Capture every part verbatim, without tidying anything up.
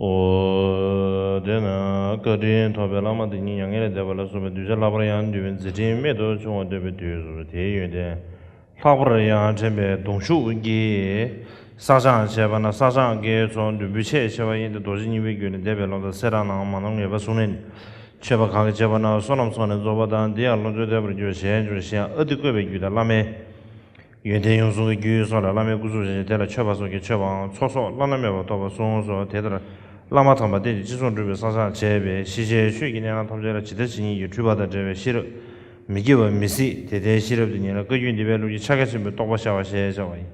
ཨོ། དེས་ན་བཀའ་དྲིན་ཐོབ་པའི་བླ་མ་དེ་ཉིད་མྱ་ངན་ལས་འདས་པ་ལ་སོགས་པའི་གདུལ་བྱ་ལྷག་པར་ཡང་འདུལ་བའི་མཛད་འཕྲིན་རྨད་དུ་བྱུང་བ་བསྟན་པའི་དུས་སུ་དེའི་ཡོན་ཏན་ལྷག་པར་ཡང་དྲན་པའི་གདུང་ཤུགས་ཀྱིས་བསགས་སྦྱང་བྱས་པ་ན་བསགས་སྦྱང་གི་ཚོགས་འདུས་པའི་ཆེས་ཆེ་བ་ཡིན་ཏེ། རྡོ་རྗེ་སྙིང་པོའི་རྒྱུད་ལས་འདས་པའི་ལམ་དང་ཚེ་རབས་ནང་མ་ནམ་ངེས་པ་བཟུང་ནས་མཆོད་པ་གང་གིས་བྱས་པ་ན་བསོད་ནམས་བསགས་ནས་རྫོགས་པ་དང་། འདི་ཡང་ལོངས་སྤྱོད་འདས་པར་འགྱུར་ཞེས་འགྱུར་ཞེས་ཨ་ཏི་བཀོད་པའི་རྒྱུད་དང་བླ་མའི་ཡོན་ཏན་ཡོངས་བཟུང་གི་རྒྱུད་སོགས་ལ་བླ་མའི་སྐུ་གཟུགས་ཅན་ཞིང་དེ་ལ་མཆོད་པ་སོགས་ཀྱི་མཆོད་པའང་ཚོགས་གསོག་བླ་ན་མེད་པ་ཐོབ་པར་གསུངས་སོ། དེ་ལྟར་བླ་མ་དམ་པ་རྟེན་ཅིང་ཅི་གསུང་སྒྲུབ་པའི་བསགས་སྦྱང་བྱས་པས་ཤེས་བྱའི་ཆོས་ཀྱི་གནས་ལ་ཐམས་ཅད་ལ་ཇི་ལྟ་ཇི་སྙེད་ཀྱི་འཁྲུལ་པ་དང་བྲལ་བའི་ཤེས་རབ་མི་སྐྱེ་བ་མི་སྲིད་དེ་ལྟའི་ཤེས་རབ་དེ་ཉིད་ལ་བཀའ་བརྒྱུད་འདུས་པའི་ལུགས་ཀྱི་ཕྱག་རྒྱ་ཆེན་པོའི་རྟོགས་པ་ཤར་བ་ཞེས་བྱ་བ་ཡིན།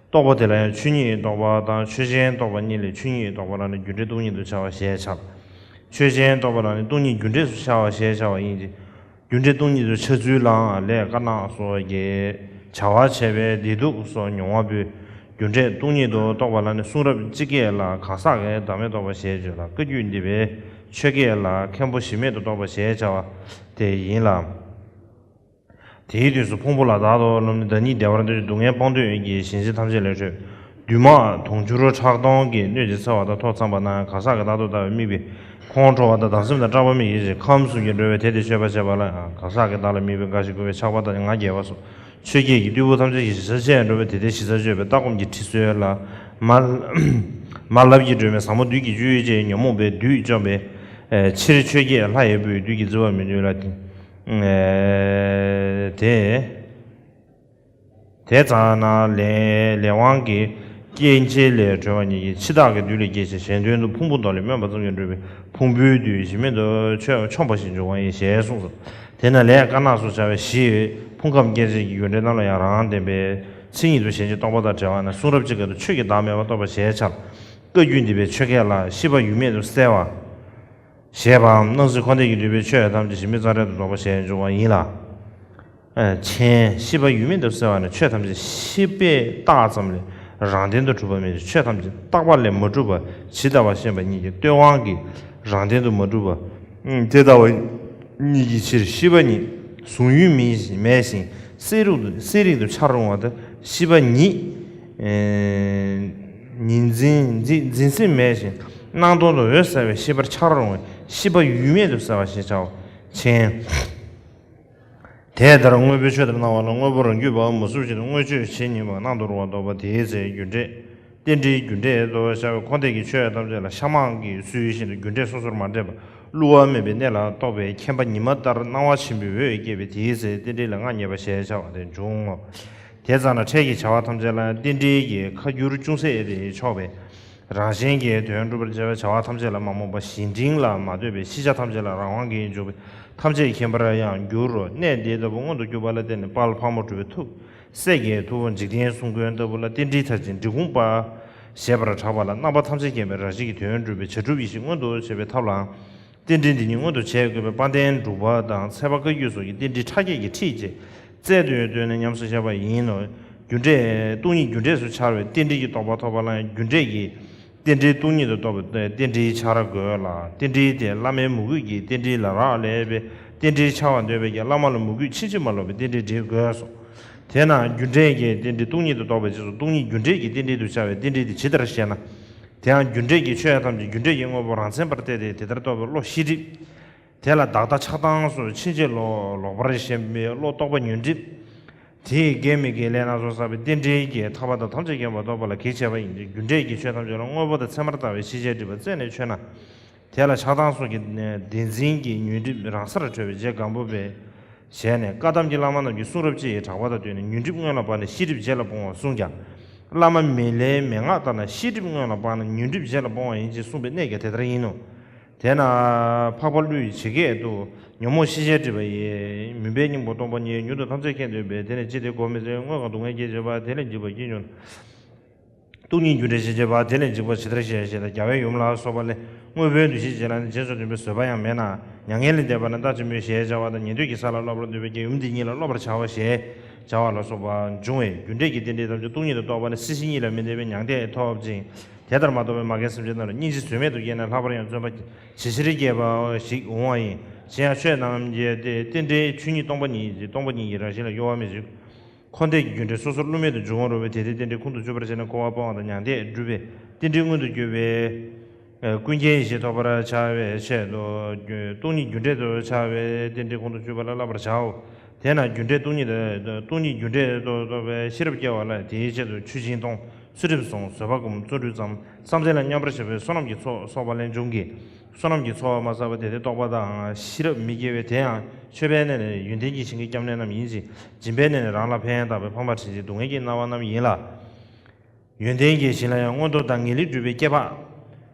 རྟོགས་པ་དེ་ལ་ཡང་ཆོས་ཉིད་རྟོགས་པ་དང་ཆོས་ཅན་རྟོགས་པ་གཉིས་ལས་ཆོས་ཉིད་རྟོགས་པ་ལ་ནི་རྒྱུ་འབྲས་སྟོང་ཉིད་དུ་འཆར་བ་ཞེས་བྱ་ལ། ཆོས་ཅན་རྟོགས་པ་ལ་ནི་སྟོང་ཉིད་རྒྱུ་འབྲས་སུ་འཆར་བ་ཞེས་བྱ་བ་ཡིན་གྱི། རྒྱུ་འབྲས་སྟོང་ཉིད་དུ་འཆར་ཚུལ་ལའང་ལས་དཀར་ནག་སོགས་ཀྱི་བྱ་བ་བྱས་པའི་བདེ་སྡུག་སོགས་མྱོང་བ་པོའི་རྒྱུ་འབྲས་སྟོང་ཉིད་དུ་རྟོགས་པ་ལ་ནི་གསུང་རབ་སྤྱི་སྐད་ལ་གང་ཟག་གི་བདག་མེད་རྟོགས་པ་ཞེས་བརྗོད་ལ། བཀའ་བརྒྱུད་འདུས་པའི་ཆོས་སྐད་ལ་མཁན་པོ་གཞི་མེད་དུ་རྟོགས་པ་ཞེས་བྱ་བ་དེ་ཡིན་ལ། དེའི་དུས་སུ་ཕུང་པོ་ལ་བདག་ཏུ་སློབ་ནས་བདག་ཉིད་བདེ་བར་འདོད་ཀྱི་སྡུག་བསྔལ་སྤང་འདོད་ཀྱི་ཞེན་ཆེན་ཐམས་ཅད་ལས་གྲོལ། བདུད་དམག་དུང་ཕྱུར་ཕྲག་སྟོང་གིས་སྣོད་ཀྱི་འཚེ་བ་དང་ཐོག་འཚམས་པ་ན་གང་ཟག་གི་བདག་ཏུ་ལྟ་བའི་དམིགས་པའི་ཁོང་ཁྲོ་བ་དང་བདག་སེམས་དང་སྐྲག་པ་མི་དགེ་བྱེད་ཁམས་གསུམ་གྱིས་སྒྲོལ་བའི་དེ་དེ་མཆོད་པ་བྱེད་པ་ལ་ཡང་གང་ཟག་གི་བདག་ལ་དམིགས་པའི་དགའ་བཞིན་མགུ་བའི་ཆགས་པ་དང་ང་རྒྱལ་བ་སོགས་ཆོས་བརྒྱད་ཀྱི་བདུད་པོ་ཐམས་ཅད་ཀྱི་ཞི་བྱ་ཆེས་འགྲོ་བའི་དེ་དེ་ཞི་བྱ་སྤྱོད་པའི་ལྟ་སྒོམ་གྱི་ཁྲིད་སྲོལ་ལ། མ་མ་ལབ་ཀྱིས་སྒྲོལ་མའི་ཟབ་མོ་བདུད་ཀྱི་སྤྱོད་ཡུལ་ཅན་ཉོན་མོངས་པའི་བདུད་བཅོམ་པའི་ཕྱིར་ཆོས་བརྒྱད་ལྷ་ཡི་བུའི་བདུད་ཀྱིས་བརྫི་བར་མི་ནུས་ལ། དེ་དེ་ཙམ་ན་ལས་ལས་དབང་གིས་སྐྱེ་མཆེད་ལས་གྲོལ་བ་ཉིད་ཀྱིས་འཆི་བདག་གི་བདུད་ལས་སྐྱེས་ཤིང་གཞན་དོན་དུ་ཕུང་པོ་མདོ་ལས་སྨོན་པ་ཙམ་གྱིས་གྲོལ་བའི་ཕུང་པོའི་བདུད་གཞི་མེད་དུ་ཆོད་མཆོམས་པ་ཞིག་འབྱུང་བ་ཡིན་ཞེས་གསུངས་སོ། དེས་ན་ལས་དཀར་ནག་སོགས་བྱ་བའི་གཞི་ཕུང་ཁམས་སྐྱེ་མཆེད་ཀྱི་ཡུལ་འབྲས་རྣམས་ལ་ཡང་རང་དང་ལྡན་པའི་མཚན་ཉིད་དུ་ཞེན་ཅིང་རྟོག་པ་དང་བྲལ་བ་ན་གསུང་རབ་སྤྱི་སྐད་དུ་ཆོས་ཀྱི་བདག་མེད་པ་རྟོགས་པ་ཞེས་བྱ་ལ། བཀའ་བརྒྱུད་འདུས་པའི་ཆོས་སྐད་ལ་ཤེས་པ་ཡུལ་མེད་དུ་གསལ་བ། ཞེས་པའམ་སྣང་སྲིད་འཁོར་འདས་ཀྱིས་བསྡུས་པའི་ཆོས་ཐམས་ཅད་གཞི་མེད་རྩ་བྲལ་དུ་རྟོགས་པ་ཞེས་འབྱུང་བ་ཡིན་ལ། མཆན། ཤེས་པ་ཡུལ་མེད་དུ་གསལ་བ་ནི་ཆོས་ཐམས་ཅད་ཤེས་པས་བརྟགས་ཙམ་ལས་རང་དོན་དུ་གྲུབ་པ་མེད་ཅིང་ཆོས་ཐམས་ཅད་བརྟགས་པ་ལས་མ་གྲུབ་པ་ཇི་ལྟ་བ་ཤེས་པ་ཉིད་ཀྱི་ལྟོས་དབང་གིས་རང་དོན་དུ་མ་གྲུབ་པ། དེ་ལྟ་བ་ཉིད་ཀྱི་ཕྱིར་ཤེས་པ་ཉིད་གཟུང་ཡུལ་མིན་མེད་ཅིང་གསལ་རིག་ཏུ་གསལ་རིག་ཏུ་འཆར་རུང་བ་དང་། ཤེས་པ་ཉིད་ཉིད་འཛིན་འཛིན་འཛིན་སེམས་མེད་ཅིང་སྣང་སྟོང་དུ་འོད་གསལ་བའི་ཤེས་པར་འཆར་རུང་བའི་ཤེས་པ་ཡུལ་མེད་དུ་གསལ་བ་ཞེས་བྱའོ། མཆན། དེ་ལྟར་དངོས་པོའི་ཆོས་ལྟར་སྣང་བ་ལ་དངོས་པོ་རང་རྒྱུད་པའམ་མུ་སུབ་ཅིག་ཏུ་དངོས་ཆོས་ཇི་སྙེད་པ་སྣང་དུ་རུང་བ་རྟོགས་པ་དེའི་ཚེ་རྒྱུ་འབྲས་རྟེན་འབྲེལ་རྒྱུ་འབྲས་དུ་ཤར་བའི་འཁོར་འདས་ཀྱི་ཆོས་ཐམས་ཅད་ལ་ཤ་མང་གི་ཚུལ་བཞིན་དུ་རྒྱུ་འབྲས་སོ་སོར་མ་འདྲེས་པར་བསླུ་བ་མེད་པའི་གནས་ལ་རྟོགས་པའི་མཁྱེན་པ་ཉི་མ་ལྟར་སྣང་བ་ཆེན་པོའི་འོད་བཀྱེ་བས་དེའི་ཚེ་རྟེན་འབྲེལ་ལ་མངའ་བརྙེས་པ་ཞེས་བྱ་བ་དེ་འབྱུང་ངོ་། དེ་ཙམ་ན་འཕྲལ་གྱི་བྱ་བ་ཐམས་ཅད་ལ་རྟེན་འབྲེལ་གྱི་ཁ་བསྒྱུར་ཅུང་ཟད་དེ་ཆོག་པས། རང་གཞན་གྱི་དོན་སྒྲུབ་པར་བྱ་བའི་བྱ་བ་ཐམས་ཅད་ལ་མ་རྨོངས་པ་གཞན་དྲིང་ལ་མ་ལྟོས་པའི་ཤེས་བྱ་ཐམས་ཅད་ལ་རང་དབང་གིས་འཇུག་པའི་ཐམས་ཅད་མཁྱེན་པར་ཡང་འགྱུར་རོ། གནས་དེ་ལྟ་བུ་མངོན་དུ་གྱུར་པ་ལ་བརྟེན་ནས་དཔལ་ཕག་མོ་གྲུ་པའི་ཐུགས་སྲས་ཀྱི་ཐུ་བོ་འཇིག་རྟེན་གསུམ་མགོན་ལྟ་བུ་ལ་རྟེན་འབྲེལ་མཐར་ཕྱིན་འབྲི་གུང་པ་ཞེས་པར་གྲགས་པ་ལ་རྣམ་པ་ཐམས་ཅད་མཁྱེན་པའི་རང་བཞིན་གྱི་དོན་སྒྲུབ་པའི་བྱ་གྲུབ་ཡེ་ཤེས་མངོན་དུ་བྱེད་པའི་ཐབས་ལའང་། རྟེན་འབྲེལ་འདི་ཉིད་མངོན་དུ་བྱེད་དགོས་པའི་དཔལ་ལྡན་འབྲུག་པ་དང་ཚལ་པ་བཀའ་བརྒྱུད་སོགས་ཀྱི་རྟེན་འབྲེལ་ཕྲ་རྒྱས་ཀྱི་ཁྲིད་ཅེས་རྩལ་དུ་ཡང་བཏོན་ནས་ཉམས་སུ་བཞག་པ་ཡིན་ནོ། རྒྱུ་འབྲས་སྟོང་ཉིད་རྒྱུ་འབྲས་སུ་འཆར་བའི་རྟེན་འབྲེལ་གྱི་རྟོགས་པ་ཐོབ་པ་ལ་ཡང་རྒྱུ་འབྲས་ཀྱི་རྟེན་འབྲེལ་སྟོང་ཉིད་དུ་རྟོགས་པའི་རྟེན་འབྲེལ་འཆར་དགོས་ལ། རྟེན་འབྲེལ་དེ་བླ་མའི་མོས་གུས་ཀྱི་རྟེན་འབྲེལ་ལ་རག་ལས་པའི་རྟེན་འབྲེལ་འཆར་བར་འདོད་པས་ཀྱང་བླ་མ་ལ་མོས་གུས་ཕྱིན་ཅི་མ་ལོག་པའི་རྟེན་འབྲེལ་འབྲེལ་དགོས་སོ། དེས་ན་རྒྱུ་འབྲས་ཀྱི་རྟེན་འབྲེལ་སྟོང་ཉིད་དུ་རྟོགས་པའི་རྗེས་སུ་སྟོང་ཉིད་རྒྱུ་འབྲས་ཀྱི་རྟེན་འབྲེལ་དུ་འཆར་བའི་རྟེན་འབྲེལ་དེ་ཇི་ལྟར་ཞེ་ན། དེའང་རྒྱུ་འབྲས་ཀྱི་ཆོས་ཐམས་ཅད་རྒྱུ་འབྲས་ཀྱི་དངོས་པོ་རང་མཚན་པར་བལྟས་ཏེ་དེ་ལྟར་རྟོགས་པའི་བློ་ཤེས་སྒྲིབ། དེ་ལ་བདག་ལྟ་ཆགས་སྡང་སོགས་ཕྱིན་ཅི་ལོག་ལོག་པར་ཞེན་པའི་བློ་རྟོག་པ་ཉོན་སྒྲིབ། དེས་དགེ་མི་དགེའི་ལས་སྣ་ཚོགས་བསགས་པའི་རྟེན་འབྲེལ་གྱི་ཐར་པ་དང་ཐམས་ཅད་མཁྱེན་པ་རྟོགས་པ་ལ་གེགས་བྱེད་པ་ཡིན་ཏེ། རྒྱུ་འབྲས་ཀྱི་ཆོས་ཐམས་ཅད་ལ་དངོས་པོ་དང་མཚན་མར་ལྟ་བའི་ཤེས་བྱའི་སྒྲིབ་པ་རྩད་ནས་ཆོད་ན། དེ་ལ་ཆགས་སྡང་སོགས་ཀྱི་བདེན་འཛིན་གྱི་ཉོན་སྒྲིབ་རང་སར་གྲོལ་བའི་རྗེས་སྒམ་པོ་པས་བྱས་ནས་བཀའ་གདམས་ཀྱི་བླ་མ་རྣམས་ཀྱི་གསུང་རབ་སྤྱི་ཡི་གྲགས་པ་དང་བསྟུན་ནས་ཉོན་སྒྲིབ་སྔོན་ལ་སྤངས་ནས་ཤེས་སྒྲིབ་རྗེས་ལ་སྤོང་བར་གསུངས་ཀྱང་། བླ་མ་མི་ལའི་མན་ངག་ལྟར་ན་ཤེས་སྒྲིབ་སྔོན་ལ་སྤངས་ནས་ཉོན་སྒྲིབ་རྗེས་ལ་སྤོང་བ་ཡིན་ཅེས་གསུངས་པའི་གནད་ཀྱང་དེ་ལྟར་ཡིན་ནོ། དེས་ན་འཕགས་པ་ཀླུ་ཡི་ཇི་སྐད་དུ། ཉོན་མོངས་ཤེས་བྱའི་སྒྲིབ་པ་ཡིས། མུན་པའི་སྙིང་པོ་སྟོང་པ་ཉིད། མྱུར་དུ་ཐམས་ཅད་མཁྱེན་འདོད་པས། དེ་ནི་ཅི་སྟེ་གོ་མི་འཛོལ། སྔོན་གང་སྡུག་བསྔལ་སྐྱེད་བྱེད་པ། དེ་ལས་འཇིགས་པ་སྐྱེ་འགྱུར་ན། སྟོང་ཉིད་རྒྱུ་འབྲས་ཞེས་བྱ་བ། དེ་ལས་འཇིགས་པ་ཇི་ལྟར་ཞེས་བཤད་དེ། རྒྱལ་བའི་ཡུམ་ལ་སོགས་པ་ལས་དངོས་པོའི་འདུ་ཤེས་བྱེད་ལ་ནི་རྗེས་སུ་མཐུན་པའི་བཟོད་པ་ཡང་མེད་ན། མྱ་ངན་ལས་འདས་པ་ན་ལྟ་ཅི་སྨོས་ཞེས་བྱ་བ་དང་། ཉན་ཐོས་ཀྱི་ས་ལ་སློབ་པར་འདོད་པས་ཀྱང་ཡུམ་འདི་ཉིད་ལ་སློབ་པར་བྱ་བ་ཞེས་བྱ་བ་ལ་སོགས་པ་འབྱུང་བས། རྒྱུ་འབྲས་ཀྱི་རྟེན་འབྲེལ་ཐམས་ཅད་སྟོང་ཉིད་དུ་རྟོགས་པ་ནི་སྲིད་ཞི་གཉིས་ལ་མི་འདོད་པའི་མྱང་འདས་ཐོབ་ཅིང་། དེ་ལྟར་མ་རྟོགས་པའི་མ་རྒན་སེམས་ཅན་རྣམས་ལ་སྙིང་རྗེ་བཟོད་མེད་དུ་སྐྱེས་ནས་ལྷག་པར་ཡང་བརྩོན་པ་ཇི་ཆེར་བསྐྱེད་པ་ཞིག་འོང་བ་ཡིན། གཞན་ཡང་ཆོས་རྣམས་ཀྱི་རྟེན་འབྲེལ་ཆོས་ཉིད་སྟོང་པ་ཉིད་ཀྱི་སྟོང་པ་ཉིད་ཀྱི་རང་བཞིན་ལ་གཡོ་བ་མི་བྱེད། འཁོར་འདས་ཀྱི་རྒྱུ་འབྲས་སོ་སོར་བསླུ་མེད་དུ་འབྱུང་བར་འོང་བས། དེ་ལྟའི་རྟེན་འབྲེལ་ཁོང་དུ་ཆུད་པར་བྱས་ནས་འཁོར་བ་སྤོང་བ་དང་མྱང་འདས་སྒྲུབ་པའི་རྟེན་འབྲེལ་མངོན་དུ་གྱུར་པའི་ ཀུན་མཁྱེན་ཡེ་ཤེས་ཐོབ་པར་བྱ་བའི་ཆེད་དུ། སྟོང་ཉིད་རྒྱུ་འབྲས་དུ་བྱ་བའི་རྟེན་འབྲེལ་ཁོང་དུ་ཆུད་པ་ལ་བསླབ་པར་བྱའོ། དེས་ན་རྒྱུ་འབྲས་སྟོང་ཉིད་དུ་སྟོང་ཉིད་རྒྱུ་འབྲས་དུ་རྟོགས་པའི་ཤེས་རབ་སྐྱེ་བ་ལ། དེའི་ཆེད་དུ་མཆོད་སྦྱིན་གཏོང་། ཚུལ་ཁྲིམས་སྲུང་། བཟོད་པ་སྒོམ། བརྩོན་འགྲུས་བརྩམ། བསམ་གཏན་ལ་མཉམ་པར་བཞག་པའི་བསོད་ནམས་ཀྱི་ཚོགས་གསོག་པ་ལས་འབྱུང་གི། བསོད་ནམས་ཀྱི་ཚོགས་མ་བསགས་པ་དེ་དེ་རྟོགས་པ་དང་ཤེས་རབ་མི་སྐྱེ་བས། དེ་ཡང་མཆོད་པའི་གནས་ནི་ཡོན་ཏན་གྱི་ཞིང་གི་སྐྱབས་གནས་རྣམས་ཡིན་ཞིང་། སྦྱིན་པའི་གནས་ནི་རང་ལ་ཕན་ཡང་དག་པའི་ཕ་མར་བྱིན་ཅིང་སྡུག་བསྔལ་གྱིས་མནར་བ་རྣམས་ཡིན་ལ། ཡོན་ཏན་གྱི་ཞིང་ལ་ཡང་མངོན་མཐོ་དང་ངེས་ལེགས་སྒྲུབ་པའི་སྐྱེས་པ།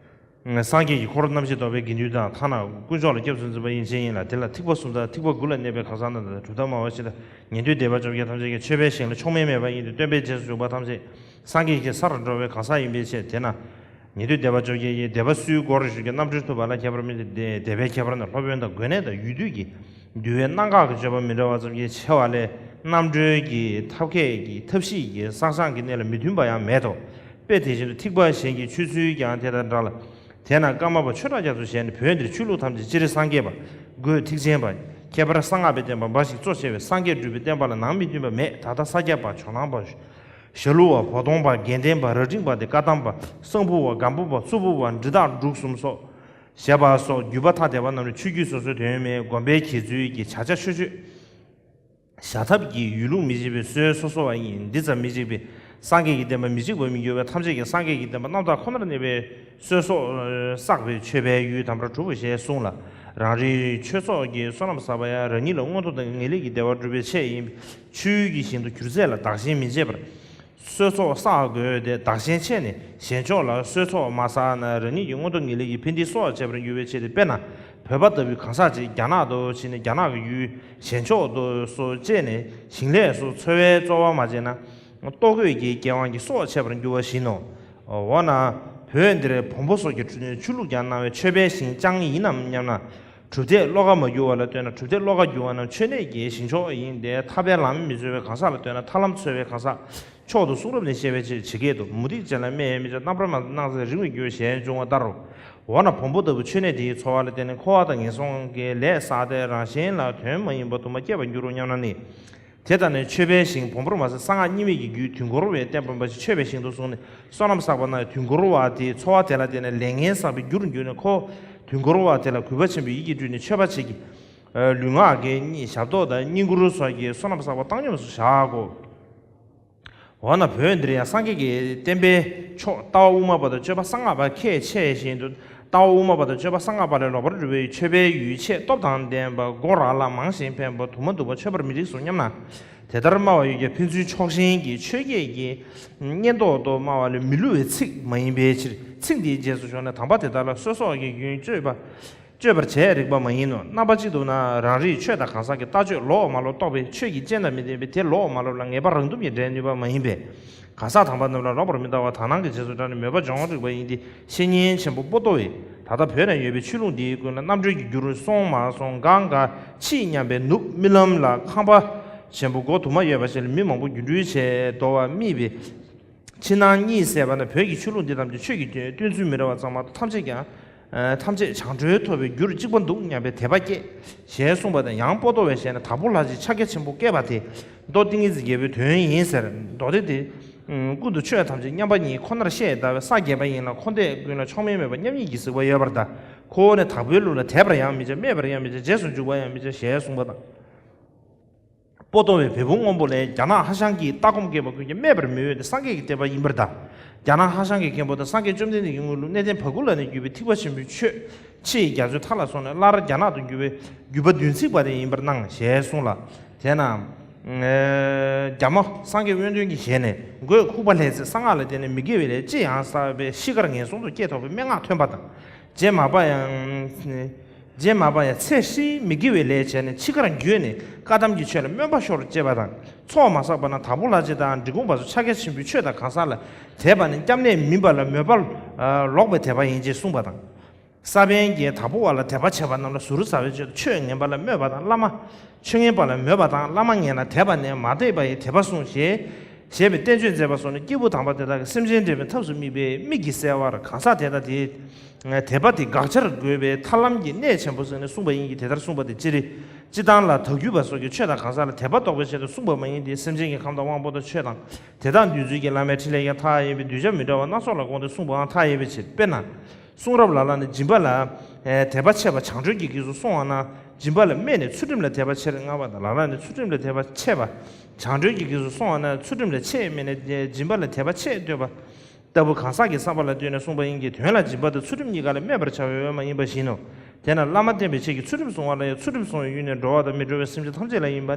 སངས་རྒྱས་ཀྱི་འཁོར་རྣམ་བཞི་བསྡོམས་པའི་དགེ་འདུན་དང་ཐ་ན་དཀོན་མཆོག་ལ་སྐྱབས་སུ་འཛིན་པ་ཡན་ཆད་ཡིན་ལ། དེ་ལ་ཐིགས་པ་གསུམ་དང་ཐིགས་པ་དགུ་ལ་གནས་པའི་གང་ཟག་རྣམས་དང་། གྲུབ་མཐའ་སྨྲ་བ་བཞི་དང་། ཉན་ཐོས་སྡེ་པ་བཅོ་བརྒྱད་ཐམས་ཅད་ཀྱང་མཆོད་པའི་ཞིང་ལ་མཆོག་དམན་མེད་པ་ཡིན་ཏེ། སྟོན་པའི་རྗེས་སུ་འཇུག་པ་ཐམས་ཅད་སངས་རྒྱས་ཀྱི་སར་འགྲོ་བའི་གང་ཟག་ཡིན་པའི་ཕྱིར། དེས་ན་ཉན་ཐོས་སྡེ་པ་བཅོ་བརྒྱད་ཀྱིས་སྡེ་པ་སུའི་སྒོར་ཞུགས་ཀྱི་རྣམ་གྲོལ་ཐོབ་པ་ལ་ཁྱད་པར་མེད་དེ། སྡེ་པའི་ཁྱད་པར་ནི་སློབ་དཔོན་དང་དགོན་གནས་དང་ཡུལ་དུས་ཀྱི་འདུལ་བའི་གནད་འགག་གི་སྤྱོད་པ་མི་འདྲ་བ་ཙམ་གྱིས་ཕྱེ་བ་ལས། རྣམ་གྲོལ་གྱི་ཐབས་མཁས་ཀྱི་ཐབས་ཤེས་ཀྱི་བསགས་སྦྱང་གི་གནས་ལ་མི་མཐུན་པ་ཡང་མེད་དོ། དཔེ་དེ་བཞིན་དུ་ཐེག་པ་གཞན་གྱི་ཆོས་ཚུལ་ཀྱང་དེ་དང་འདྲ་ལ། དེས་ན་ཀརྨ་པ་ཆོས་གྲགས་རྒྱ་མཚོ་ཞལ་ནས། བོད་འདིར་ཆོས་ལུགས་ཐམས་ཅད་སྤྱིར་སངས་རྒྱས་པ། སྒོས་ཐེག་ཆེན་པ། ཁྱད་པར་གསང་སྔགས་པའི་བསྟན་པ་འབའ་ཞིག་གཙོ་ཆེ་བས། སངས་རྒྱས་སྒྲུབ་པའི་བསྟན་པ་ལ་ནང་མི་མཐུན་པ་མེད། ད་ལྟ་ས་སྐྱ་པ། ཇོ་ནང་པ། ཞྭ་ལུ་བ། བོ་དོང་པ། དགེ་ལྡན་པ། རྭ་སྒྲེང་པ་སྟེ་བཀའ་གདམས་པ། གསང་ཕུ་བ། སྒམ་པོ་པ། གཙུག་ཕུ་བ། འབྲི་སྟག་འབྲུག་གསུམ་སོགས། ཞེས་པ་སོགས་བརྒྱུད་པ་ཐ་དད་པ་རྣམས་ནི་ཆོས་བརྒྱུད་སོ་སོའི་དོན་མིན་དགོན་པའི་གྱེས་ཚུལ་གྱི་བྱ་བྱ་ཆོས་ཆོས། བྱ་ཐབས་ཀྱི་ཡུལ་ལུགས་མི་གཅིག་པའི་སྲོལ་སོ་སོ་བ་ཡིན། འདི་ཙམ་མི་གཅིག་པས་སངས་རྒྱས་ཀྱི་བསྟན་པ་མི་གཅིག་པར་མི་འགྱུར་བས། ཐམས་ཅད་ཀྱང་སངས་རྒྱས་ཀྱི་བསྟན་པ་རྣམ་དག་ཁོ་ནར་གནས་པའི་སྲོལ་སོགས་བསགས་པའི་མཆོད་པའི་ཡུལ་དམ་པར་གྲུབ་བོ་ཞེས་གསུངས་ལ། རང་རེའི་ཆོས་ཚོགས་ཀྱི་བསོད་ནམས་བསགས་པ་ཡང་རང་ཉིད་ལ་མངོན་མཐོ་དང་ངེས་ལེགས་ཀྱི་བདེ་བ་སྒྲུབ་པའི་ཆེད་ཡིན། ཆོས་ཀྱི་ཞིང་དུ་གྱུར་ཚད་ལ་བདག་གཞན་མི་འབྱེད་པར། སྲོལ་ཚོགས་བསགས་དགོས་ཏེ། བདག་གཞན་ཕྱེ་ནས་གཞན་ཕྱོགས་ལ་སྲོལ་ཚོགས་མ་བསགས་ན་རང་ཉིད་ཀྱི་མངོན་མཐོ་ངེས་ལེགས་ཀྱི་ཕན་བདེའི་སྲོག་བཅད་པར་འགྱུར་བའི་ཆེད་དུ། དཔེར་ན། བོད་པ་ལྟ་བུའི་གང་ཟག་ཅིག་རྒྱ་ནག་ཏུ་ཕྱིན་ནས་རྒྱ་ནག་གི་ཡུལ་གཞན་ཕྱོགས་སུ་སྐྱེས་ནས་ཞིང་ལས་སུ་འཚོ་བའི་རྩོལ་བ་མ་བྱས་ན། ལྟོ་གོས་ཀྱི་སྐྱེ་དབང་གིས་སྲོག་ཆད་པར་འགྱུར་བ་བཞིན་ནོ། འོ་ན། བོད་འདིར་བོན་པོ་སོགས་ཀྱིས་ཆོས་ལུགས་ཀྱང་གནང་བའི་མཆོད་པའི་ཞིང་ཅང་ཡིན་ནམ་སྙམ་ན། གྲུབ་མཐས་བློ་ཁ་མ་བསྒྱུར་བ་ལ་ལྟོས་ན། གྲུབ་མཐས་བློ་ཁ་བསྒྱུར་བ་རྣམས་མཆོད་གནས་ཀྱི་ཞིང་མཆོག་ཡིན་ཏེ། ཐར་པའི་ལམ་མི་འཚོལ་བའི་གང་ཟག་ལ་ལྟོས་ན། ཐར་ལམ་འཚོལ་བའི་གང་ཟག་མཆོག་ཏུ་གསུང་རབ་ནས་བཤད་པའི་ཕྱིར། ཇི་སྐད་དུ། མུ་སྟེགས་ཅན་ལ་སྨྲས་མི་བྱ། རྣམ་པར་མ་སྣང་ཟེར། རིང་བས་བསྒྱུར་ཞེས་འབྱུང་བ་ལྟར་རོ། འོ་ན་བོན་པོ་ལྟ་བུ་མཆོད་གནས་དེའི་འཚོ་བ་ལ་བརྟེན་ནས་འཁོར་བ་དང་ངན་སོང་གི་ལས་བསགས་ཏེ་རང་གཞན་ལ་དོན་མ་ཡིན་པ་དུ་མ་བསྐྱེད་པར་འགྱུར་རོ་སྙམ་ན་ནི། དེ་ལྟར་ན་མཆོད་པའི་ཞིང་བོན་པོར་མ་ཟད་གསང་སྔགས་གཉིས་མེད་ཀྱི་རྒྱུད་དུས་འཁོར་བའི་བསྟན་པ་འབའ་ཞིག་མཆོད་པའི་ཞིང་དུ་བཟུང་ནས་བསོད་ནམས་བསགས་པ་ན། དུས་འཁོར་བ་དེའི་འཚོ་བ་དེ་ལ་བརྟེན་ནས་ལས་ངན་བསགས་པའི་རྒྱུར་གྱུར་ནས་ཁོ། དུས་འཁོར་བ་དེ་ལ་གུས་པ་ཆེན་པོས་ཡིད་ཀྱིས་སྤྲུལ་ནས་མཆོད་པ་བྱེད་ཀྱི། ལུས་ངག་གི་གཉིས། ཞབས་ཏོག་དང་བསྙེན་བཀུར་སོགས་ཀྱི་བསོད་ནམས་བསགས་པ་བཏང་སྙོམས་སུ་བཞག་གོ། འོ་ན་བོད་འདིར་ཡང་སངས་རྒྱས་ཀྱི་བསྟན་པའི་མཆོག་ལྟ་བ་དབུ་མ་པ་དང་སྤྱོད་པ་གསང་སྔགས་པ་ཁས་འཆེ་བཞིན་དུ། ལྟ་བ་དབུ་མ་པ་དང་སྤྱོད་པ་གསང་སྔགས་པ་ལས་ལོག་པར་གྲུབ་པའི་མཆོད་པའི་ཡུལ་ཆེས་སྟོབས་དང་ལྡན་པ་སྒོ་ར་ལ་མང་ཞིང་འཕེན་པ་དུ་མ་འདུག་པ་མཆོད་པར་མི་རིགས་སོ་སྙམ་ན། དེ་ལྟར་སྨྲ་བ་ཡོད་ཀྱང་ཕན་ཚུན་ཕྱོགས་ཞེན་གྱི་ཆོས་བརྒྱད་ཀྱི་སྙན་ཐོག་ཏུ་སྨྲ་བ་ལས་མི་བསླུ་བའི་ཚིག་མ་ཡིན་པའི་ཕྱིར། ཚིག་འདིའི་རྗེས་སུ་ཞུགས་ནས་དམ་པ་དེ་དག་ལ་གསོལ་སོགས་ཀྱི་རྒྱུན་གཅོད་པ། གཅོད་པར་བྱས་རིགས་པ་མ་ཡིན་ནོ། རྣམ་པ་གཅིག་ཏུ་ན་རང་རིག་ཆོས་དང་གང་ཟག་གི་ལྟ་སྤྱོད་ལོག་མ་ལོག་རྟོགས་པས་ཆོས་ཀྱི་སྤྱན་དང་མི་ལྡན་པས་དེ་ལོག་མ་ལོག་ལ་ངེས་པ་རང་སྡོམ་གྱིས་འགྲེལ་ནུས་པ་མ་ཡིན་པས། གང་ཟག་དམ་པ་རྣམས་ལ་ལོག་པར་མི་ལྟ་བར་དག་སྣང་གི་རྗེས་སུ་འབྲངས་ནས་མོས་པ་སྦྱོང་རིགས་པ་ཡིན་ཏེ། བཤེས་གཉེན་ཆེན་པོ་པོ་ཏོ་བས་ད་ལྟ་བོད་ན་ཡོད་པའི་ཆོས་ལུགས་འདིའི་ཀུན་ལ་རྣམ་གྲོལ་གྱི་རྒྱུར་སོང་མ་སོང་གང་ག་ཕྱིས་སྙམ་པའི་ནུབ་རྨི་ལམ་ལ་ཁང་པ་ཆེན་པོ་སྒོ་དུ་མ་ཡོད་པ་ཞིག་ལ་མི་མང་པོ་སྒྱུ་འཕྲུལ་བྱས་འདུག་པ་རྨིས་པས། ཕྱི་ནང་གཉིས་བསྲེས་པ་ན་བོད་ཀྱི་ཆོས་ལུགས་འདི་ཐམས་ཅད་ཆོས་ཀྱི་སྟོན་ཚུལ་མི་འདྲ་བ་ཚང་མ་ཐམས་ཅད་ཀྱང་། ཨ། ཐམས་ཅད་བྱང་གྲོལ་ཐོབ་པའི་རྒྱུར་གཅིག་པ་འདུག་སྙམ་པའི་དད་པ་སྐྱེས། ཞེས་གསུངས་པ་དང་། ཡང་པོ་ཏོ་བའི་ཞལ་ནས་དྭགས་པོ་ལྷ་རྗེ་ཕྱག་རྒྱ་ཆེན་པོ་བསྐྱེད་པ་དེ་མདོ་ཏིང་ངེ་འཛིན་རྒྱལ་པོའི་དོན་ཡིན་ཟེར། མདོ་སྡེ་དེ་ཀུན་ཏུ་ཆོས་ཐམས་ཅད་མཉམ་པ་ཉིད་ཁོ་ནར་བཤད་ལྟ་བའི་ས་བརྒྱད་པ་ཡིན་ལ། འཁོར་འདས་ཀུན་ལ་མཆོག་དམན་མེད་པ་མཉམ་ཉིད་ཀྱི་གཟིགས་པ་ཡོད་པར་གདའ། ཁོ་བོ་ནི་དྭགས་པོའི་ལུགས་ལ་དད་པར་ཡང་མི་བྱ། སྨད་པར་ཡང་མི་བྱ། རྗེས་སུ་འཇུག་པར་ཡང་མི་བྱ། ཞེས་གསུངས་པ་དང་། པོ་ཏོ་བའི་བལ་པོ་སྔོན་པོ་ལས་རྒྱ་ནག་ཧྭ་ཤང་གི་ལྟ་སྒོམ་སྐྱེས་པ་ཀུན་ཀྱང་སྨད་པར་མི་འོས་ཏེ་སངས་རྒྱས་ཀྱི་བསྟན་པ་ཡིན་པར་གདའ། རྒྱ་ནག་ཧྭ་ཤང་གི་མཁན་པོ་དང་སངས་རྒྱས་བཅོམ་ལྡན་འདས་ཀྱི་དངོས་ལུགས་གནས་བརྟན་བ་ཀུ་ལ་ནས་བརྒྱུད་པའི་ཐེག་པ་ཆེན་པོའི་ཆོས་ཕྱིའི་རྒྱ་མཚོའི་མཐའ་ལ་སོང་ནས་སླར་རྒྱ་ནག་ཏུ་བརྒྱུད་པའི་བརྒྱུད་པ་བདུན་ཚིགས་པ་དེ་ཡིན་པར་སྣང་ཞེས་གསུངས་ལ། དེས་ན། རྒྱ་མ་སངས་རྒྱས་དབོན་སྟོན་གྱི་ཞལ་ནས། མགོས་ཁུག་པ་ལྷས་ཚེ་གསང་སྔགས་ལ་བརྟེན་ནས་མི་དགེ་བའི་ལས་ཅི་ཡང་བསགས་པས་ཤི་ཁར་ངན་སོང་དུ་སྐྱེས་ཐོབ་པའི་སྨྲེ་སྔགས་ཐོན་པ་དང་། རྗེ་མར་པ་ཡང་། རྗེ་མར་པ་ཡང་ཚེ་ཧྲིལ་མི་དགེ་བའི་ལས་བྱས་ནས་འཆི་ཁར་འགྱོད་ནས་བཀའ་གདམས་ཀྱི་ཆོས་ལ་སྨོན་པ་ཤོར་ཅེས་པ་དང་། ཚོགས་མ་བསགས་པ་ན་དྭགས་པོ་ལྷ་རྗེ་དང་འབྲི་གུང་པ་སོགས་ཕྱག་རྒྱ་ཆེན་པོའི་ཆོས་དང་གང་ཟག་ལ་དད་པ་ནི་སྐྱབས་གནས་མིན་པ་ལ་མོས་པ་ལོག་པའི་དད་པ་ཡིན་ཅེས་གསུངས་པ་དང་། ས་པཎ་གྱིས་དྭགས་པོ་བ་ལ་དད་པ་བྱེད་པ་རྣམས་ལ་ཟུར་ཟ་བའི་ཆེད་དུ་ཆོས་ངན་པ་ལ་སྨོད་པ་དང་། བླ་མ། ཆོས་ངན་པ་ལ་མོས་པ་དང་། བླ་མ་ངན་ལ་དད་པ་ནས་མ་དད་པ་ཡི་དད་པ་གསུངས་ཞེས། ཞེས་པའི་བསྟན་བཅོས་མཛད་པ་སོགས་ནི་སྐྱེས་བུ་དམ་པ་དེ་དག་གིས་སེམས་ཅན་བསྒྲལ་བའི་ཐབས་སུ་དམིགས་པའི་དམིགས་ཀྱིས་གསལ་བར་གང་ཟག་དེ་དག་དེའི་དད་པ་དེ་དགག་བྱར་དགོས་པའི་ཐར་ལམ་གྱི་གནད་ཆེན་པོ་ཟེར་ནས་གསུངས་པ་ཡིན་གྱི། དེ་ལྟར་གསུངས་པ་དེ་སྤྱིར་སྤྱི་བཏང་ལ་དྭགས་བརྒྱུད་པ་སོགས་ཀྱིས་ཆོས་དང་གང་ཟག་ལ་དད་པ་བདོག་པའི་ཆེད་དུ་གསུངས་པ་མ་ཡིན་ཏེ། སེམས་ཅན་གྱི་ཁམས་དང་དབང་པོ་དང་ཆོས་དང་། དེ་དག་འདུལ་ཚུལ་གྱི་བླ་མའི་འཕྲིན་ལས་ཀྱང་མཐའ་ཡས་པས། གདུལ་བྱ་མི་འདྲ་བ་སྣ་ཚོགས་ལ་དགོངས་ཏེ་གསུངས་པའང་མཐའ་ཡས་པའི་ཕྱིར། དཔེར་ན། གསུང་རབ་ལ་ལ་ནི་སྦྱིན་པ་ལ་དད་པ་ཆེ་བ་བྱང་གྲོལ་གྱི་གེགས་སུ་སོང་བ་ན་སྦྱིན་པ་ལ་སྨད་ནས་ཚུལ་ཁྲིམས་ལ་དད་པ་ཆེར་བསྔགས་པ་དང་། ལ་ལ་ནི་ཚུལ་ཁྲིམས་ལ་དད་པ་ཆེ་བ་བྱང་གྲོལ་གྱི་གེགས་སུ་སོང་བ་ན་ཚུལ་ཁྲིམས་ལ་ཆེས་སྨད་ནས་སྦྱིན་པ་ལ་དད་པ་ཆེས་བསྟོད་པ་ལྟ་བུ་གང་ཟག་གི་བསམ་པ་ལ་ལྟོས་ནས་གསུངས་པ་ཡིན་གྱི། དོན་ལ་སྦྱིན་པ་དང་ཚུལ་ཁྲིམས་གཉིས་ཀ་ལ་སྨད་པར་བྱ་བའི་འོས་མ་ཡིན་པ་བཞིན་ནོ། དེས་ན་བླ་མ་བསྟེན་པའི་ཆེད་ཀྱི་ཚུལ་ཁྲིམས་བསྲུང་བ་ལ་ཡང་ཚུལ་ཁྲིམས་བསྲུང་བའི་ཡུལ་ནི་འགྲོ་བ་དང་མི་འགྲོ་བའི་སེམས་ཅན་ཐམས་ཅད་ལ་ཡིན་པ་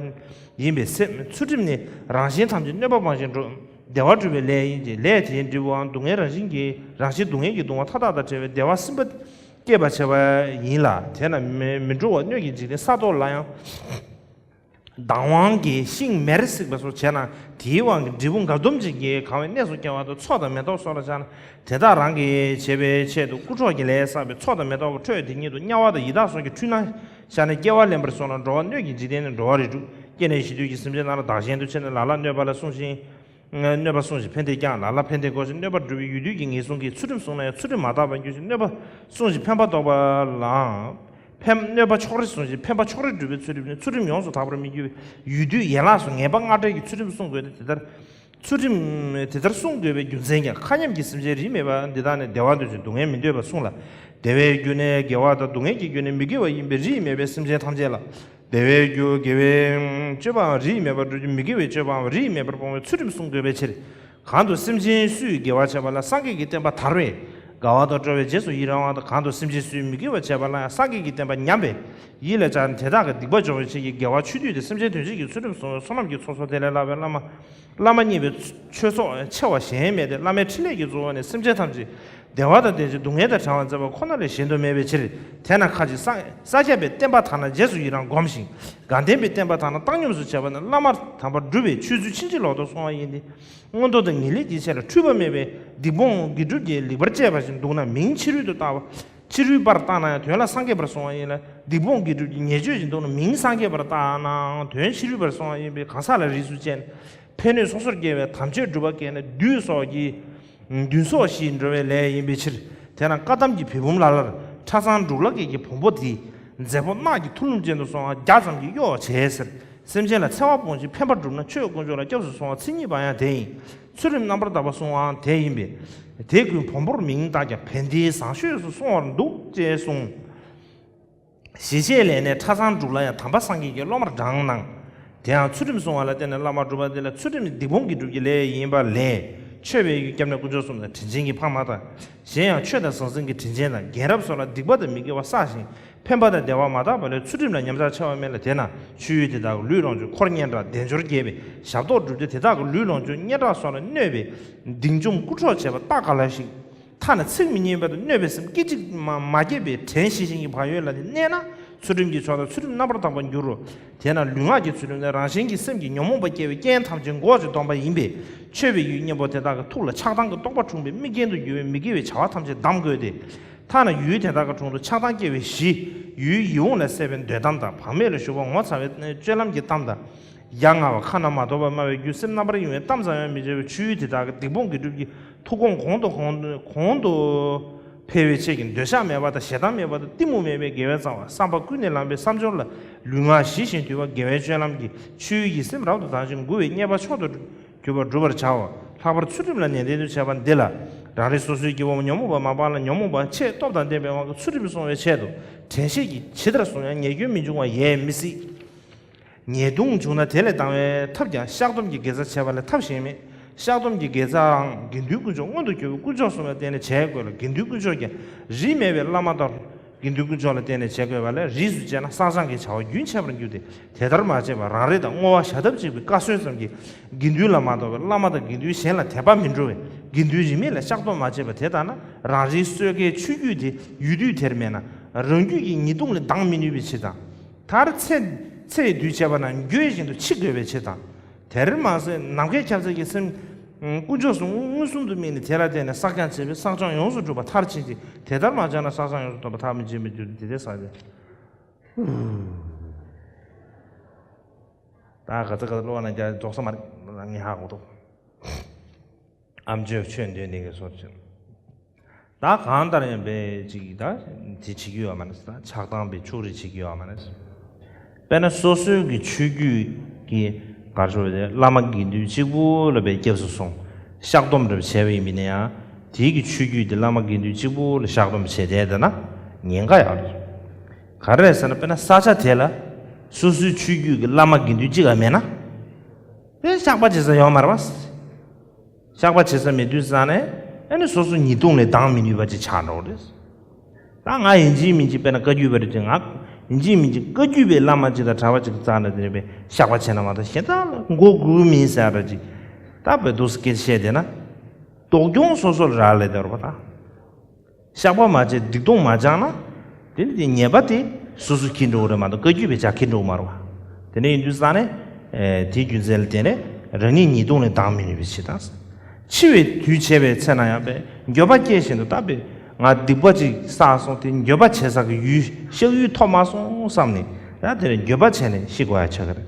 ཡིན་པས་ཚུལ་ཁྲིམས་ནི་རང་གཞན་ཐམས་ཅད་གནོད་པ་སྤང་ཞིང་འགྲོ་བདེ་བ་སྒྲུབ་པའི་ལས་ཡིན་ཏེ། ལས་དེའི་འབྲས་བུའང་སྡུག་བསྔལ་རང་བཞིན་གྱིས་རང་བཞིན་སྡུག་བསྔལ་གྱི་གདུང་བ་མཐའ་དག་དང་བྲལ་བའི་བདེ་བ་སིམ་པ་སྐྱེད་པར་བྱེད་པ་ཡིན་ལ། དེས་ན་མི་མི་འགྲོ་བ་སྣོད་ཀྱི་འཇིག་རྟེན་ས་ཐོག་ལ་ཡང་། དང་དབང་གིས་ཤིང་མེར་བསྲེགས་པ་སོགས་བྱས་ན་དེའི་དབང་གིས་འབྲས་བུ་འགལ་འདུམ་ཅན་གྱིས་གང་བའི་གནས་སུ་སྐྱེ་བ་དང་། མཚོ་དང་མེ་ཏོག་སོགས་ལ་བྱ་ན་དེ་དག་རང་གིས་བྱས་པའི་ཆེད་དུ་རྐུ་འཕྲོག་གི་ལས་བསགས་པའི་མཚོ་དང་མེ་ཏོག་གི་ཁྲོད་དེ་ཉིད་དུ་དམྱལ་བ་དང་ཡི་དྭགས་སོགས་ཀྱི་འཁྲུལ་སྣང་ཤར་ནས་སྐྱེ་བ་ལེན་པར་སོང་ན་འགྲོ་བ་སྣོད་ཀྱི་འཇིག་རྟེན་ནས་འགྲོ་བ་རིགས་དྲུག་སྐྱེ་གནས་ཞི་དུལ་གྱི་སེམས་ཅན་རྣམས་ལ་བདག་གཞན་དུ་ཕྱེ་ནས་ལ་ལ་གནོད་པ་ལ་བསྲུང་ཞིང་། གནོད་པ་བསྲུང་ཞིང་ཕན་བདེ་བསྐྱང་། ལ་ལ་ཕན་བདེ་བསྐོར་ཞིང་གནོད་པ་སྒྲུབ་པའི་ཡུལ་དུས་ཀྱི་ངེས་བཟུང་གིས་ཚུལ་ཁྲིམས་བསྲུངས་ན་ཡང་ཚུལ་ཁྲིམས་མ་དག་པར་འགྱུར་ཞིང་། གནོད་པ་བསྲུང་ཞིང་ཕན་པ་བཟློག་པ་ལའང་ཕན། གནོད་པ་ཕྱོགས་རིས་བསྲུང་ཞིང་ཕན་པ་ཕྱོགས་རིས་སྒྲུབ་པའི་ཚུལ་ཁྲིམས་ནི་ཚུལ་ཁྲིམས་ཡོངས་སུ་དག་པར་མི་འགྱུར་བའི་ཡུལ་དུས་ཡན་ལག་སོགས་ངེས་པ་ལྔ་བྲལ་གྱི་ཚུལ་ཁྲིམས་བསྲུང་དགོས་ཏེ། དེ་ལྟར་ཚུལ་ཁྲིམས་དེ་ལྟར་བསྲུང་དགོས་པའི་རྒྱུ་མཚན་ཀྱང་མཁའ་མཉམ་གྱི་སེམས་ཅན་རིས་མེད་པ་འདི་དག་ནི་བདེ་བ་འདོད་ཅིང་སྡུག་བསྔལ་མི་འདོད་པར་གསུངས་ལ། བདེ་བའི་རྒྱུ་ནི་དགེ་བ་དང་སྡུག་བསྔལ་གྱི་རྒྱུ་ནི་མི་དགེ་བ་ཡིན་པས་རིས་མེད་པའི་སེམས་ཅན་ཐམས་ཅད་ལ། བདེ་བའི་རྒྱུ་དགེ་བའི་སྤྱོད་པའང་རིས་མེད་པར་སྒྲུབ་ཅིང་མི་དགེ་བའི་སྤྱོད་པའང་རིས་མེད་པར་སྤོང་བའི་ཚུལ་ཁྲིམས་བསྲུང་དགོས་པའི་ཕྱིར། གང་དུ་སེམས་ཅན་སུས་དགེ་བ་བྱས་པ་ལ་སངས་རྒྱས་ཀྱི་བསྟན་པ་དར་བས། དགའ་བ་དང་སྤྲོ་བས་རྗེས་སུ་ཡི་རང་བ་དང་། གང་དུ་སེམས་ཅན་སུས་མི་དགེ་བ་བྱས་པ་ལ་ཡང་སངས་རྒྱས་ཀྱི་བསྟན་པ་ཉམས་པས་ཡིད་ལ་བཅགས་ནས་དེ་དག་གི་སྡིག་པ་སྦྱོང་བའི་ཕྱིར་གྱི་དགེ་བ་ཆོས་སྡུད་དེ་སེམས་ཅན་དོན་བྱེད་ཀྱི་ཚུལ་ཁྲིམས་བསྲུང་བའི་བསོད་ནམས་ཀྱི་ཚོགས་གསོག་དེ་ལས་ལྷག་པའི་བླ་མ། བླ་མ་མཉེས་པའི་ཆོས་ཚོགས་ཆེ་བ་གཞན་མེད་དེ། བླ་མའི་ཕྲིན་ལས་ཀྱི་གཙོ་བོ་ནི་སེམས་ཅན་ཐམས་ཅད་བདེ་བ་དང་ལྡན་ཅིང་སྡུག་བསྔལ་དང་བྲལ་བར་མཛད་པ་ཁོ་ན་ལས་གཞན་དུ་མེད་པའི་ཕྱིར། དེས་ན་ཁ་ཅིག་ས་ས་སྐྱ་པའི་བསྟན་པ་དར་ན་རྗེས་སུ་ཡི་རང་སྒོམ་ཞིང་། དགའ་ལྡན་པའི་བསྟན་པ་དར་ན་བཏང་སྙོམས་སུ་བྱས་པ་ནི་བླ་མར་དམ་པར་སྒྲུབ་པའི་ཆོས་ཚུལ་ཕྱིན་ཅི་ལོག་ཏུ་སོང་བ་ཡིན་ཏེ། མངོན་མཐོ་དང་ངེས་ལེགས་ཀྱི་ཆེད་ལ་འཁྲུལ་པ་མེད་པའི་སྡིག་སྤོང་དགེ་སྒྲུབ་ཀྱི་ལེགས་པར་དཔྱད་པ་ཞིག་འདུག་ན་མིང་ཕྱི་རོལ་དུ་བཏགས་པ། ཕྱི་རོལ་པར་བཏགས་ན་ཡང་དོན་ལ་སངས་རྒྱས་པར་སོང་བ་ཡིན་ལ། སྡིག་སྤོང་དགེ་སྒྲུབ་ཀྱི་ཉེས་སྤྱོད་ཅིག་འདུག་ན་མིང་སངས་རྒྱས་པར་བཏགས་ནའང་དོན་ཕྱི་རོལ་པར་སོང་བ་ཡིན་པས་གང་ཟག་ལ་རིས་སུ་བཅད་ནས། ཕན་གནོད་སོ་སོར་འགལ་བའི་དམ་ཆོས་སྒྲུབ་པ་བཀལ་ན་བདུད་སོགས་ཀྱི་བདུད་སོགས་ཞིག་འགྲོ་བའི་ལས་ཡིན་པའི་ཕྱིར། དེས་ན་བཀའ་གདམས་ཀྱི་བེ་བུམ་ལ་ལར་ཁྲ་ཚང་འབྲུག་ལ་བརྒྱད་ཀྱི་བོན་པོ་དེས་མཛད་པོ་གནག་གི་ཐུ་ལུམ་ཅན་དུ་སོང་བ་བརྒྱ་ཙམ་གྱིས་གཡོ་བར་བྱས་ཟེར། སེམས་ཅན་ལ་འཚེ་བ་སྤོང་ཞིང་ཕན་པ་བསྒྲུབ་ན་ཆོས་དཀོན་མཆོག་ལ་སྐྱབས་སུ་སོང་བ་མཚན་ཉིད་པ་ཡང་དེ་ཡིན། ཚུལ་ཁྲིམས་རྣམ་པར་དག་པ་བསྲུང་བའང་དེ་ཡིན་པས། དེ་ཀུན་བོན་པོར་མིང་བཏགས་ཀྱང་བན་དེའི་བཟང་ཤོས་སུ་སོང་བར་འདུག་ཅེས་གསུངས། ཞི་བྱེད་ལས་ནི་ཁྲ་ཚང་འབྲུག་ལ་ཡང་དམ་པ་སངས་རྒྱས་ཀྱི་སློབ་མར་བགྲངས་གནང་། དེའང་ཚུལ་ཁྲིམས་བསྲུང་བ་ལ་བརྟེན་ནས་བླ་མར་གྲུབ་པ་དེ་ལ་ཚུལ་ཁྲིམས་ནི་སྡིག་སྤོང་གི་སྒྲུབ་ཀྱི་ལས་ཡིན་པ་ལས། མཆོད་པའི་ཡུལ་སྐྱབས་གནས་དཀོན་མཆོག་གསུམ་དང་དྲིན་ཅན་གྱི་ཕ་མ་དང་། གཞན་ཡང་ཆོས་དང་ཟང་ཟིང་གི་དྲིན་ཅན་དང་རྒན་རབས་སོགས་ལ་སྡིག་པ་དང་མི་དགེ་བ་བསགས་ཤིང་ཕན་པ་དང་བདེ་བ་མ་དག་པ་ལས་ཚུལ་ཁྲིམས་ལ་ཉམས་ཆག་ཆེ་བ་མེད་ལ། དེས་ན་ཆོས་ཡུལ་དེ་དག་གི་ལུས་ལོངས་སྤྱོད་འཁོར་སྙན་གྲགས་སྡེབ་སྦྱོར་རྒྱས་པའི་ཞབས་ཏོག་བསྒྲུབས་ཏེ་དེ་དག་གི་ལུས་ལོངས་སྤྱོད་སྙན་གྲགས་སོགས་ལ་གནོད་པའི་སྡིག་འཇོམས་རྐུ་འཕྲོག་བྱེད་པ་ལྟ་ག་ལ་ཞིག་ཐ་ན་ཚིག་མི་སྙན་པ་དང་གནོད་པའི་སེམས་སྐད་ཅིག་མ་མ་སྐྱེས་པའི་དྲན་ཤེས་བཞིན་གྱི་བག་ཡོད་ལ་ནི་གནས་ན་ཚུལ་ཁྲིམས་ཀྱི་ཕྱོགས་དང་ཚུལ་ཁྲིམས་རྣམ་པར་དག་པར་འགྱུར་རོ། དེས་ན་ལུས་ངག་གི་ཚུལ་ཁྲིམས་ནི་རང་གཞན་གྱི་སེམས་ཀྱི་ཉོན་མོངས་པ་སྐྱེ་བའི་རྐྱེན་ཐམས་ཅད་འགོག་ཅིང་སྡོམ་པ་ཡིན་པས་མཆོད་པའི་ཡུལ་གཉེན་པོ་དེ་དག་གི་ཐུགས་ལ་ཆགས་སྡང་གི་རྟོག་པ་འཁྲུངས་པའི་དམིགས་རྐྱེན་དུ་འགྱུར་བའི་མི་དགེ་བའི་བྱ་བ་ཐམས་ཅད་བསྡམ་དགོས་ཏེ། ཐ་ན་ཡུལ་དེ་དག་གི་དྲུང་དུ་ཆགས་སྡང་སྐྱེ་བའི་གཞི་ཡུལ་ཡིད་འོང་ལ་སྲེད་པའི་འདོད་གཏམ་དང་བག་མེད་ལ་ཞུགས་པ་ངོ་ཚ་བའི་སྤྱོད་ལམ་གྱི་གཏམ་དང་། ཡ་ང་བ་ཁ་ན་མ་ཐོ་བ་སྨྲ་བའི་རྒྱུ་སེམས་རྣམ་པར་གཡེང་བའི་གཏམ་ཙམ་ཡང་མི་བྱ་བའི་ཆོས་ཡུལ་དེ་དག་གི་སྡིག་སྤོང་གི་སྒྲུབ་ཀྱི་ཐུགས་དགོངས་གོང་དུ་གོང་དུ་གོང་དུ་འཕེལ་བའི་ཆེད་ཀྱི་འདོད་ཆགས་མེད་པ་དང་ཞེ་སྡང་མེད་པ་དང་གཏི་མུག་མེད་པའི་དགེ་བའི་རྩ་བ་བསམ་པ་ཀུན་ནས་བསླངས་པའི་བསམ་སྦྱོར་ལ་ལུས་ངག་ཞི་ཞིང་དུལ་བ་དགེ་བའི་སྤྱོད་ལམ་གྱི་ཆོས་ཡུལ་གྱི་སེམས་རབ་ཏུ་དག་ཅིང་མགུ་བའི་རྙེད་པ་མཆོག་ཏུ་གྱུར་པར་བསྒྲུབ་པར་བྱའོ། ལྷག་པར་ཚུལ་ཁྲིམས་ལ་ནན་ཏན་དུ་བྱས་པ་འདི་ལ་རང་རིག་སོ་སོའི་སྐྱེ་བོ་ཉོན་མོངས་པ་མ་སྤངས་ལ་ཉོན་མོངས་པ་ཆེས་སྟོབས་དང་ལྡན་པའི་དབང་གིས་ཚུལ་ཁྲིམས་བསྲུང་བའི་ཆེད་དུ་དྲན་ཤེས་ཀྱིས་ཇི་ལྟར་བསྲུང་ཡང་ཉེས་སྐྱོན་མི་འབྱུང་བ་ཡལ་མི་སྲིད། ཉེས་ལྟུང་བྱུང་ན་དེ་ལས་ལྡང་བའི་ཐབས་ཀྱང་བཤགས་སྡོམ་གྱི་དགེ་རྩ་བྱས་པ་ལས་ཐབས་གཞན་མེད། བཤགས་སྡོམ་གྱི་དགེ་རྩའང་དགེ་འདུན་དཀོན་མཆོག་མངོན་དུ་གྱུར་པའི་དཀོན་མཆོག་གསུམ་ལ་བརྟེན་ནས་བྱེད་དགོས་ལ། དགེ་འདུན་དཀོན་མཆོག་ཀྱང་རིས་མེད་པའི་བླ་མ་དང་དགེ་འདུན་དཀོན་མཆོག་ལ་བརྟེན་ནས་བྱེད་དགོས་པ་ལས་རིས་སུ་བཅད་ན་བསགས་སྦྱང་གི་བྱ་བ་རྒྱུན་ཆད་པར་འགྱུར་ཏེ། དེ་ལྟར་མ་བྱས་པར་རང་རེ་དང་བསྔོ་བ་ཞལ་ཏབ་གཅིག་པའི་བཀའ་སྲོལ་ཙམ་གྱིས་དགེ་འདུན་ལ་མ་གཏོགས་པའི་བླ་མ་དང་དགེ་འདུན་གཞན་ལ་དད་པ་མི་འགྲོ་བས་དགེ་འདུན་རིས་མེད་ལ་བཤགས་སྡོམ་མ་བྱས་པ་དེ་ལྟར་ན་རང་རེའི་གསོལ་ཁའི་ཆོས་བརྒྱུད་དེ་ཡུལ་དུས་དེར་མེད་ན་རང་རྒྱུད་ཀྱི་ཉེས་ལྟུང་ལས་ལྡང་མི་ནུས་པའི་ཕྱིར་དང་། མཐར་ཚེ་ཚེ་ཡི་དུས་བྱས་པ་ན་འགྱོད་བཞིན་དུ་འཆི་དགོས་པའི་ཕྱིར་དང་། དེར་མ་ཟད་ནམ་མཁའི་ཁྱབ་བྱེད་ཀྱི་སེམས་དཀོན་མཆོག་གསུམ་མངོན་སུམ་དུ་དམིགས་ནས་དེ་ལ་བརྟེན་ནས་བསགས་སྦྱང་བྱས་པས་བསགས་སྦྱང་ཡོངས་སུ་གྲུབ་པ་མཐར་ཕྱིན་ཅིང་དེ་ལྟར་མ་བྱས་ན་བསགས་སྦྱང་ཡོངས་སུ་གྲུབ་པ་མཐར་མི་ཕྱིན་པའི་རྒྱུ་དེ་དེ་ཟེར་ཏེ། ད་ག་ཚོད་ག་ཚོད་ཀློག་ན་རྒྱ་རྫོགས་ས་མ་རེད་ངས་ཧ་གོ་འདུག་ཨ་མཆོད་ཆོས་འདོན་ནི་གི་སོ་ཆེ། ད་གང་ལྟར་ཡང་པའི་ཅིག་ད་དེ་བྱེད་ཀྱི་ཡོད་མ་རེད། ད་ཆགས་སྡང་པའི་ཕྱོགས་རིས་བྱེད་ཀྱི་ཡོད་མ་རེད། དཔེར་ན་སོ་སོའི་གི་ཆོས་བརྒྱུད་ཀྱི་གར་ཤོར་དེ་བླ་མ་དགེ་འདུན་གཅིག་པུ་ལ་པའི་སྐྱབས་སུ་སོང་བཤགས་སྡོམ་རེ་བྱས་པ་ཡིན་མིན་ན་ཡང་ དེའི་གི་ཆོས་བརྒྱུད་དེ་བླ་མ་དགེ་འདུན་གཅིག་པུ་ལ་བཤགས་སྡོམ་བྱས་བསྡད་བསྡད་ན་ཉེན་ཁ་ཡོད་རེད། ག་རེ་རེད་ཟེར་ན། དཔེར་ན་ས་ཆ་དེ་ལ་སོ་སོའི་ཆོས་བརྒྱུད་ཀྱི་བླ་མ་དགེ་འདུན་གཅིག་ལ་མེད་ན། དེ་བཤགས་པ་བྱེད་ས་ཡོད་མ་རེད་པ། བཤགས་པ་བྱེད་ས་མེད་དུས་ཙང་ནས་ཨ་ནི་སོ་སོ་ཉེས་ལྟུང་ལས་ལྡང་མི་ནུས་པ་ཅིག་ཆགས་འགྲོ་གི་རེད། ད་ང་ཡིན་གཅིག་མིན་གཅིག་དཔེར་ན་བཀའ་བརྒྱུད་པ་རེད་ཅེས། ང་ཡིན་གཅིག་མིན་གཅིག་བཀའ་བརྒྱུད་པའི་བླ་མ་ཅིག་དང་གྲྭ་པ་ཅིག་རྩ་ནས་དེ་རེད་པས་བཤགས་པ་བྱས་ན་མ་གཏོགས་གཞན་དག་ལ་མགོ་སྒུར་མིན་ཟེར་ར་ཅིག་ད་བོད་དུ་སྐད་བཤད་བསྡད་ན། སྡུག་གྱོང་སོ་སོར་རག་ལས་བསྡད་རོགས་པ་དང་། བཤགས་པ་མ་བྱས་སྡིག་ལྟུང་མ་སྦྱངས་ན། དེ་ནི་དེ་ཉེས་པ་དེ་སོ་སོ་འཁྱེར་འགྲོ་གི་རེད་མ་གཏོགས་བཀའ་བརྒྱུད་པའི་ཇག་འཁྱེར་འགྲོ་གི་མ་རེད་བ། དེ་འདྲ་ཡིན་དུས་ཙང་ནས། ཨེ། དེའི་རྒྱུ་མཚན་ལ་བརྟེན་ནས་རང་ཉིད་ཉེས་ལྟུང་ལས་ལྡང་མི་ནུས་པའི་ཕྱིར་དང་། འཆི་བའི་དུས་བྱས་པའི་ཚེ་ན་ཡང་པས་འགྱོད་པ་སྐྱེས་བཞིན་དུ་ད་པས་ང་སྡིག་པ་ཅིག་བསགས་སོང་། དེ་འགྱོད་པ་བྱེད་ས་གི་ཡུལ་གཤགས་ཡུལ་ཐོབ་མ་སོང་བསམ་ནས་ཡང་དེར་འགྱོད་པ་བྱས་ནས་ཤི་དགོས་ཡ་ཆགས་ཀྱི་རེད།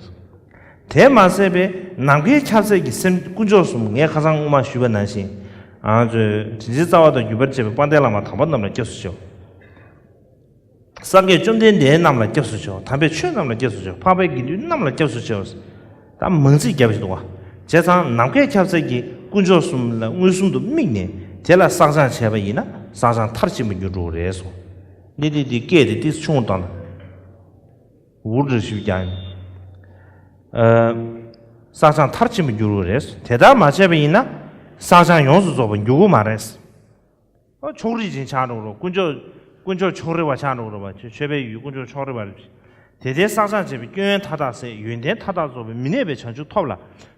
དེ་མ་ཟད་པའི་ནམ་མཁའི་ཁྱབ་ཚད་ཀྱི་སེམས་དཀོན་མཆོག་གསུམ། ངས་ཁ་སང་སྔོན་མ་ཞུས་པ་ནང་བཞིན། ང་ཚོས་དྲིན་ཅན་རྩ་བ་དང་བརྒྱུད་པར་བཅས་པའི་དཔལ་ལྡན་བླ་མ་དམ་པ་རྣམས་ལ་སྐྱབས་སུ་མཆིའོ། སངས་རྒྱས་བཅོམ་ལྡན་འདས་རྣམས་ལ་སྐྱབས་སུ་མཆིའོ། དམ་པའི་ཆོས་རྣམས་ལ་སྐྱབས་སུ་མཆིའོ། འཕགས་པའི་དགེ་འདུན་རྣམས་ལ་སྐྱབས་སུ་མཆིའོ། ད་མང་ཚིག་བརྒྱབ་བཞིན་འདུག་བ། བྱས་ཙང་ནམ་མཁའི་ཁྱབ་ཚད་ཀྱི་དཀོན་མཆོག་གསུམ་ལ་མངོན་སུམ་དུ་དམིགས་ནས་དེ་ལ་བསགས་སྦྱང་བྱས་པ་ཡིན་ན་བསགས་སྦྱང་མཐར་ཕྱིན་པར་འགྱུར་འགྲོ་གི་རེད་གསུངས། འདི་འདི་འདི་སྐད་དེ་ཏིས་ཆུང་བཏང་ན། འུར་འདྲ་ཞིག་ཀྱང་། ཨ། བསགས་སྦྱང་མཐར་ཕྱིན་པར་འགྱུར་བ་རེད། དེ་ལྟར་མ་བྱས་པ་ཡིན་ན་བསགས་སྦྱང་ཡོངས་སུ་རྫོགས་པར་འགྱུར་གྱི་མ་རེད། ཨོ། ཕྱོགས་རིས་ཅན་ཆགས་འགྲོ་རོགས། དཀོན་མཆོག་དཀོན་མཆོག་ཕྱོགས་རིས་པ་ཆགས་འགྲོ་རོགས་པ། ཆོས་པའི་ཡུལ་དཀོན་མཆོག་ཕྱོགས་རིས་པ་རེད། དེ་ལྟའི་བསགས་སྦྱང་བྱས་པའི་སྐྱོན་ཡོན་མཐའ་དག་སེལ། ཡོན་ཏན་མཐའ་དག་རྫོགས་པའི་མི་གནས་པའི་བྱང་ཆུབ་ཐོབ་ལ།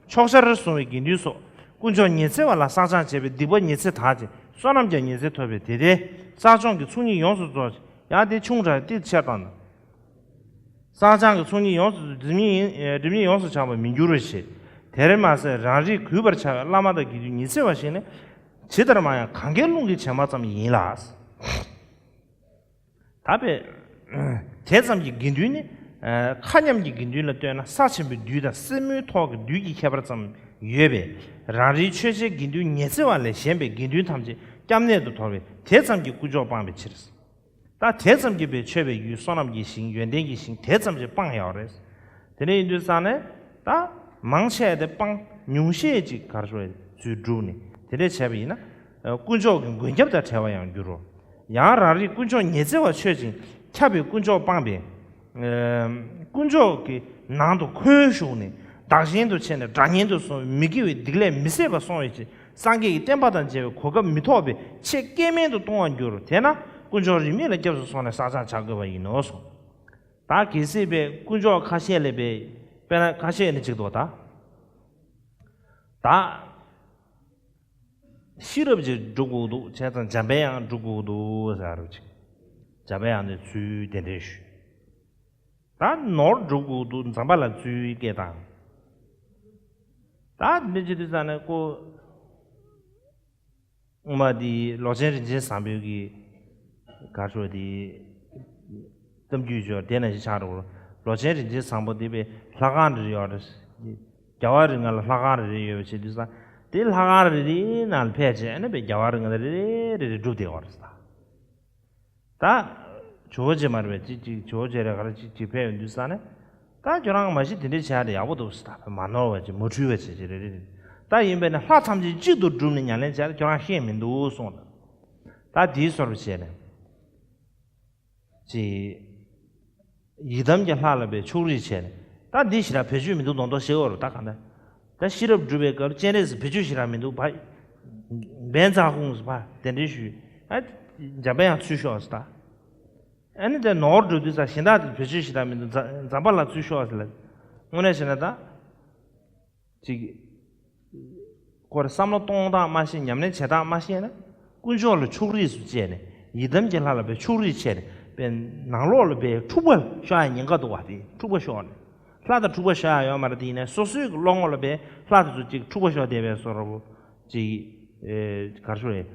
ཕྱོགས་ཆར་བཟུང་བའི་དགེ་འདུན་སོགས་དཀོན་མཆོག་ཉི་ཚེ་བ་ལ་བསགས་སྦྱང་བྱས་པའི་སྡིག་པ་ཉི་ཚེ་དག་ཅིང་བསོད་ནམས་ཀྱང་ཉི་ཚེ་ཐོབ་པས། དེ་ལྟའི་བསགས་སྦྱོང་གི་ཚོགས་གཉིས་ཡོངས་སུ་རྫོགས་ཤིང་། ཡང་དེ་ཆུང་དྲགས་ཏིལ་ཆེར་བཏང་ན། བསགས་སྦྱང་གི་ཚོགས་གཉིས་ཡོངས་སུ་སྒྲིབ་གཉིས་ཡིན། སྒྲིབ་གཉིས་ཡོངས་སུ་བྱང་བར་མི་འགྱུར་བའི་ཕྱིར། དེར་མ་ཟད་རང་རིགས་གུས་པར་བྱ་བའི་བླ་མ་དང་དགེ་འདུན་ཉི་ཚེ་བ་ཞིག་ནི། ཇི་ལྟར་མ་ཡང་གང་གཱའི་ཀླུང་གི་བྱེ་མ་ཙམ་ཡིན་ལ། ད་པས། དེ་ཙམ་གྱི་དགེ་འདུན་ནི། མཁའ་མཉམ་གྱི་དགེ་འདུན་ལ་ལྟོས་ན་ས་ཆེན་པོའི་རྡུལ་དང་སེན་མོའི་ཐོག་གི་རྡུལ་གྱི་ཁྱད་པར་ཙམ་ཡོད་པས། རང་རིགས་ཆོས་ཅན་དགེ་འདུན་ཉི་ཚེ་བ་ལས་གཞན་པའི་དགེ་འདུན་ཐམས་ཅད་སྐྱབས་གནས་སུ་དོར་བས་དེ་ཙམ་གྱིས་དཀོན་མཆོག་སྤངས་པའི་ཕྱིར། ད་དེ་ཙམ་གྱིས་པས་ཆོས་པའི་ཡུལ་བསོད་ནམས་ཀྱི་ཞིང་ཡོན་ཏན་གྱི་ཞིང་དེ་ཙམ་གྱིས་སྤངས་ཡོད་རེད། དེ་འདྲ་ཡིན་དུས་ཙང་ནས་ད་མང་ཆེ་དེ་སྤངས། ཉུང་ཤས་ཅིག་གར་ཤོར་ཚུལ་བསྒྲུབས་ནས་དེ་འདྲ་བྱས་པ་ཡིན་ན། དཀོན་མཆོག་གི་མགོན་སྐྱབས་དང་བྲལ་བ་ཡང་འགྱུར་རོ། ཡང་རང་རིགས་དཀོན་མཆོག་ཉི་ཚེ་བ་ཆོས་ཅན་ཁྱབ་པའི་དཀོན་མཆོག་སྤངས་པས། དཀོན་མཆོག་གི་ནང་དུ་ཁོལ་ཞུགས་ནས་བདག་གཞན་དུ་ཕྱེ་ནས་དགྲ་གཉེན་དུ་སོང་བའི་མི་དགེ་བའི་སྡིག་ལས་མི་བཟད་པ་སོང་བའི་ཕྱིར། སངས་རྒྱས་ཀྱི་བསྟན་པ་དང་མཇལ་བའི་གོ་སྐབས་མི་ཐོབ་པས་ཆེས་སྐལ་དམན་དུ་ལྟུང་བར་འགྱུར། དེས་ན་དཀོན་མཆོག་རིས་མེད་ལ་སྐྱབས་སུ་སོང་ནས་བསགས་སྦྱང་བྱ་དགོས་པ་ཡིན་ནོ་གསུངས། ད་གལ་སྲིད་པས་དཀོན་མཆོག་ཁ་ཤས་ལས་པས། དཔེར་ན་ཁ་ཤས་ནི་གཅིག་ཏུ་ད། ད། ཤེས་རབ་ཅིག་སྒྲུབ་དགོས་འདུག་བྱས་ཙང་འཇམ་པའི་དབྱངས་སྒྲུབ་དགོས་འདུག་ཟེར་རོ་ཅིག་འཇམ་པའི་དབྱངས་ནས་ཚུལ་དེ་འདྲས་ཞུ། ད་ནོར་སྒྲུབ་དགོས་འདུག་ཛམ་བྷ་ལ་ཚུལ་སྐད་དང་། ད་འདི་ཅི་དུས་ཙང་ནས་ཀོ། སྔོན་མ་དེ་ལོ་ཆེན་རིན་ཆེན་བཟང་པོའི་གི་ག་ཤོད་དེ་གཏམ་རྒྱུད་ཅོ་དེ་ན་ཞིག་ཆགས་འགྲོ། ལོ་ཆེན་རིན་ཆེན་བཟང་པོ་དེ་པའི་ལྷ་ཁང་རེ་རེ་ཡོད་རེད། རྒྱལ་བ་རིགས་ལྔ་ལ་ལྷ་ཁང་རེ་རེ་ཡོད་པ་བྱེད་དུས་ཙང་དེ་ལྷ་ཁང་རེ་རེའི་ནང་ལ་ཕལ་ཆེར་ཨ་ནི་པའི་རྒྱལ་བ་རིགས་ལྔ་རེ་རེ་རེ་རེ་སྒྲུབ་བསྡད་ཡོད་རེད། ད། ཇོ་བོ་རྗེ་མ་རེད་པས་ཅིག་ཅིག་ཇོ་བོ་རྗེ་རེད་ག་རེ་ཅིག་ཅིག་ཕེབས་ཡོང་དུས་ས་ནས། ད་ཁྱོད་རང་མ་གཞི་དེ་འདྲའི་བྱ་དེ་ཡག་པོ་འདུག་ཟེར། ད་མ་ནོར་བ་ཅིག་མ་འཁྲུལ་བ་ཅིག་ཅིག་རེད་རེད། ད་ཡིན་པས་ན་ལྷ་ཐམས་ཅད་གཅིག་ཏུ་བསྒྲུབས་ནས་ཉམས་ལེན་བྱས་ན་ཁྱོད་རང་ཤེས་མི་འདུག་གསུངས། ད་དེའི་སོར་བྱས་ནས། ཅིག་ཡི་དམ་གྱི་ལྷ་ལ་པའི་ཕྱོགས་རིས་བྱས་ནས། ད་འདི་ཞེ་དྲག་བེད་སྤྱོད་མི་འདུག་མདོག་མདོག་བྱེད་འོར་ད་གང་ལྟར། ད་ཤེས་རབ་སྒྲུབ་པའི་སྐབས་སྤྱན་རས་གཟིགས་བེད་སྤྱོད་ཞེ་དྲག་མི་འདུག་བ། བན་ཛ་ཧུང་ཟེར་བ་དེ་འདྲའི་ཞུས། ཨ། འཇམ་པའི་དབྱངས་ཚུར་ཤོག་ཟེར་ད། ཨ་ནི་དེ་ནོར་འགྲོ་དུས་ཙང་གཞན་དག་དེ་བེད་སྤྱོད་ཞེ་དྲག་མི་འདུག་ཛ་ཛམ་བྷ་ལ་ཚུར་ཤོག་ཟེར་ལ། དངོས་གནས་བྱས་ན་ད། ཅིག་ཁོ་རང་བསམ་བློ་གཏོང་སྟངས་མ་ཤེས། ཉམས་ལེན་བྱེད་སྟངས་མ་ཤེས་ན། དཀོན་མཆོག་ལ་ཕྱོགས་རིས་སུ་བྱས་ནས་ཡི་དམ་གྱི་ལྷ་ལ་པའི་ཕྱོགས་རིས་བྱས་ནས་པའི་ནང་ལོགས་ལ་པའི་འཁྲུག་པ་ཤོར་ཡ་ཉེན་ཁ་འདུག་བ། དེ་འཁྲུག་པ་ཤོར་ནས་ལྷ་དང་འཁྲུག་པ་ཤོར་ཡ་ཡོད་མ་རེད། དེ་ཡིན་ནའི་སོ་སོའི་གི་བློ་ངོ་ལ་པའི་ལྷ་དེ་ཚོ་ཅིག་འཁྲུག་པ་ཤོར་བསྡད་པའི་བཟོ་འདྲ་པོ་ཅིག་ཨེ། ག་རེ་ཞུ་རེད།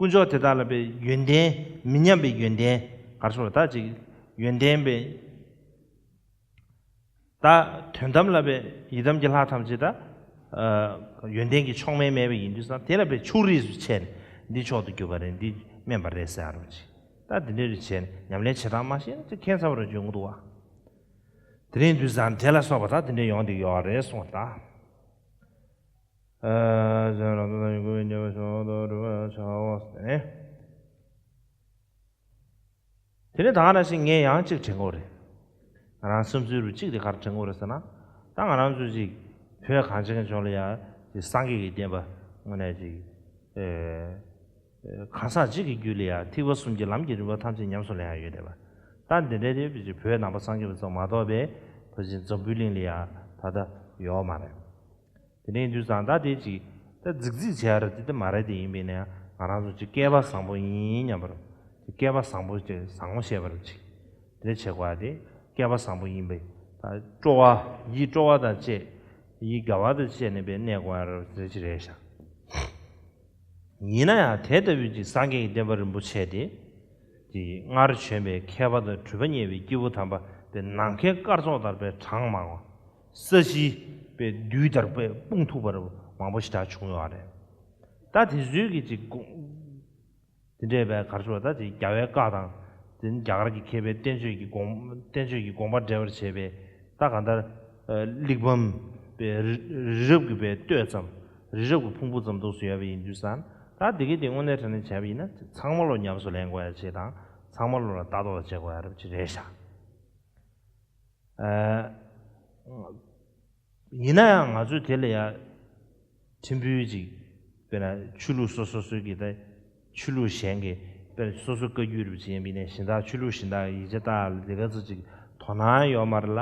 དཀོན་མཆོག་དེ་དག་ལ་པའི་ཡོན་ཏན་མི་མཉམ་པའི་ཡོན་ཏན་ག་རེ་ཞུ་རེད། ད་ཅིག་ཡོན་ཏན་པའི། ད་དོན་དམ་ལ་པའི་ཡི་དམ་གྱི་ལྷ་ཐམས་ཅད་ད། ཨ། ཡོན་ཏན་གྱི་མཆོག་དམན་མེད་པ་ཡིན་དུས་ཙང་དེ་ལ་པའི་ཕྱོགས་རིས་སུ་བྱས་ནས་འདི་མཆོག་ཏུ་གྱུར་པ་རེད། འདི་དམན་པ་རེད་ཟེར་རོ་ཅིག་ད་འདི་འདྲའི་རིགས་བྱས་ནས་ཉམས་ལེན་བྱེད་སྟངས་མ་ཤེས་ན་ཅིག་ཁྱད་མཚར་བ་རུ་འཇོན་གྱི་འདུག་བ། དེ་རིང་དུས་ཙང་དེ་ལ་སོགས་པ་ད་དེ་འདྲའི་ཡོང་འདི་ཡོད་རེད་གསུངས་ད། ཨ། གཞན་རང་དོན་དང་ཡོད་དགུ་པའི་ཉེས་པ་ཞི་བ་དང་སྒྲུབ་པར་བྱའོ། དེ་ནས་ད་ག་ནང་བཞིན་ངས་ཡང་གཅིག་དྲན་གྱི་ཡོད་རེད། ང་རང་བསམ་ཚུལ་རུ་གཅིག་དེ་ག་རེ་དྲན་གྱི་ཡོད་རེད་ཟེར་ན། ད་ང་རང་ཚོ་ཅིག་བོད་གངས་ཅན་གྱི་ལྗོངས་ལ་ཡ་ཅིག་སངས་རྒྱས་ཀྱི་བསྟན་པ་དངོས་གནས་ཅིག་ཨེ། གང་ཟག་གཅིག་གི་རྒྱུད་ལ་ཡང་ཐེག་པ་གསུམ་གྱི་ལམ་གྱི་རིམ་པ་ཐམས་ཅད་ཉམས་སུ་ལེན་ཡ་ཡོད་བསྡད་པ། ད་འདི་འདྲའི་དེ་བོད་ནང་པ་སངས་རྒྱས་པ་ཚོ་མ་གཏོགས་པའི་ཕལ་ཆེར་འཛམ་བུའི་གླིང་ལ་ཡང་ད་ལྟ་ཡོད་མ་རེད། དེ་འདྲ་ཡིན་དུས་ཙང་ད་དེ་ཅིག་ད་རྫིག་རྫིག་བྱས་ར་དེ་དེ་མ་རེད། དེ་ཡིན་པས་ན་ང་རང་ཚོ་ཅིག་སྐལ་པ་བཟང་པོ་ཡིན་སྙམ་པར། ཅིག་སྐལ་པ་བཟང་པོ་ཅིག་བཟང་པོ་བཤད་པར་ཅིག་དེ་འདྲ་བྱེད་དགོས་ཡ་དེ་སྐལ་པ་བཟང་པོ་ཡིན་པས། ད་སྤྲོ་བ་ཡིད་སྤྲོ་བ་དང་བཅས་ཡིད་དགའ་བ་དང་བཅས་ནས་པའི་གནས་དགོས་ཡ་ར་དེ་ཅིག་རེད་ཤག་ཡིན་ན་ཡང་དེ་ལྟ་བུའི་ཅིག་སངས་རྒྱས་ཀྱི་བསྟན་པ་རིན་པོ་ཆེ་དེ། ཅིག་སྔར་བྱོན་པའི་མཁས་པ་དང་གྲུབ་པ་བརྙེས་པའི་སྐྱེས་བུ་དམ་པ་དེ་ནམ་མཁའི་སྐར་ཚོགས་ལྟར་པའི་གྲངས་མང་བ། ས་གཞི་པའི་རྡུལ་ལྟར་པའི་སྤུངས་ཐུབ་པར་མང་པོ་ཞེ་དྲག་བྱུང་ཡོད་རེད། ད་དེ་ཚོའི་གི་ཅིག་དགོངས། དེ་འདྲས་པའི་གར་ཚོགས་ད་ཅིག་རྒྱལ་བའི་བཀའ་དང་། དེ་ནི་རྒྱ་གར་གྱི་མཁས་པའི་བསྟན་བཅོས་ཀྱི་དགོངས། བསྟན་བཅོས་ཀྱི་དགོངས་པ་འགྲེལ་བར་བྱེད་པའི་ད་གང་ལྟར། གླེགས་བམ་པའི་རི་རི་རབ་ཀྱི་པའི་སྟོད་ཙམ། རི་རབ་ཀྱི་ཕུང་པོ་ཙམ་འདུག་སེ་ཡོད་པ་ཡིན་དུས་ཙང་། ད་དེ་གའི་དེ་དངོས་གནས་དྲང་གནས་བྱས་པ་ཡིན་ན་ཚང་མ་ལོ་ཉམས་སུ་ལེན་དགོས་ཡ་ཅིག་དང་། ཚང་མ་ལོ་ལ་ལྟ་རྟོག་བྱེད་དགོས་ཡ་རབ་ཅིག་རེད་ཤག་ཨ། ཡིན་ན་ཡང་ང་ཚོས་དེ་ལ་ཡ་ཕྲན་བུ་ཅིག་དཔེར་ན་ཆོས་ལུགས་སོ་སོ་སོའི་གི་ད་ཆོས་ལུགས་གཞན་གྱི་དཔེར་ན་སོ་སོ་བཀའ་བརྒྱུད་རུ་ཅིག་ཡིན་པ་ཡིན་ན་གཞན་དག་ཆོས་ལུགས་གཞན་དག་ཡིག་ཆ་ལྟ་ལ་དེ་ག་ཚོད་ཅིག་དོ་སྣང་ཡོད་མ་རེད་ལ།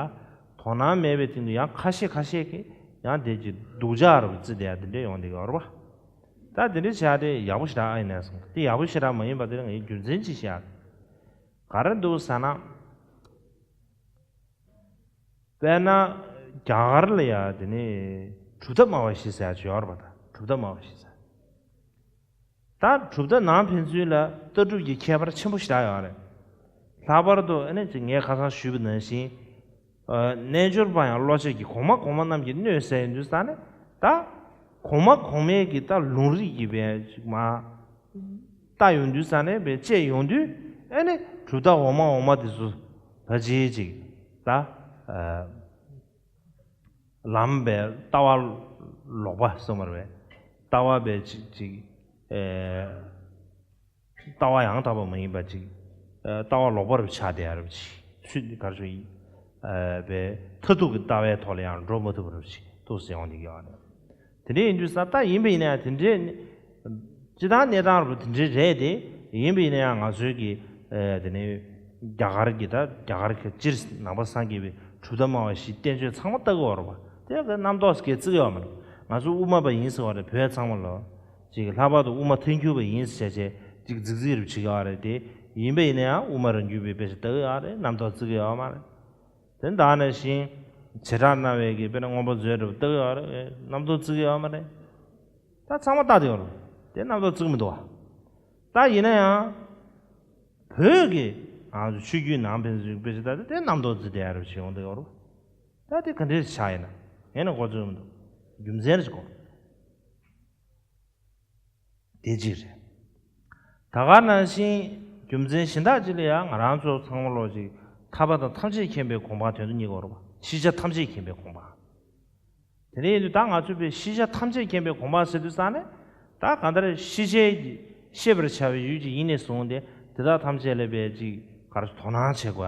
དོ་སྣང་མེད་པའི་སྟེང་དུ་ཡང་ཁ་ཤས་ཁ་ཤས་ཀྱིས་ཡང་དེ་ཅིག་སྡུག་ཅག་རུ་བརྩི་བསྡད་ཡ་དེ་འདྲ་ཡོང་བསྡད་ཀྱི་ཡོད་རེད་པ། ད་དེ་འདྲ་བྱས་ཏེ་ཡག་པོ་ཞེ་དྲག་ཨ་ཡིན་ན་སོང་དེ་ཡག་པོ་ཞེ་དྲག་མ་ཡིན་པ་དེ་ལ་ངས་རྒྱུ་མཚན་ཅིག་བཤད་ཡ། ག་རེ་འདུག་ཟེར་ན། དཔེར་ན། རྒྱ་གར་ལ་ཡ་དེ་ནི་གྲུབ་མཐའ་སྨྲ་བ་བཞི་ཟེར་ཡ་ཅིག་ཡོད་རེད་པ། ད་གྲུབ་མཐའ་སྨྲ་བ་བཞི་ཟེར། ད་གྲུབ་མཐའ་ནང་ཕན་ཚུན་ལ་ལྟ་གྲུབ་ཀྱི་ཁྱད་པར་ཆེན་པོ་ཞེ་དྲག་ཡོད་རེད། ལྷག་པར་དུ་ཨ་ནི་ཅིག་ངས་ཁ་སང་ཞུས་པ་ནང་བཞིན། ཨ། རྣལ་འབྱོར་པ་ཡང་བློ་ཆོས་ཀྱི་གོང་མ་གོང་མ་རྣམས་ཀྱི་སྣོད་ཟེར་ཡོང་དུས་ཙང་ནས་ད། གོང་མ་གོང་མའི་གི་ད་ལུང་རིགས་ཀྱི་བས་ཅིག་མ། ལྟ་ཡོང་དུས་ཙང་ནས་བས་དཔྱད་ཡོང་དུས་ཨ་ནི་གྲུབ་མཐའ་འོག་མ་འོག་མ་དེ་ཚོ་ད་ཅིག་ཅིག་ད། ཨ། ལམ་པའི་ལྟ་བ་ལོག་པ་གསུངས་པ་རེད། ལྟ་བ་པའི་ཅིག་ཅིག་ཨེ། ལྟ་བ་ཡང་དག་པ་མ་ཡིན་པ་ཅིག་ཨེ། ལྟ་བ་ལོག་པ་རུ་ཆགས་བསྡད་ཡ་རུ་ཅིག་ཚུལ་ག་རེ་ཞུ་ཡིན། ཨེ། པའི་མཐར་ཐུག་གི་ལྟ་བའི་ཐོག་ལ་ཡང་འགྲོ་མ་ཐུབ་པ་རུ་ཅིག་ཐུག་སེ་ཡོང་བསྡད་ཀྱི་ཡོད་རེད། དེ་འདྲ་ཡིན་དུས་ཙང་ད་ཡིན་པ་ཡིན་ན་ཡང་དེ་འདྲའི་སྤྱི་བཏང་གནས་སྟངས་རུ་དེ་འདྲའི་རེད་དེ། ཡིན་པ་ཡིན་ན་ཡང་ང་ཚོའི་གི་ཨེ། དེ་ནས་རྒྱ་གར་གྱི་ད་རྒྱ་གར་གྱི་སྤྱིར་ནང་པ་སངས་རྒྱས་པའི་གྲུབ་མཐའ་སྨྲ་བ་བཞིའི་བསྟན་བཅོས་ཚང་མ་ལྟ་གི་ཡོད་རེད་པ། དེ་གི་རྣམ་རྟོག་སྐྱེ་བརྩི་གི་ཡོད་མ་རེད། ང་ཚོ་དབུ་མ་པ་ཡིན་ཟེར་བ་རེད་བོད་ཚང་མ་ལོ། ཅིག་ལྷག་པར་དུ་དབུ་མ་ཐལ་འགྱུར་བ་ཡིན་ཟེར་བྱས་ཅིག་རྫིག་རྫིག་རུ་བྱེད་ཀྱི་ཡོད་རེད་དེ། ཡིན་པ་ཡིན་ན་ཡང་དབུ་མ་རང་རྒྱུད་པའི་དཔེ་ཆ་ལྟ་གི་ཡོད་རེད། རྣམ་རྟོག་བརྩི་གི་ཡོད་མ་རེད། དེ་ད་ནང་བཞིན་བྱེ་བྲག་སྨྲ་བའི་གི་དཔེར་ན་མངོན་པ་མཛོད་འདྲ་བོ་ལྟ་གི་ཡོད་རེད། རྣམ་རྟོག་བརྩི་གི་ཡོད་མ་རེད། ད་ཚང་མ་ལྟ་དེ་ཡོད་རེད། དེ་རྣམ་རྟོག་བརྩི་གི་མི་འདུག་བ། ད་ཡིན་ན་ཡང་བོད་ཀྱི་ང་ཚོ་ཆོས་བརྒྱུད་ནང་ཕན་ཚུན་དཔེ་ཆ་ལྟ་དེ་དེ་རྣམ་རྟོག་བརྩི་བསྡད་ཡ་རེད་བྱེད་ཡོང་དེ་ཡོད་རེད། ད་དེ་ག་འདྲས་ཆགས་ཡིན་ན་ཡིན་ན་འགོ་ཚུགས་མི་འདུག་རྒྱུ་མཚན་རེ་གོ། དེ་གཅིག་རེད། ད་ག་ནང་བཞིན་རྒྱུ་མཚན་གཞན་དག་ཅིག་ལ་ཡང་ང་རང་ཚོ་ཚང་མ་ལོག་ཅིག་ཐར་པ་དང་ཐམས་ཅད་མཁྱེན་པའི་གོ་འཕང་དོན་དུ་གཉེར་དགོས་རེད་པ། ཤེས་བྱ་ཐམས་ཅད་མཁྱེན་པའི་གོ་འཕང་། དེ་འདྲ་ཡིན་དུས་ད་ང་ཚོས་པའི་ཤེས་བྱ་ཐམས་ཅད་མཁྱེན་པའི་གོ་འཕང་ཟེར་དུས་ཙང་ནས་ད་གང་ལྟར་ཤེས་བྱའི་ཤེས་པར་བྱ་བའི་ཡུལ་གྱི་ཡིན་ནས་བཟུང་སྟེ་དེ་དག་ཐམས་ཅད་ལ་པའི་ཅིག་ག་རེ་དོ་སྣང་བྱེད་དགོས་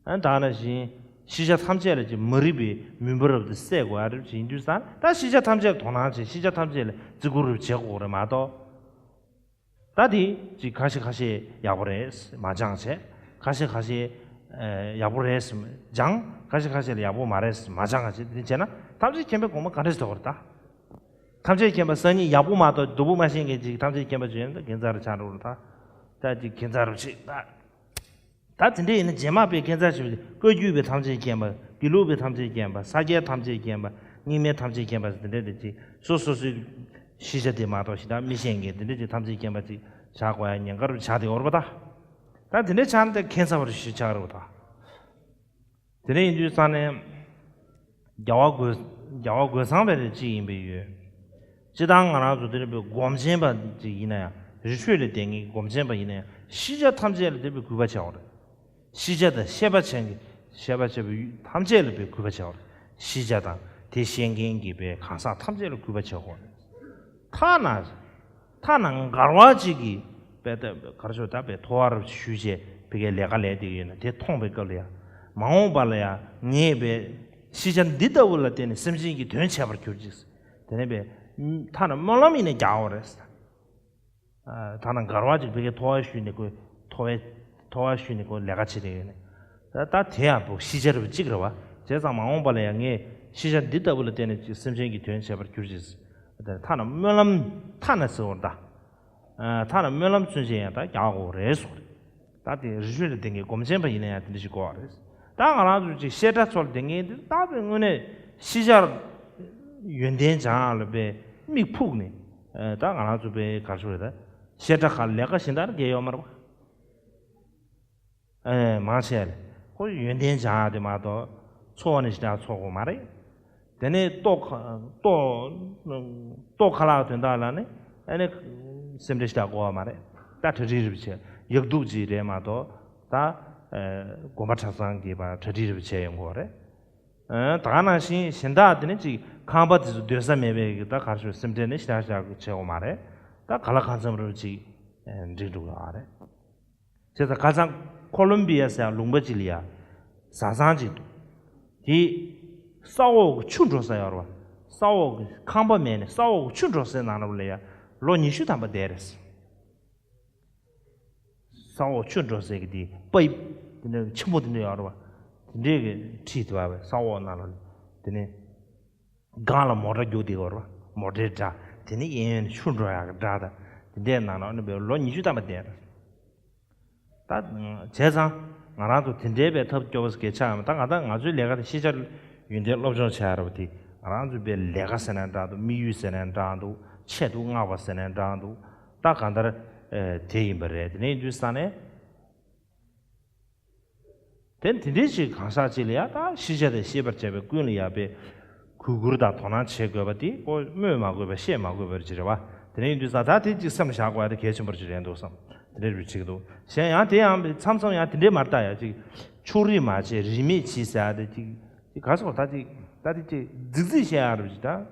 ཨ། ཨ་ནི་ད་ག་ནང་བཞིན་ཤེས་བྱ་ཐམས་ཅད་ལ་ཅིག་མ་རིག་པའི་མུན་པ་རབ་དེ་བསལ་དགོས་ཡ་རབ་ཅིག་ཡིན་དུས་ཙང་ད་ཤེས་བྱ་ཐམས་ཅད་ལ་དོ་སྣང་བྱེད། ཤེས་བྱ་ཐམས་ཅད་ལ་བརྩི་བཀུར་རབ་བྱེད་དགོས་རེད་མ་གཏོགས། ད་དེ་ཅིག་ཁ་ཤས་ཁ་ཤས་ཡག་པོ་རེད་མ་སྦྱངས་བྱས། ཁ་ཤས་ཁ་ཤས་ཨེ་ཡག་པོ་རེད་སྦྱངས། ཁ་ཤས་ཁ་ཤས་ལ་ཡག་པོ་མ་རེད་མ་སྦྱངས་བྱས། དེ་བྱས་ན་ཐམས་ཅད་མཁྱེན་པའི་གོ་འཕང་ག་འདྲས་ཐོབ་པ་རེད་ད། ཐམས་ཅད་མཁྱེན་པ་སང་ཉིན་ཡག་པོ་མ་གཏོགས་སྡུག་པོ་མ་ཤེས་མཁན་ཅིག་ཐམས་ཅད་མཁྱེན་པ་བྱས་ན་ད་ཁྱད་མཚར་ཆགས་འགྲོ་རེད་ད། ད་ཅིག་ཁྱད་མཚར་རུ་ཆེ་ད། ད་དེ་འདྲ་ཡིན་ན་རྗེས་མ་པའི་ཁྱད་མཚར་ཆེ་བའི་བཀའ་བརྒྱུད་པའི་ཐམས་ཅད་མཁྱེན་པ། དགེ་ལུགས་པའི་ཐམས་ཅད་མཁྱེན་པ། ས་སྐྱའི་ཐམས་ཅད་མཁྱེན་པ། རྙིང་མའི་ཐམས་ཅད་མཁྱེན་པ་དེ་འདྲ་དེ་ཅིག་སོ་སོ་སོའི་ཤེས་བྱ་དེ་མ་གཏོགས་གཞན་དག་མི་ཤེས་མཁན་དེ་འདྲ་ཅིག་ཐམས་ཅད་མཁྱེན་པ་ཅིག་བཞག་དགོས་ཡ་ཉེན་ཁ་རུ་ཆགས་བསྡད་ཡོད་རེད་པ་ད། ད་དེ་འདྲ་ཆགས་ན་དེ་ཁྱད་མཚར་བ་རུ་ཞིག་ཆགས་རེད་པ་ད། དེ་འདྲ་ཡིན་དུས་ཙང་ནས། རྒྱལ་བ་རྒོད། རྒྱལ་བ་རྒོད་ཚང་པའི་རེ་གཅིག་ཡིན་པའི་ཡོད། སྤྱི་བཏང་ང་རང་ཚོ་དེ་རིང་བའི་སྒོམ་ཆེན་པ་ཅིག་ཡིན་ན་ཡང་རི་ཁྲོད་ལ་བསྡད་མཁན་གྱི་སྒོམ་ཆེན་པ་ཡིན་ན་ཡང་ཤེས་བྱ་ཐམས་ཅད་ལ་དེ་བའི་གུས་པ་བྱ་བ་རེད། ཤེས་བྱ་དང་ཤེས་པ་ཅན་གྱི་ཤེས་པ་བྱ་བའི་ཐམས་ཅད་ལ་བའི་གུས་པ་བྱ་བ་རེད། ཤེས་བྱ་དང་དེ་ཤེས་མཁན་གྱི་བའི་གང་ཟག་ཐམས་ཅད་ལ་གུས་པ་བྱ་དགོས་རེད། ཐ་ན། ཐ་ན་མགར་བ་གཅིག་གིས་པའི་ད་གར་ཤོག་ད་པའི་ཐོ་བ་རུ་ཞུས་བྱས་ ཕ་གིའི་ལས་ཀ་ལས་བསྡད་ཡོད་ན་དེ་མཐོང་བའི་སྐབས་ལ་ཡང་མ་འོངས་པ་ལ་ཡང་ངས་པའི་ཤེས་བྱ་འདི་ལྟ་བུ་ལ་བརྟེན་ནས་སེམས་ཅན་གྱི་དོན་བྱེད་པར་གྱུར་ཅིག་དེ་ནས་པའི་ཐ་ན་སྨོན་ལམ་ཡིན་ན་རྒྱག་དགོས་རེད། ད་ནང་འགལ་བ་ཅིག་ཕ་གིའི་ཐོ་བ་ཞུས་ནས་ཁོས་ཐོ་བའི་ཐོ་བ་ཞུས་ནས་ཁོས་ལས་ཀ་བྱེད་དེ་ཡོད་ནས། ད་ད་དེ་ཡང་བོ་ཤེས་བྱ་རུ་གཅིག་རེད་བ། བྱས་ཙང་མ་འོངས་པ་ལ་ཡང་ངས་ཤེས་བྱ་འདི་ལྟ་བུ་ལ་བརྟེན་ནས་ཅིག་སེམས་ཅན་གྱི་དོན་བྱེད་པར་གྱུར་ཅིག་ཐ་ན་སྨོན་ལམ་ཐ་ན་ཟེར་བར་གདའ། ཐ་ན་སྨོན་ལམ་ཚུན་ཆད་ཡང་ད་རྒྱག་དགོས་རེད་གསུངས་རེད། ད་དེ་རི་ཆུ་ལ་བསྡད་མཁན་སྒོམ་ཆེན་པ་ཡིན་ན་ཡང་དེ་འདྲ་ཞིག་དགོས་པ་རེད། ད་ང་རང་ཚོ་ཅིག་བཤད་གྲྭ་ཚོ་ལ་བསྡད་མཁན་དེ་ད་དཔེ་དངོས་གནས་ཤེས་བྱར་ཡོན་ཏན་སྦྱང་ཡག་ལ་དཔེ་མིག་ཕུག་ནས་ད་ང་རང་ཚོ་དཔེ་གར་ཤོར་རེད། ད་བཤད་གྲྭ་ཁག་ལས་ཀ་གཞན་དག་རྒྱག་ཡོད་མ་རེད་པ། ཨེ་མང་ཆེ་བ་ལས་ཁོ་ཡོན་ཏན་སྦྱང་ཡག་དེ་མ་གཏོགས་འཚོ་བ་ནི་ཞེ་དྲག་འཚོ་དགོས་མ་རེད། དེ་ནས་ལྟོ་ཁ་ལྟོ་ལྟོ་ཁ་ལག་དོན་དག་ལ་ནི་ཨ་ནི་སེམས་ཁྲལ་ཞེ་དྲག་དགོས་པ་མ་རེད། ད་གྲ་སྒྲིག་རེ་བྱེད་ཡག་སྡུག་ཅིག་རེད་མ་གཏོགས་ད་ཨེ་དགོན་པ་གྲྭ་ཚང་གི་བར་གྲ་སྒྲིག་རེ་བྱེད་ཡོང་དགོས་རེད། ཨེ་ད་ག་ནང་བཞིན་གཞན་དག་དེ་ནི་ཅིག་ཁང་པ་དེ་ཚོ་སྡོད་ས་མེད་པའི་གི་ད་གར་ཞོར་སེམས་ཁྲལ་ནི་ཞེ་དྲག་ཞེ་དྲག་བྱེད་དགོས་མ་རེད། ད་ག་ལ་གང་འཚམ་རེ་ཅིག་ཨེ་འགྲིག་འགྲོ་གི་ཡོད་རེད། བྱས་ཙང་ཁ་སང་ཁོ་ལོམ་བི་ཡ་ཟེར་ཡག་ལུང་པ་ཅིག་ལ་ཡ་བཟའ་ཚང་ཅིག་འདུག་དེ་ས་འོག་གི་ཆུ་འགྲོ་ས་ཡོད་རེད་བ། ས་འོག་གི་ཁང་པ་མེད་ནས་ས་འོག་གི་ཆུ་འགྲོ་སའི་ནང་ལ་ལ་ཡ་ལོ་ཉི་ཤུ་ཐམ་པ་བསྡད་རེད། ས་འོག་ཆུ་འགྲོ་སའི་གི་དེ་པའི་དེ་འདྲ་ཆེན་པོ་དེ་འདྲ་ཡོད་རེད་བ། དེ་འདྲའི་གི་ཁྲིད་དེ་བ་བས་ས་འོག་ནང་ལ་དེ་ནས། སྒང་ལ་མོ་ཊ་རྒྱུག་བསྡད་ཡོད་རེད་བ། མོ་ཊའི་སྒྲ་དེ་ནི་གཡས་གཡོན་ནས་ཆུ་འགྲོ་ཡག་གི་སྒྲ་དང་དེ་འདྲའི་ནང་ལ་ཨ་ནི་བས་ལོ་ཉི་ཤུ་ཐམ་པ་བསྡད་རེད། ད་བྱས་ཙང་ང་རང་ཚོ་དེ་འདྲའི་བས་ཐབས་སྐྱོ་བོ་ཞིག་ཆགས་ཡོང་ད་ང་ད་ང་ཚོའི་ལས་ཀ་དེ་ཤེས་བྱ་ཡོན་ཏན་སློབ་སྦྱོང་བྱས་རེད་བ། དེ་ང་རང་ཚོའི་བས་ལས་ཀ་ཟེར་ན་འདྲ་འདུག་དམིགས་ཡུལ་ཟེར་ན་འདྲ་འདུག་ཆེད་དུ་མངགས་པ་ཟེར་ན་འདྲ་འདུག་ད་གང་ལྟར་དེ་ཡིན་པ་རེད། དེ་ནས་ཡིན་དུས་ས་ནས། དེ་དེ་འདྲའི་ཞིག་གང་ཟག་ཅིག་ལ་ཡ་ད་ཤེས་བྱ་དང་ཤེས་པར་བྱ་བའི་ཀུན་ལ་ཡ་པའི་གུས་བཀུར་དང་དོ་སྣང་བྱེད་དགོས་པ་དེ་ཁོ་སྨོས་མ་དགོས་པ་བཤད་མ་དགོས་པ་ཅིག་རེད་བ། དེ་འདྲ་ཡིན་དུས་ཙང་ད་དེ་ཅིག་སེམས་ལ་བཞག་དགོས་ཡ་དེ་གལ་ཆེན་པོ་ཅིག་རེད་འདུག་བསམ། དེ་འདྲ་རེ་བྱེད་ཀྱི་འདུག་གཞན་ཡང་དེ་ཡང་མཚམས་མཚམས་ཡང་དེ་འདྲའི་མ་རེད་ད་ཡ་ཅིག་ཕྱོགས་རིས་མ་བྱེད་རིས་མེད་བྱེད་ཟེར་ཡ་དེ་ཅིག་ཅིག་ག་སོགས་ད་ཅིག་ད་དེ་ཅིག་རྫིག་རྫིག་བཤད་ཡ་རེ་བྱེད་ད།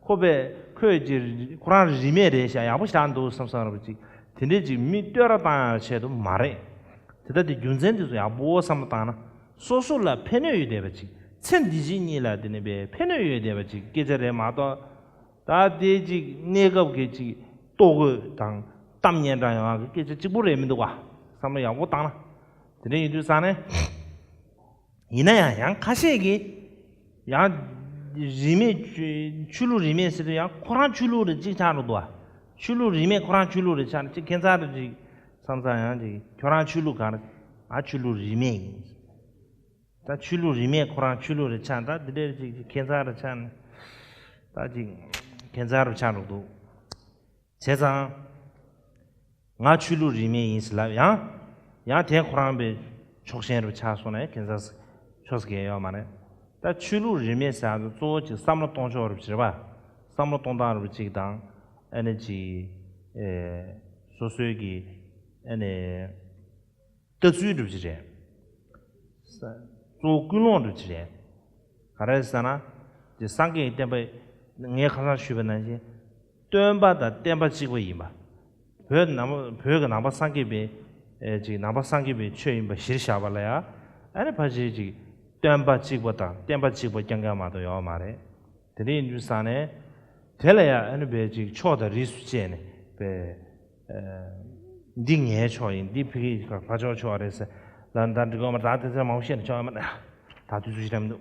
ཁོ་པས་ཁོས་ཀྱི་ཁོ་རང་རིས་མེད་རེད་ཤག་ཡག་པོ་ཞིག་འདུག་བསམ་བསམ་རེད་པ་ཅིག་དེ་འདྲས་ཅིག་མི་བསྟོད་ར་བཏང་ཡག་ཆེད་དུ་མ་རེད། དེ་ལྟ་དེ་རྒྱུ་མཚན་དེ་ཚོ་ཡག་པོ་བསམ་བློ་བཏང་ན་སོ་སོ་ལ་ཕན་གནོད་ཡོད་བསྡད་པ་ཅིག་ཚེ་འདི་ཕྱི་གཉིས་ལ་དེ་ནས་པའི་ཕན་གནོད་ཡོད་བསྡད་པ་ཅིག་སྐད་ཆ་རེད་མ་གཏོགས། ད་དེ་ཅིག་གནས་སྐབས་ཀྱི་ཅིག་ལྟོ་གོས་དང་གཏམ་སྙན་གྲགས་ཡོང་ཡག་གི་སྐད་ཆ་གཅིག་པོ་རེད་མི་འདུག་བ། བསམ་བློ་ཡག་པོ་བཏང་ན། དེ་འདྲ་ཡིན་དུས་ཙང་ནས། ཡིན་ན་ཡང་ཡང་ཁ་ཤས་ཀྱིས་ཡང་རིས་མེད་ཆོས་ཆོས་ལུགས་རིས་མེད་ཟེར་དུས་ཡང་ཁོ་རང་ཆོས་ལུགས་རེད་ཅིག་ཆགས་འགྲོ་འདུག་ཨ། ཆོས་ལུགས་རིས་མེད་ཁོ་རང་ཆོས་ལུགས་རེད་ཆགས་ནས་ཅིག་ཁྱད་མཚར་རེ་ཅིག་བསམ་ཙང་ཡང་ཅིག་ཁྱོད་རང་ཆོས་ལུགས་ག་རེ། ང་ཆོས་ལུགས་རིས་མེད་ཡིན། ད་ཆོས་ལུགས་རིས་མེད་ཁོ་རང་ཆོས་ལུགས་རེད་ཆགས་ད་འདི་འདྲ་རེ་ཅིག་ཅིག་ཁྱད་མཚར་རེ་ཆགས་ནས་ད་ཅིག་ཁྱད་མཚར་རེ་ཆགས་འགྲོ་འདུག་བྱས་ཙང་། ང་ཆོས་ལུགས་རིས་མེད་ཡིན་ཟེར་ལབ་ཡང་། ཡང་དེ་ཁོ་རང་པའི་ཕྱོགས་ཞེན་རུ་ཆགས་སོང་ན་ཁྱེད་ཚ་ཕྱོགས་སུ་གས་ཡོད་མ་རེད། ད་ཆོས་ལུགས་རིས་མེད་ཟེར་ཡག་གཙོ་བོ་ཅིག་བསམ་བློ་གཏོང་ཕྱོགས་རུ་བྱེད་པ། བསམ་བློ་གཏོང་སྟངས་རུ་གཅིག་དང་། ཨ་ནི་ཅིག་ཨེ། སོ་སོའི་གི་ཨ་ནི། ལྟ་ཚུལ་འགྲུབ་ཀྱི་རེད། ས་གཙོ་བོ་ཀུན་སློང་འགྲུབ་ཀྱི་རེད། ག་རེ་ཟེར་ན། དེ་སངས་རྒྱས་ཀྱི་བསྟན་པ། ངས་ཁ་སང་ཞུས་པ་ནང་བཞིན། སྟོན་པ་དང་བསྟན་པ་གཅིག་པ་ཡིན་པ། བོད་ནང་པ་བོད་ཀྱི་ནང་པ་སངས་རྒྱས་པའི། ཨེ་ཅིག་ནང་པ་སངས་རྒྱས་པའི་ཆོས་ཡིན་པ་གཞིར་བཞག་པ་ལ་ཡང་། ཨ་ནི་ཕལ་ཆེར་ཅིག་སྟོན་པ་གཅིག་པ་དང་བསྟན་པ་གཅིག་པ་རྐྱང་རྐྱང་མ་གཏོགས་ཡོད་མ་རེད། དེ་འདྲ་ཡིན་དུས་ཙང་ནས། དེ་ལ་ཡང་ཨ་ནི་བས་ཅིག་ཕྱོགས་དང་རིས་སུ་བཅད་ནས་བས། འདི་ངའི་ཕྱོགས་ཡིན་འདི་ཕ་གི་ཕ་ཕྱོགས་ཕྱོགས་རེད་ཟེར། ལ་ད་འགྲིག་གོ་མ་ད་དེ་ཚོ་མང་པོ་བཤད་ནས་ཆོག་ཡོད་མ་རེད། ད་དུས་ཚོད་ཞིག་རན་མི་འདུག་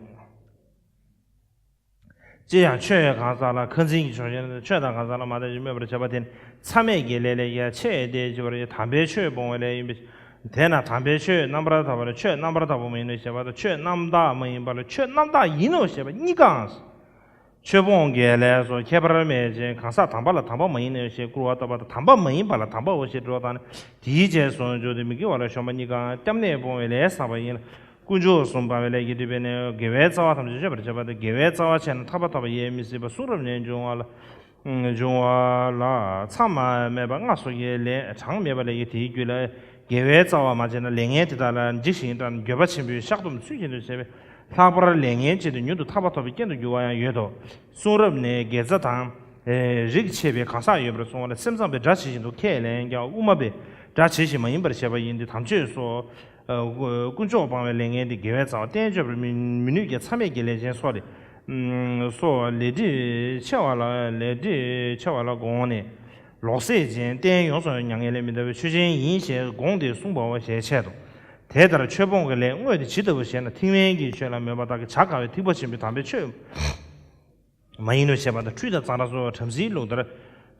ཅི་ཡང་ཆོས་ཡོད་གང་ཟག་ལ་ཁ་འཛིན་གྱི་ཕྱོགས་ཞེན་ཆོས་དང་གང་ཟག་ལ་མ་དད་ཅིང་སྨོད་པར་བྱ་བ་དེ་ནི་མཚམས་མེད་ཀྱི་ལས་ལས་ཀྱང་ཆེས་ཏེ་ལྕི་བར་ཡོད། དམ་པའི་ཆོས་སྤོང་བའི་ལས་ཡིན་པས། དེས་ན་དམ་པའི་ཆོས་རྣམ་པར་དག་པ་ལ་ཆོས་རྣམ་པར་དག་པ་མ་ཡིན་ནོ་ཞེས་པ་དང་ཆོས་རྣམ་དག་མ་ཡིན་པ་ལ་ཆོས་རྣམ་དག་ཡིན་ནོ་ཞེས་པ་གཉིས་ཀའང་། ཆོས་སྤོང་གི་ལས་སོགས་ཁྱད་པར་མེད་ཅིང་གང་ཟག་དམ་པ་ལ་དམ་པ་མ་ཡིན་ནོ་ཞེས་སྐུར་བ་བཏབ་པ་དང་དམ་པ་མ་ཡིན་པ་ལ་དམ་པའོ་ཞེས་འགྲོ་བ་དང་ནི་དེའི་རྗེས་སུ་འཇུག་སྟེ་མི་དགེ་བ་ལ་གཞོམ་པ་གཉིས་ཀའང་སྐྱབས་གནས་སྤོང་བའི་ལས་བསགས་པ་ཡིན་ལ། དཀོན་མཆོག་གསུམ་སྤང་བའི་ལས་ཀྱིས་བསྒྲིབས་པས་ནི་དགེ་བའི་རྩ་བ་ཐམས་ཅད་གཅོད་པར་བྱེད་པ་སྟེ་དགེ་བའི་རྩ་བ་ཆད་ན་ཐར་པ་ཐོབ་པ་ཡེ་མི་སྲིད་པ་གསུང་རབ་ནས་འབྱུང་བ་ལ། འབྱུང་བ་ལ་མཚམས་མེད་པ་ལྔ་སོགས་ཀྱི་ལས་གྲངས་མེད་པ་ལས་ཀྱི་དེའི་རྒྱུད་ལ་དགེ་བའི་རྩ་བ་མ་བཅད་ན་ལས་ངན་དེ་དག་ལ་འཇིགས་ཤིང་སྐྲག་ནས་འགྱོད་པ་ཆེན་པོས་བཤགས་སྡོམ་ཚུལ་བཞིན་དུ་བྱས་པས་ལྷག་པར་ལས་ངན་བྱས་ཏེ་མྱུར་དུ་ཐར་པ་ཐོབ་པའི་རྐྱེན་དུ་འགྱུར་བ་ཡང་ཡོད་དོ། གསུང་རབ་ནས་དགེ་རྩ་དང་། རིགས་ཆད་པའི་གང་ཟག་ཡོད་པར་གསུངས་པ་ལ་སེམས་ཙམ་པས་སྒྲ་ཇི་བཞིན་དུ་ཁས་ལེན་ཀྱང་དབུ་མ་པས་ སྒྲ་ཇི་བཞིན་མ་ཡིན་པར་བཤད་པ་ཡིན་ཏེ། དམ་ཆོས་སོགས། ཨ་དཀོན་མཆོག་སྤང་བའི་ལས་ངན་ཏེ། དགེ་བའི་རྩ་བ་བསྟན་བཅོས་པར་མི་མི་ནུས་ཀྱང་། མཚམས་མེད་ཀྱི་ལས་ཅན་སོགས་ལས། ཨུམ་སོགས་ལས་སྒྲིབ་ཆེ་བ་ལ་ལས་སྒྲིབ་ཆེ་བ་ལ་དགོངས་ནས། ལོག་སྲེད་ཅན་རྟེན་ཡོངས་སུ་མྱ་ངན་ལས་མི་འདའ་བའི་ཆོས་ཅན་ཡིན་ཞེས་དགོངས་ཏེ་གསུངས་པའོ་ཞེས་འཆད་དོ། དེ་ལྟར་ཆོས་སྤོང་གི་ལས་དངོས་དེ་ཇི་ལྟ་བུ་ཞེ་ན། ཐེག་དམན་གྱི་ཆོས་ལ་མོས་པ་དག་གིས་བྱ་དཀའ་བའི་ཐེག་པ་ཆེན་པོའི་དམ་པའི་ཆོས་མ་ཡིན་ནོ་ཞེས་པ་དང་། ཁྲུས་དང་ཙཱ་ར་སོགས་བྲམ་ཟེའི་ལུགས་ལྟར་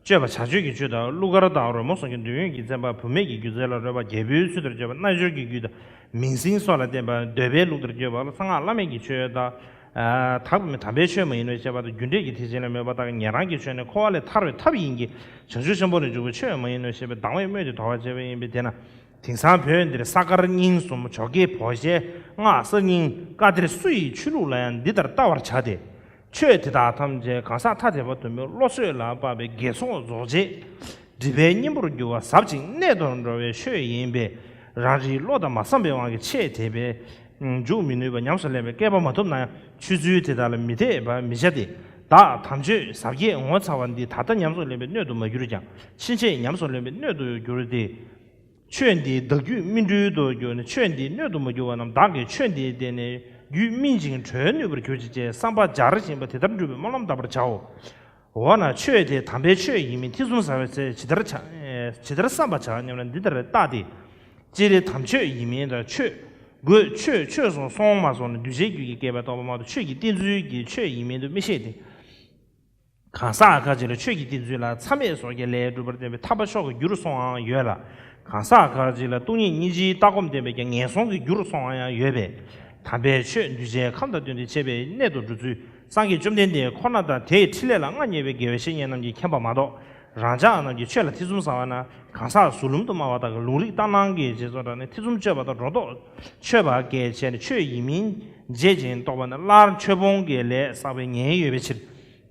སྤྱོད་པ་བྱ་སྤྱོད་ཀྱི་སྤྱོད་དང་། གླུ་གར་དང་རོལ་མོ་གསུམ་གྱི་འདོད་ཡོན་གྱི་བཙན་པ། བུད་མེད་ཀྱི་སྒྱུ་རྩལ་ལ་རོལ་པ། རྒྱལ་པོའི་ཚུལ་དུ་སྤྱོད་པ། རྣལ་འབྱོར་གྱི་རྒྱུད་དང་མིང་སྲིང་སོགས་ལ་བརྟེན་པ། འདོད་པའི་ལུགས་ལྟར་སྤྱོད་པ་ལ་གསང་སྔགས་བླ་མེད་ཀྱི་ཆོས་དང་། ཨ་དག་དམ་པའི་ཆོས་མ་ཡིན་ནོ་ཞེས་པ་དང་། རྒྱུ་འབྲས་ཀྱི་ཐེག་ཆེན་ལ་མོས་པ་དག་གིས་ཉན་རང་གི་ཆོས་ནི་འཁོར་བ་ལས་ཐར་བའི་ཐབས་ཡིན་གྱི། བྱང་ཆུབ་ཆེན་པོ་ལ་འཇུག་པའི་ཆོས་མ་ཡིན་ནོ་ཞེས་པའི་སྡང་བའི་དམོད་དེ་དོར་བར་བྱེད་པ་ཡིན་པས། དེས་ན་དེང་སང་བོད་འདིར་ས་དཀར་རྙིང་གསུམ། ཇོ་ཁེ་བོ་ཤེ། སྔགས་གསར་རྙིང་། བཀའ་གཏེར་སུ་ཡི་ཆོས་ལུགས་ལ་ཡང་འདི་ལྟར་བལྟ་བར་བྱ་སྟེ། ཆོས་དེ་དག་ཐམས་ཅད་གང་ཟག་ཐ་དད་པ་དུ་མའི་བློ་ཚོད་ལ་དཔག་པའི་དགེ་ཚོགས་རྫོགས་བྱེད། སྒྲིབ་པའི་གཉེན་པོར་འགྱུར་བ། ཟབ་ཅིང་གནད་དུ་འགྲོ་བའི་ཆོས་ཡིན་པས། རང་རེའི་བློ་དང་མ་འཚམས་པའི་དབང་གིས་ཆེས་དད་པས་འཇུག་མི་ནུས་པ། ཉམས་སུ་ལེན་པའི་སྐལ་པ་མ་ཐོབ་ན་ཡང་། ཆོས་ཚུལ་དེ་དག་ལ་མི་དད་པར་མི་བྱ་སྟེ། བདག་དམ་ཆོས་ཟབ་རྒྱས་ངོ་མཚར་བ་འདི། ད་ལྟ་ཉམས་སུ་ལེན་པའི་སྣོད་དུ་མ་གྱུར་ཀྱང་། ཕྱིན་ཆད་ཉམས་སུ་ལེན་པའི་སྣོད་དུ་འགྱུར་ཏེ། ཆོས་འདི་བདག་རྒྱུད་སྨིན་གྲོལ་དུ་གྱུར་ནས། ཆོས་འདིའི་སྣོད་དུ་མ་གྱུར་པ་རྣམས། བདག་གིས་ཆོས་འདི་བསྟེན་ནས་རྒྱུད་སྨིན་ཅིང་གྲོལ་ནུས་པར་གྱུར་ཅིག་ཅེས་བསམ་པ་སྦྱར་བཞིན་པ་དེ་ལྟར་འགྲུབ་པའི་སྨོན་ལམ་བཏབ་པར་བྱའོ། འོ་ན་ཆོས་དེ་དམ་པའི་ཆོས་ཡིན་མིན་ཐེ་ཚོམ་ཟ་བའི་ཚེ་ཇི་ལྟར་བྱ། ཇི་ལྟར་བསམ་པར་བྱ་སྙམ་ན། འདི་ལྟར་བལྟ་སྟེ། སྤྱིར་དམ་ཆོས་ཡིན་མིན་དང་། ཆོས་དགོས་ཆོས་ཆོས་སུ་སོང་མ་སོང་ནས་གདུལ་བྱའི་རྒྱུད་ཀྱི་བསྐལ་པའི་རྟོག་པ་མ་གཏོགས་ཆོས་ཀྱི་བསྟན་ཚུལ་གྱི་ཆོས་ཡིན་མིན་དུ་མི་ཤེས་ཏེ། གང་ཟག་ཁ་ཅིག་ལ་ཆོས་ཀྱི་བསྟན་ཚུལ་ལ་མཚམས་མེད་སོགས་ཀྱི་ལས་སྒྲུབ་པར་བསྟན་པའི་ཐར་པ་མཆོག་གི་རྒྱུར་སོང་བའང་ཡོད་ལ། གང་ཟག་ཁ་ཅིག་ལ་སྟོང་ཉིད་སྙིང་རྗེའི་ལྟ་སྒོམ་བསྟན་པའི་ཀྱང་ངན་སོང་གི་རྒྱུར་སོང་བ་ཡང་ཡོད་པས། དམ་པའི་ཆོས་གདུལ་བྱའི་ཁམས་དང་བསྟུན་ཏེ་འཆད་པའི་གནད་དུ་འགྲོ་ཚུལ་སངས་རྒྱས་བཅོམ་ལྡན་འདས་ཁོ་ན་དང་། དེའི་འཕྲིན་ལས་ལ་མངའ་བརྙེས་པའི་དགེ་བའི་བཤེས་གཉེན་རྣམས་ཀྱིས་མཁྱེན་པ་མ་གཏོགས། རང་ཅག་རྣམས་ཀྱིས་ཆོས་ལ་ཐེ་ཚོམ་ཟ་བ་ན། གང་ཟག་གཟུ་ལུམ་དུ་སྨྲ་བ་དག་གི་ལུང་རིགས་ལྟར་སྣང་གི་རྗེས་སུ་འབྲངས་ནས་ཐེ་ཚོམ་གཅོད་པ་དང་སྒྲོ་འདོགས་ཆོད་པ་སྐད་བྱས་ནས་ཆོས་ཡིན་མིན་བརྗེད་ཅིང་རྟོག་པ་ནི་སླར་ཆོས་སྤོང་གི་ལས་བསགས་པའི་ཉེན་ཡོད་པའི་ཕྱིར།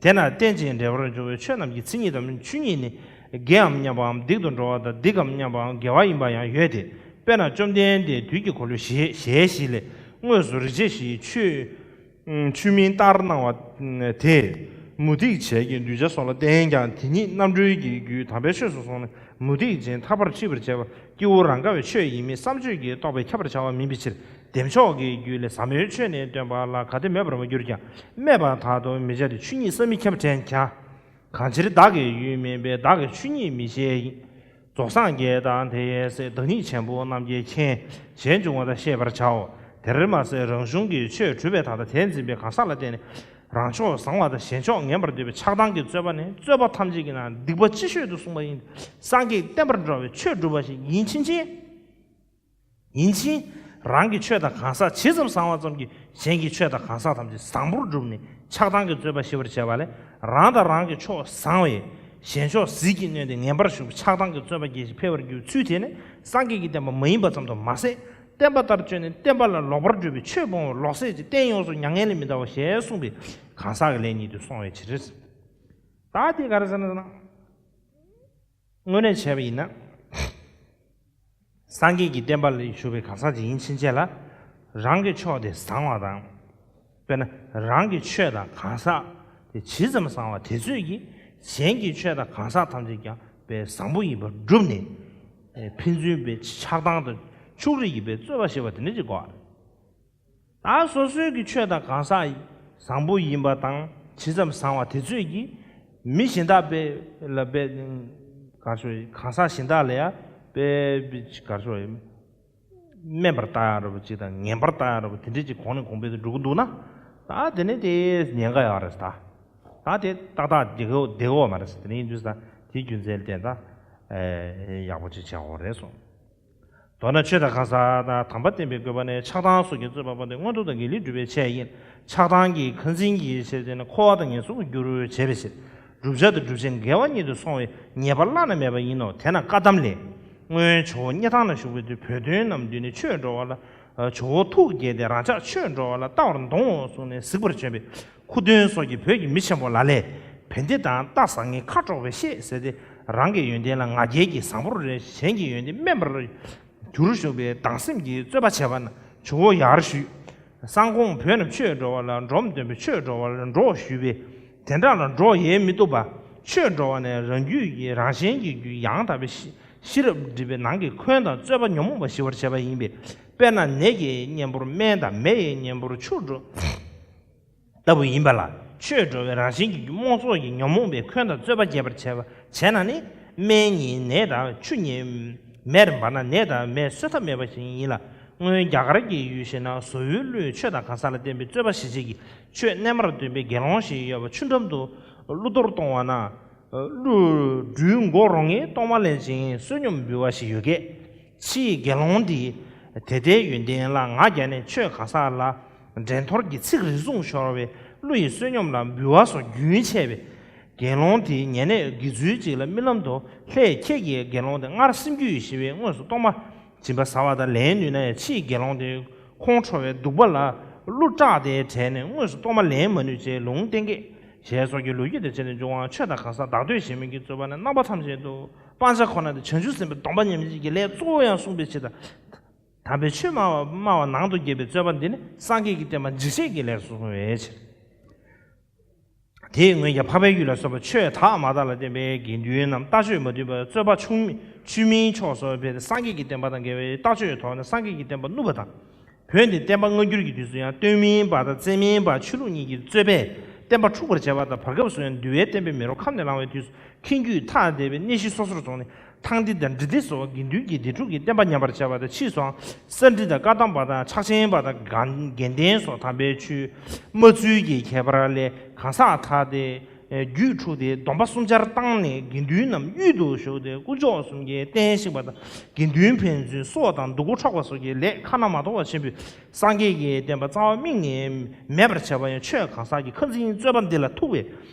དེས་ན་རྟེན་ཅིང་འབྲེལ་བར་འབྱུང་བའི་ཆོས་རྣམས་ཀྱི་མཚན་ཉིད་དམ་ཆོས་ཉིད་ནི། དགེའམ་སྙམ་པའམ་སྡིག་ཏུ་འགྲོ་བ་དང་། སྡིག་གམ་སྙམ་པའམ་དགེ་བ་ཡིན་པ་ཡང་ཡོད་དེ། དཔེར་ན་བཅོམ་ལྡན་འདས་དུས་ཀྱི་འཁོར་ལོའི་ཞལ་ཞལ་བཞི་ལས། དངོས་སུ་རིག་བྱེད་བཞིའི་ཆོས། ཆོས་མིན་ལྟར་སྣང་བ་དེས་མུ་སྟེགས་བྱེད་ཀྱི་གདུལ་བྱ་སོགས་ལ་བརྟེན་ཀྱང་། དེ་ཉིད་རྣམ་གྲོལ་གྱི་རྒྱུའི་དམ་པའི་ཆོས་སུ་སོང་ནས་མུ་སྟེགས་ཅན་ཐར་པར་ཁྲིད་པར་བྱེད་པ་སྐྱེ་བོ་རང་ག་བའི་ཆོས་ཡིན་མིན་བསམ་བརྗོད་ཀྱི་རྟོག་པས་ཁྱབ་པར་བྱ་བ་མིན་པའི་ཕྱིར། བདེ་མཆོག་གི་རྒྱུད་ལས་ཟབ་མོའི་ཆོས་ནི་སྟོན་པ་ལ་གལ་ཏེ་མོས་པར་མ་གྱུར་ཀྱང་། སྨྲས་པ་དག་ཏུ་མི་བྱ་སྟེ། ཆོས་ཉིད་བསམ་མིན་ཁྱབ་དྲན་བྱ། གང་ཕྱིར་བདག་གི་ཡུལ་མིན་པས། བདག་གིས་ཆོས་ཉིད་མི་ཤེས། རྫོགས་སངས་རྒྱས་དང་དེ་ཡི་སྲས། བདག་ཉིད་ཆེན་པོ་རྣམས་ཀྱིས་མཁྱེན། ཞེས་འབྱུང་བ་དག་ཤེས་པར་བྱའོ། དེར་མ་ཟད་རང་གཞུང་གི་ཆོས་སྒྲུབ་པའི་དག་དང་དེ་འཛིན་པའི་གང་ཟག་ལ་བརྟེན་ནས་རང་ཕྱོགས་བཟང་བ་དང་གཞན་ཕྱོགས་ངན་པར་འདོད་པའི་ཆགས་སྡང་གི་རྩོད་པ་ནི། རྩོད་པ་ཐམས་ཅད་ཀྱི་ནང་སྡིག་པ་ལྕི་ཤོས་དུ་གསུངས་པ་ཡིན། སངས་རྒྱས་བསྟན་པར་འགྲོ་བའི་ཆོས་སྒྲུབ་པ་ཞིག་ཡིན་ཕྱིན་ཆད། ཡིན་ཕྱིན། རང་གི་ཆོས་དང་གང་ཟག་ཇི་ཙམ་བཟང་བ་ཙམ་གྱིས་གཞན་གྱི་ཆོས་དང་གང་ཟག་ཐམས་ཅད་བཟང་པོར་བསྒྲུབས་ནས་ཆགས་སྡང་གི་རྩོད་པ་ཞི་བར་བྱེད་པ་ལས། རང་དང་རང་གི་ཕྱོགས་བཟང་བས་གཞན་ཕྱོགས་ཟིལ་གྱིས་གནོན་ཏེ་ངན་པར་ཞུགས་པའི་ཆགས་སྡང་གི་རྩོད་པ་སྐྱེ་ཞིང་འཕེལ་བར་འགྱུར་ཚུལ་དེ་ནི་སངས་རྒྱས་ཀྱི་བསྟན་པ་མ་ཡིན་པ་ཙམ་དུ་མ་ཟད། བསྟན་པ་ལྟར་བཅོས་ནས་བསྟན་པ་ལ་ལོག་པར་སྒྲུབ་པའི་ཆོས་སྤོང་བའི་ལོག་སྲེད་ཀྱི་རྟེན་ཡོངས་སུ་མྱ་ངན་ལས་མི་འདའ་བ་ཞེས་གསུངས་པའི་གང་ཟག་གི་ལས་ཉིད་དུ་སོང་བའི་ཕྱིར། ད་དེ་ག་རེ་ཟེར་ན། དངོས་གནས་བྱས་པ་ཡིན་ན། སངས་རྒྱས་ཀྱི་བསྟན་པ་ལ་ཞུགས་པའི་གང་ཟག་ཅིག་ཡིན་ཕྱིན་ཆད་ལ། རང་གི་ཕྱོགས་དེ་བཟང་བ་དང་། དཔེར་ན་རང་གི་ཆོས་དང་གང་ཟག་དེ་ཇི་ཙམ་བཟང་བ་དེ་ཚོད་ཀྱིས་གཞན་གྱི་ཆོས་དང་གང་ཟག་ཐམས་ཅད་ཀྱང་དཔེ་བཟང་པོ་ཡིན་པར་བསྒྲུབས་ནས། ཕན་ཚུན་དཔེ་ཆགས་སྡང་དང་ཕྱོགས་རིས་ཀྱི་དཔེ་རྩོད་པ་ཞེས་པ་དེ་འདྲ་ཅིག་དགོས་པ་རེད། ད་སོ་སོའི་གི་ཆོས་དང་གང་ཟག་བཟང་པོ་ཡིན་པ་དང་ཇི་ཙམ་བཟང་བ་དེ་ཚོད་ཀྱིས་མི་གཞན་དག་དཔེ་ལ་དཔེ་ག་ཚོད་གང་ཟག་གཞན་དག་ལ་ཡང་དཔེ་ག་ཚོད་དམན་པར་ལྟ་ཡག་འདྲ་པོ་ཅིག་དང་ངན་པར་ལྟ་ཡག་འདྲ་པོ་དེ་འདྲས་ཅིག་གོང་ནས་གོང་འཕེལ་དུ་འགྲོ་གི་འདུག་ན། ད་དེ་ནི་དེ་ཉེན་ཁ་ཡོད་རེད་ད། ད་དེ་ཏག་ཏག་བདེ་གོ་བདེ་གོ་མ་རེད་ཟེར། དེ་ནི་ཡིན་དུས་ད་དེའི་རྒྱུ་མཚན་ལ་བརྟེན་ད་ཡག་པོ་ཅིག་བྱེད་དགོས་རེད་གསུངས། མདོར་ན་ཆོས་དང་གང་ཟག་དང་དམ་པ་བསྟེན་པའི་དགོས་པ་ནི་ཆགས་སྡང་སོགས་ཀྱི་རྩོད་པ་སྤངས་ཏེ་མངོན་མཐོ་དང་དགེ་ལེགས་སྒྲུབ་པའི་ཆེད་ཡིན། ཆགས་སྡང་གི་ཁ་འཛིན་གྱི་ཆེད་དེ་ནི་འཁོར་བ་དང་ངན་སོང་གི་རྒྱུར་བྱེད་པའི་ཕྱིར། བསྒྲུབ་བྱ་དང་བསྒྲུབ་བྱེད་འགལ་བ་ཉིད་དུ་སོང་བའི་ཉེས་པ་བླ་ན་མེད་པ་ཡིན་ནོ། དེས་ན་བཀའ་གདམས་ལས། སྔོན་ཇོ་བོ་སྙེ་ཐང་ན་བཞུགས་པའི་དུས་བོད་སྟོན་རྣམས་འདུས་ནས་ཆོས་འགྲོ་བ་ལ། ཇོ་བོ་ཐུགས་དགྱེས་ཏེ་རང་ཅག་ཆོས་འགྲོ་བ་ལ་བལྟ་བར་འདོང་ངོ་གསུངས་ནས་གཟིགས་པར་བྱོན་པས། ཁུ་སྟོན་སོགས་ཀྱིས་བོད་ཀྱི་མི་ཆེན་པོ་ལ་ལས་བན་དེ་དང་རྟ་ཟ་མཁན་ཁ་དཀྲོགས་པས་ཤེས་ཟེར་ཏེ། རང་གི་ཡོན་ཏན་ལ་ང་རྒྱལ་གྱིས་བཟང་པོར་རེ། གཞན་གྱི་ཡོན་ཏན་དམན་པར་གྱུར་བཞུགས་པའི་སྡང་སེམས་ཀྱིས་རྩོད་པ་བྱས་པ་ན་ཇོ་བོ་ཡར་ཞུས། སང་དགོང་བོད་རྣམས་ཆོས་འགྲོ་བ་ལ། འབྲོམ་སྟོན་པས་ཆོས་འགྲོ་བ་ལ་འགྲོ་ཞུས་པས། དེ་འདྲ་ལ་འགྲོ་ཡེ་མི་བཏུབ་པ། ཆོས་འགྲོ་བ་ནས་རང་རྒྱུད་ཀྱི་རང་གཞན་གྱི་རྒྱུད་ཡང་དག་པའི་ཤེས་ ཤེས་རབ་སྒྲིབ་པའི་ནང་གི་འཁོན་དང་རྩོད་པ་ཉོན་མོངས་པ་ཞི་བར་བྱེད་པ་ཡིན་པས། དཔེར་ན་ནད་ཀྱི་གཉེན་པོར་སྨན་དང་མེ་ཡི་གཉེན་པོར་ཆུ་འགྲོ་ལྟ་བུ་ཡིན་པ་ལ། ཆོས་འགྲོ་བའི་རང་བཞིན་གྱི་རྨོངས་ཚོགས་ཀྱི་ཉོན་མོངས་པའི་འཁོན་དང་རྩོད་པ་རྒྱས་པར་བྱེད་པ་བྱས་ན་ནི། སྨན་ཉིད་ནད་དང་ཆུ་ཉིད་མེར་འབར་ན་ནད་དང་མེ་གསོད་ཐབས་མེད་པ་ཞིག་ཡིན་ལ། སྔོན་རྒྱ་གར་གྱི་ཡུལ་ཞིག་ན་བཟོ་བོའི་ཀླུས་ཆོས་དང་གང་ཟག་ལ་བརྟེན་པའི་རྩོད་པ་ཞི་བྱེད་ཀྱི་ཆོས་རྣལ་མར་སྟོན་པའི་དགེ་སློང་ཞིག་ཡོད་པ། ཆུ་འགྲམ་དུ་ཀླུ་གཏོར་གཏོང་བ་ན། ཀླུ་སྦྲུལ་མགོ་རོང་ངེའི་གཏོར་མ་ལེན་ཅིང་བསོད་སྙོམས་འབུལ་བ་ཞིག་ཡོད་སྐད། ཕྱིའི་དགེ་སློང་འདིས་དེ་ལྟའི་ཡོན་ཏན་ལ་ང་རྒྱལ་ནས་ཆོས་གང་ཟག་ལ་འགྲན་འཐོར་གྱི་ཚིག་རེ་ཟུང་ཤོར་བས། ཀླུ་ཡི་བསོད་སྙོམས་ལ་འབུལ་བ་སོགས་རྒྱུན་ཆད་པས། དགེ་སློང་དེས་ཉེ་གནས་དགེ་ཚུལ་ཅིག་ལ་རྨི་ལམ་དུ། ལྷས་ཁྱེད་ཀྱིས་དགེ་སློང་དེ་སྔར་སེམས་རྒྱུད་ཞི་བའི་དངོས་སུ་གཏོར་མ་སྦྱིན་པ་ཟ་བ་དང་ལེན་ནུས་ན་ཡང་། ཕྱིའི་དགེ་སློང་དེ་ཁོང་ཁྲོ་བའི་གདུག་པ་ལ་ཀླུ་སྐྲག་སྟེ་བྲལ་ནས་དངོས་སུ་གཏོར་མ་ལེན་མ་ནུས་ཅེས་ལུང་བསྟན་སྐད། ཞེས་སོགས་ཀྱི་ལོ་རྒྱུས་དང་བཅས་ཏེ་འབྱུང་བ། ཆོས་དང་གང་ཟག་བདག་བསྟོད་བྱེད་མིན་གྱི་རྩོད་པ་ནི། རྣམ་པ་ཐམས་ཅད་དུ་སྤང་བྱ་ཁོ་ན་དེ་བྱང་ཆུབ་སེམས་དཔའི་སྡོམ་པ་ཉམས་བྱེད་ཀྱི་ལས་གཙོ་བོ་ཡང་གསུངས་པའི་ཕྱིར་དང་། དམ་པའི་ཆོས་སྨྲ་བ་སྨྲ་བ་ནང་དུ་རྒྱས་པའི་རྩོད་པ་འདི་ནི་སངས་རྒྱས་ཀྱི་བསྟན་པ་འཇིགས་བྱེད་ཀྱི་ལས་སུ་གསུངས་པའི་ཕྱིར། དེའི་སྔོན་གྱི་འཕགས་པའི་ཡུལ་ལ་སོགས་པ་ཆོས་དག་མ་དག་ལ་བརྟེན་པའི་དགེ་འདུན་རྣམས་ལྟ་སྤྱོད་མ་མཐུན་པར་རྩོད་པ་ཆུང་མི་ཆུ་མིན་ཕྱོགས་སུ་འཕེལ་ཏེ། སངས་རྒྱས་ཀྱི་བསྟན་པ་དང་འགལ་བའི་ལྟ་སྤྱོད་ཐོག་ནས་སངས་རྒྱས་ཀྱི་བསྟན་པ་བསྣུབས་པ་དང་། བོད་འདི་བསྟན་པ་སྔ་འགྱུར་གྱི་དུས་སུ་ཡང་སྟོན་མིན་པ་དང་བཙན་མིན་པ་ཆོས་ལུགས་གཉིས་ཀྱི་རྩོད་པས་བསྟན་པ་འཁྲུགས་པར་བྱས་པ་དང་། བར་སྐབས་སུ་ཡང་འདུལ་བའི་བསྟན་པའི་མེ་རོ་ཁམས་ནས་ལངས་པའི་དུས་སུ། ཁྱིམ་རྒྱུད་ཐ་དད་པའི་གནས་གཞི་སོ་སོར་བྱུང་ནས། ཐང་འདི་དང་འབྲི་འདི་སོགས་དགེ་འདུན་གྱི་སྡེ་དྲུག་གི་བསྟན་པ་ཉམས་པར་བྱས་པ་དང་། ཕྱིས་སུའང་ས་འབྲི་དང་བཀའ་གདམས་པ་དང་ཕྱག་ཆེན་པ་དང་། དགེ་ལྡན་སོགས་དམ་པའི་ཆོས་སྨྲ་ཚུལ་གྱི་ཁྱད་པར་ལས་གང་ཟག་ཐ་དད་རྒྱུད་འཁྲུགས་ཏེ། སྡོམ་པ་གསུམ་ཆར་བཏང་ནས་དགེ་འདུན་རྣམས་གཡུལ་དུ་ཞུགས་ཏེ། དཀོན་མཆོག་གསུམ་གྱི་རྟེན་བཤིག་པ་དང་། དགེ་འདུན་ཕན་ཚུན་སྲོག་དང་སྡུག་གུ་འཕྲོག་པ་སོགས་ཀྱི་ལས་ཁ་ན་མ་ཐོ་བ་ཆེན་པོས་སངས་རྒྱས་ཀྱི་བསྟན་པ་རྩ་བ་སྨིན་ནས་མེད་པར་བྱས་པ་ཡང་། ཆོས་གང་ཟག་གི་ཁ་འཛིན་རྩོད་པ་འདི་ལ་ཐུག་པས།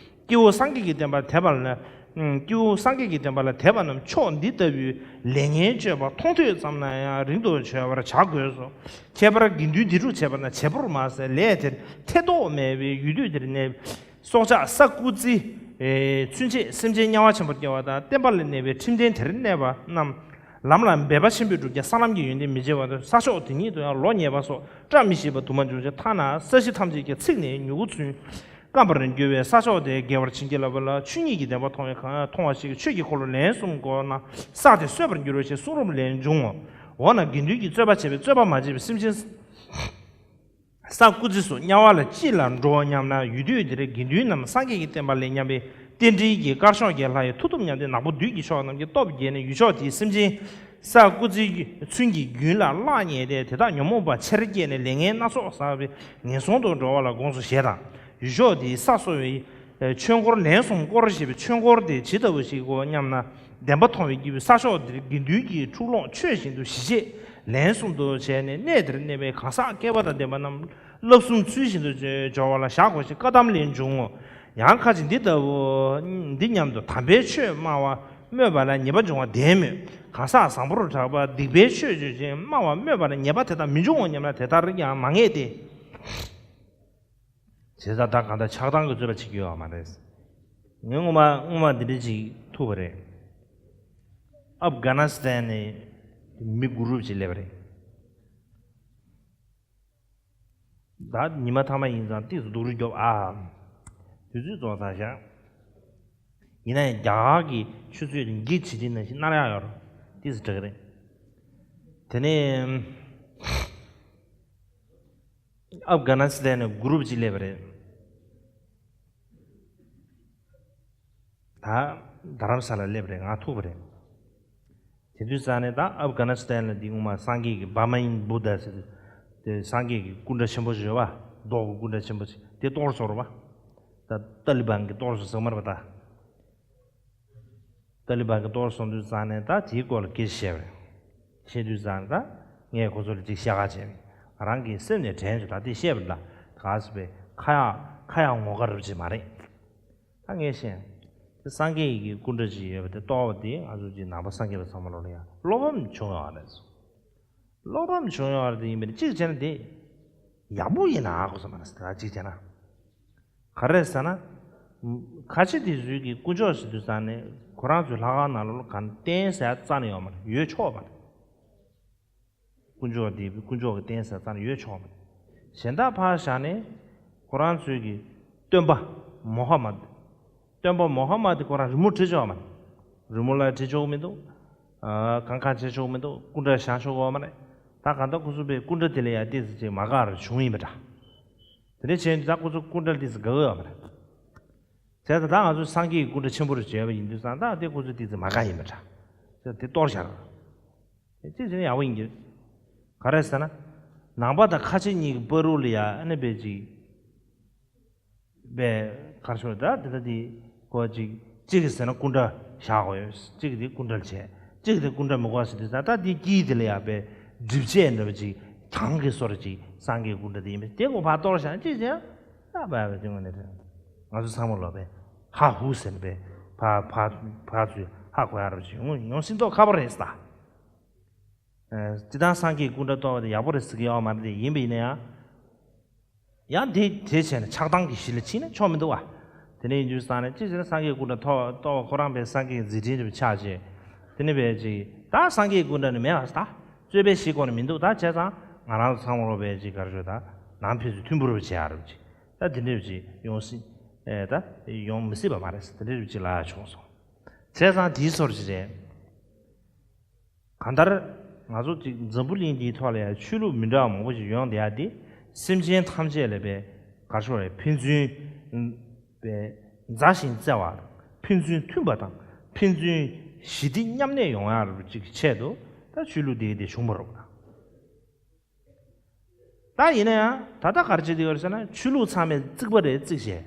སྐྱེ་བོ་སངས་རྒྱས་ཀྱི་བསྟན་པ་དད་པ་ལ། སྐྱེ་བོ་སངས་རྒྱས་ཀྱི་བསྟན་པ་ལ་དད་པ་རྣམས་ཕྱོགས་འདི་ལྟ་བུའི་ལས་ངན་སྤྱོད་པ་མཐོང་ཐོས་ཙམ་ན་ཡང་རིང་དུ་གྱུར་པར་བྱ་དགོས་སོ། ཁྱད་པར་དགེ་འདུན་སྡེ་དྲུག་བྱས་པ་ན་བྱེད་པོར་མ་ཟད། ལས་དེར་ཐེ་གཏོགས་མེད་པའི་ཡུལ་དུས་དེར་གནས་སྲོག་ཆགས་ས་སྐུ་རྩི་ཚུན་ཆད་སེམས་ཅན་དམྱལ་བ་ཆེན་པོར་སྐྱེ་བ་དང་། བསྟན་པ་ལ་གནས་པའི་ཁྲིམས་ལྡན་དེར་གནས་པ་རྣམས། ལམ་ལ་འབད་པ་ཆེན་པོས་བསྒྲུབས་ཀྱང་ས་ལམ་གྱི་ཡོན་ཏན་མི་བྱེད་པ་དང་། ས་ཕྱོགས་དེ་ཉིད་དུ་ཡང་ལོ་ཉེས་པ་སོགས་བཀྲ་མི་ཤིས་པ་དུ་མ་འབྱུང་ཞིང་། ཐ་ན་ས་གཞི་ཐམས་ཅད་ཀྱང་ཚིག་ནས་མྱུ་གུ་ཚུན་སྐམ་པར་འགྱུར་བས། ས་ཕྱོགས་དེ་བརྒལ་བར་བྱིན་གྱིས་བརླབས་པ་ལ། ཆོས་ཉིད་ཀྱི་བདེན་པ་མཐོང་བས་གང་མཐོང་བ་ཞིག་གིས་ཆོས་ཀྱི་འཁོར་ལོ་ལན་གསུམ་བསྐོར་ན་ས་དེ་སོས་པར་འགྱུར་རོ་ཞེས་གསུང་རབ་ལས་འབྱུང་ངོ་། འོ་ན་དགེ་འདུན་གྱིས་རྩོད་པ་བྱས་པས་རྩོད་པ་མ་བྱས་པའི་སེམས་ཅན། ས་སྐུ་རྩི་སོགས་དམྱལ་བ་ལ་ཅི་ལ་འགྲོ་སྙམ་ན། ཡུལ་དུས་དེར་དགེ་འདུན་རྣམས་སངས་རྒྱས་ཀྱི་བསྟན་པ་ལས་ཉམས་པའི་རྟེན་འབྲེལ་གྱི་དཀར་ཕྱོགས་ཀྱི་ལྷ་ཡི་མཐུ་སྟོབས་ཉམས་ཏེ་ནག་པོ་བདུད་ཀྱི་ཕྱོགས་རྣམས་ཀྱི་སྟོབས་རྒྱས་ནས་ཡུལ་ཕྱོགས་དེའི་སེམས་ཅན་ས་སྐུ་རྩི་ཚུན་གྱི་རྒྱུན་ལ་གླགས་རྙེད་དེ། དེ་དག་ཉོན་མོངས་པ་ཆེར་སྐྱེས་ནས་ལས་ངན་སྣ་ཚོགས་བསགས་པས་ངན་སོང་དུ་འགྲོ་བ་ལ་དགོངས་སོ་ཞེས་དང་། ཡུལ་ཕྱོགས་དེའི་ས་སོ་བའི་ཆོས་འཁོར་ལན་གསུམ་བསྐོར་ཞེས་པའི་ཆོས་འཁོར་དེ་ཇི་ལྟ་བུ་ཞིག་གོ་སྙམ་ན། བདེན་པ་མཐོང་བའི་སྐྱེས་བུས་ས་ཕྱོགས་འདིར་དགེ་འདུན་གྱི་འཁྲུག་ལོང་ཆོས་བཞིན་དུ་ཞི་བྱེད་ལན་གསུམ་དུ་བྱས་ནས། གནས་དེར་གནས་པའི་གང་ཟག་སྐལ་པ་དང་ལྡན་པ་རྣམས་བསླབ་གསུམ་ཚུལ་བཞིན་དུ་སྦྱོར་བ་ལ་བཞག་གོ་ཞེས་བཀའ་གདམས་ལས་འབྱུང་ངོ་། ཡང་ཁ་ཅིག་འདི་ལྟ་བུ་འདི་སྙམ་དུ། དམ་པའི་ཆོས་སྨྲ་བ་སྨོད་པ་ལ་ཉེས་པ་འབྱུང་བ་བདེན་མོད། གང་ཟག་བཟང་པོར་གྲགས་པ་སྡིག་པའི་ཆོས་སྤྱོད་ཅིང་སྨྲ་བ་སྨོད་པ་ལ་ཉེས་པ་དེ་དག་མི་འབྱུང་ངོ་སྙམ་ན། དེ་ལྟར་ཡང་མ་ངེས་ཏེ། བྱས་ཙང་ད་གང་ལྟར་ཆགས་སྡང་གི་རྩོད་པ་བྱེད་ཀྱི་ཡོད་མ་རེད། ངས་སྔོན་མ་སྔོན་མ་འདི་འདྲ་ཅིག་ཐུག་པ་རེད། ཨབ་གྷ་ན་སི་ཐན་ནས་མི་གུ་རུབ་ཅིག་སླེབས་པ་རེད། ད་ཉི་མ་ཐ་མ་ཡིན་ཙང་ཏིས་སྡུག་རུས་རྒྱོབ་ཨ། དུས་ཚོད་རྫོགས་ཚར་ཤག་ཡིན་ན་ཡང་རྒྱ་གར་གྱི་ཆུ་ཚོད་འགྱིག་བྱེད་ཀྱི་ནང་བཞིན་ནར་ཡག་ཡོད་རེད། ཏིས་འགྲིག་གི་རེད། དེ་ནས། ཨབ་གྷ་ན་སི་ཐན་ནས་གུ་རུབ་ཅིག་སླེབས་པ་རེད། ད་རྡ་རམ་ས་ལ་སླེབས་པ་རེད། ང་ཐུག་པ་རེད། དེ་དུས་ཙང་ནས་ད་ཨབ་གྷ་ན་སི་ཐན་ལ་འདི་སྔོན་མ་སངས་རྒྱས་ཀྱི་བྷ་མ་ཡིན་བུ་དྷ་ཟེར་དེ་སངས་རྒྱས་ཀྱི་སྐུ་འདྲ་ཆེན་པོ་ཞིག་ཡོད་པ། མདོག་གི་སྐུ་འདྲ་ཆེན་པོ་ཞིག་དེ་གཏོར་སོང་རེད་པ། ད་ཏཱ་ལི་བན་གྱིས་གཏོར་སོང་ཟེར་གྱི་མ་རེད་པ་ད། ཏཱ་ལི་བན་གྱིས་གཏོར་སོང་དུས་ཙང་ནས་ད་དེའི་སྐོར་ལ་སྐད་ཆ་བཤད་པ་རེད། བཤད་དུས་ཙང་ནས་ད་ངས་ཁོ་ཚོ་ལ་ཅིག་བཤད་ཁ་བྱས་པ་ཡིན། རང་གི་སེམས་ནས་དྲན་བྱུང་། ད་དེ་བཤད་པ་ལ་ག་ཟེར་བའི་ཁ་ཡག་ཁ་ཡག་ངོ་དགའ་རབ་ཅིག་མ་རེད། ད་ངས་བཤད། དེ་སངས་རྒྱས་ཀྱི་སྐུ་འདྲ་ཅིག་ཡོད་པ་དེ་གཏོར་བ་དེ་ང་ཚོ་ཅིག་ནང་པ་སངས་རྒྱས་པ་ཚང་མ་ལོ་ལ་ཡང་བློ་ཕམ་བྱུང་ཡོད་རེད། བློ་ཕམ་བྱུང་ཡོད་རེད་དེ་ཡིན་པ་ནི་གཅིག་བྱས་ན་དེ་ཡག་པོ་ཡིན་ན་ཨ་ཁོ་ཚོ་མ་རེད་ཟེར། ད་གཅིག་བྱས་ན། ག་རེ་ཟེར་ན། ཁ་ཆེ་དེ་ཚོའི་གི་དཀོན་མཆོག་ཟེར་དུས་ཙང་ནས་ཁོ་རང་ཚོའི་ལྷ་ཁང་ནང་ལོགས་ལ་གང་རྟེན་ཟེར་རྩ་ནས་ཡོད་མ་རེད། ཡོད་ཆོག་མ་རེད། དཀོན་མཆོག་དེ་དཀོན་མཆོག་གི་རྟེན་ཟེར་རྩ་ནས་ཡོད་ཆོག་མ་རེད། གཞན་དག་ཕར་བཞག་ནས་ཁོ་རང་ཚོའི་གི་སྟོན་པ་མོ་ཧ་མད། སྟོན་པ་མོ་ཧ་མད་དེ་ཁོ་རང་རི་མོ་བྲིས་ཆོག་མ་རེད། རི་མོ་ལ་བྲིས་ཆོག་མི་འདུག་ཨ། གང་གང་བྱེད་ཆོག་མི་འདུག་སྐུ་འདྲ་བཞེངས་ཆོག་གི་ཡོད་མ་རེད། ད་གང་ལྟར་ཁོ་ཚོ་པའི་སྐུ་འདྲ་དེ་ལ་ཡང་ཏོག་ཙམ་ཅིག་མ་དགའ་བ་བྱུང་ཡིན་པ་འདྲ། དེ་འདྲ་བྱས་ད་ཁོ་ཚོ་སྐུ་འདྲ་ཏོག་ཙམ་དགའ་གི་ཡོད་མ་རེད། བྱས་ཙང་ད་ང་ཚོ་སངས་རྒྱས་ཀྱི་སྐུ་འདྲ་ཆེན་པོ་རུ་བྱས་པ་ཡིན་དུས་ཙང་ད་དེ་ཁོ་ཚོ་ཏོག་ཙམ་མ་དགའ་ཡིན་པ་འདྲ། བྱས་དེ་གཏོར་བཞག་ཅིག་བྱས་ན་ཡག་པོ་ཡིན་གྱི། ག་རེ་ཟེར་ན། ནང་པ་དང་ཁ་ཆེ་གཉིས་ཀྱི་བར་དུ་ལ་ཡ་ཨ་ནི་དཔེ་ཅིག་དཔེ་ག་རེ་ཞུ་ད་དེ་ད་དེ་ཁོ་ཅིག་གཅིག་གིས་ཟེར་ན་སྐུ་འདྲ་བཞག་དགོས་ཡོད། གཅིག་གིས་དེ་སྐུ་འདྲ་བྱས། གཅིག་གིས་དེ་སྐུ་འདྲ་མི་དགོས་ཟེར་དུས་ད་ད་དེ་དཀྱིལ་དེ་ལ་ཡ་དཔེ་སྒྲིབ་བྱེད་འདྲ་བ་ཅིག་གྱང་གི་བཟོ་འདྲ་ཅིག་སངས་རྒྱས་སྐུ་འདྲ་དེ་ཡིན་པས་དེ་ཁོ་ཕར་གཏོར་བཞག་ཅིག་བྱས། ད་བས་པའི་སྟེང་ནས་ང་ཚོ་ཚང་མ་ལོ་པས་ཧ་ཧུ་ཟེར་ནས་པས་ཕ་ཕ་ཕ་ཚོས་ཧ་གོ་ཡ་རབ་ཅིག་ཡོང་ཡོང་སྲིད་མདོག་ཁ་པོ་རེད་ས། ཨ། སྤྱིར་བཏང་སངས་རྒྱས་སྐུ་འདྲ་གཏོར་བ་དེ་ཡག་པོ་རེད་ཟེར་གྱི་ཡོད་མ་རེད་དེ་ཡིན་པ་ཡིན་ན་ཡང་། ཡང་དེ་དེ་བྱས་ནས་ཆགས་སྡང་གི་གཞི་ལ་ཕྱིན་ན་ཆོག་མི་འདུག་བ། དེ་ནས་ཡིན་དུས་ཙང་ནས་ཅི་ཟེར་ན་སངས་རྒྱས་སྐུ་འདྲ་གཏོར་གཏོར་བ་ཁོ་རང་པས་སངས་རྒྱས་མཛད་འཕྲིན་དེ་ཆགས་བྱས། དེ་ནས་པས་ཅིག་ད་སངས་རྒྱས་སྐུ་འདྲ་ནི་མེད་པ་ད་རྩོད་པའི་གཞི་སྒོ་ནས་མི་འདུག་ད་བྱས་ཙང་ང་རང་ཚོ་ཚང་མ་ལོ་པས་ཅིག་ག་རེ་ཞུ་ད་ནང་ཕན་ཚུན་མཐུན་པོ་རུ་བྱེད་ཡ་རུ་ཅིག་ད་དེ་འདྲ་ཅིག་ཡོང་སྲིད་ཨེ་ད་ཡོང་མི་སྲིད་པ་མ་རེད་ཟེར་དེ་འདྲ་ཅིག་ལབ་ཡ་བྱུང་སོང་། བྱས་ཙང་དེའི་སོར་ཅིག་རེད། གང་ལྟར་ང་ཚོ་ཅིག་འཛམ་བུ་གླིང་འདིའི་ཐོག་ལ་ཡང་ཆོས་ལུགས་མི་འདྲ་བ་མང་པོ་ཞིག་ཡོང་བསྡད་ཡ་དེ་སེམས་ཅན་ཐམས་ཅད་ལ་པའི་གར་ཤོར་བའི་ཕན་ཚུན་པའི་མཛའ་ཞིང་བརྩེ་བ་ཕན་ཚུན་མཐུན་པ་དང་ཕན་ཚུན་ཞི་བདེ་མཉམ་གནས་ཡོང་ཡ་རུ་ཅིག་ཆེད་དུ་ད་ཆོས་ལུགས་འདི་འདི་བྱུང་བ་རེད། ད་ཡིན་ན་ཡང་ད་ལྟ་ག་རེ་བྱེད་ཀྱི་ཡོད་རེད་ཟེར་ན་ཆོས་ལུགས་ཚང་མས་བརྩིགས་པ་རེད་བརྩིགས་བྱས།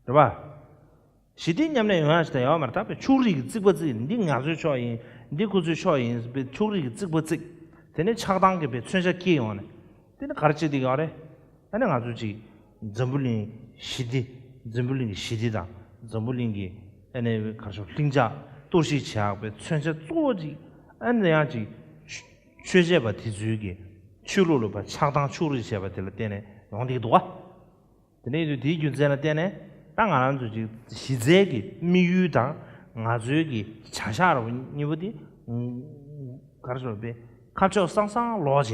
རེད་པ། ཞི་བདེ་མཉམ་གནས་ཡོང་ཡ་ཞིག་ད་ཡོད་མ་རེད་ད་པའི་ཕྱོགས་རིས་ཀྱི་བརྩིགས་པ་བརྩིགས་འདི་ང་ཚོའི་ཕྱོགས་ཡིན་འདི་ཁོ་ཚོའི་ཕྱོགས་ཡིན་པའི་ཕྱོགས་རིས་ཀྱི་བརྩིགས་པ་བརྩིགས། དེ་ནས་ཆགས་སྡང་གི་པའི་མཚོན་ཆ་འཁྱེར་ཡོང་ནས་དེ་ནས་ག་རེ་བྱེད་ཀྱི་ཡོད་རེད། ཨ་ནི་ང་ཚོ་ཅིག་འཛམ་བུ་གླིང་ཞི་བདེ་འཛམ་བུ་གླིང་གི་ཞི་བདེ་དང་འཛམ་བུ་གླིང་གི་ཨ་ནི་ག་རེ་ཞུ་ལྷིང་འཇགས་གཏོར་བཤིག་བྱེད་ཡག་པའི་མཚོན་ཆ་གཙོ་བོ་ཅིག་ཨ་ནི་ཡང་ཅིག་ཆོས་བྱེད་པ་དེ་ཚོའི་གི་ཆོས་ལུགས་ལ་པ་ཆགས་སྡང་ཕྱོགས་རིས་བྱས་པ་དེ་ལ་བརྟེན་ནས་ཡོང་བསྡད་ཀྱི་འདུག་ག་དེ་ནས་དུས་དེའི་རྒྱུ་མཚན་ལ་བརྟེན་ནས་ད་ང་རང་ཚོ་ཅིག་གཞི་རྩའི་གི་དམིགས་ཡུལ་དང་ང་ཚོའི་གི་བྱ་གཞག་ར་གཉིས་པོ་དེ་ག་རེ་ཞུ་དགོས་པས་ཁ་ཕྱོགས་སང་སང་ལོག་བྱས་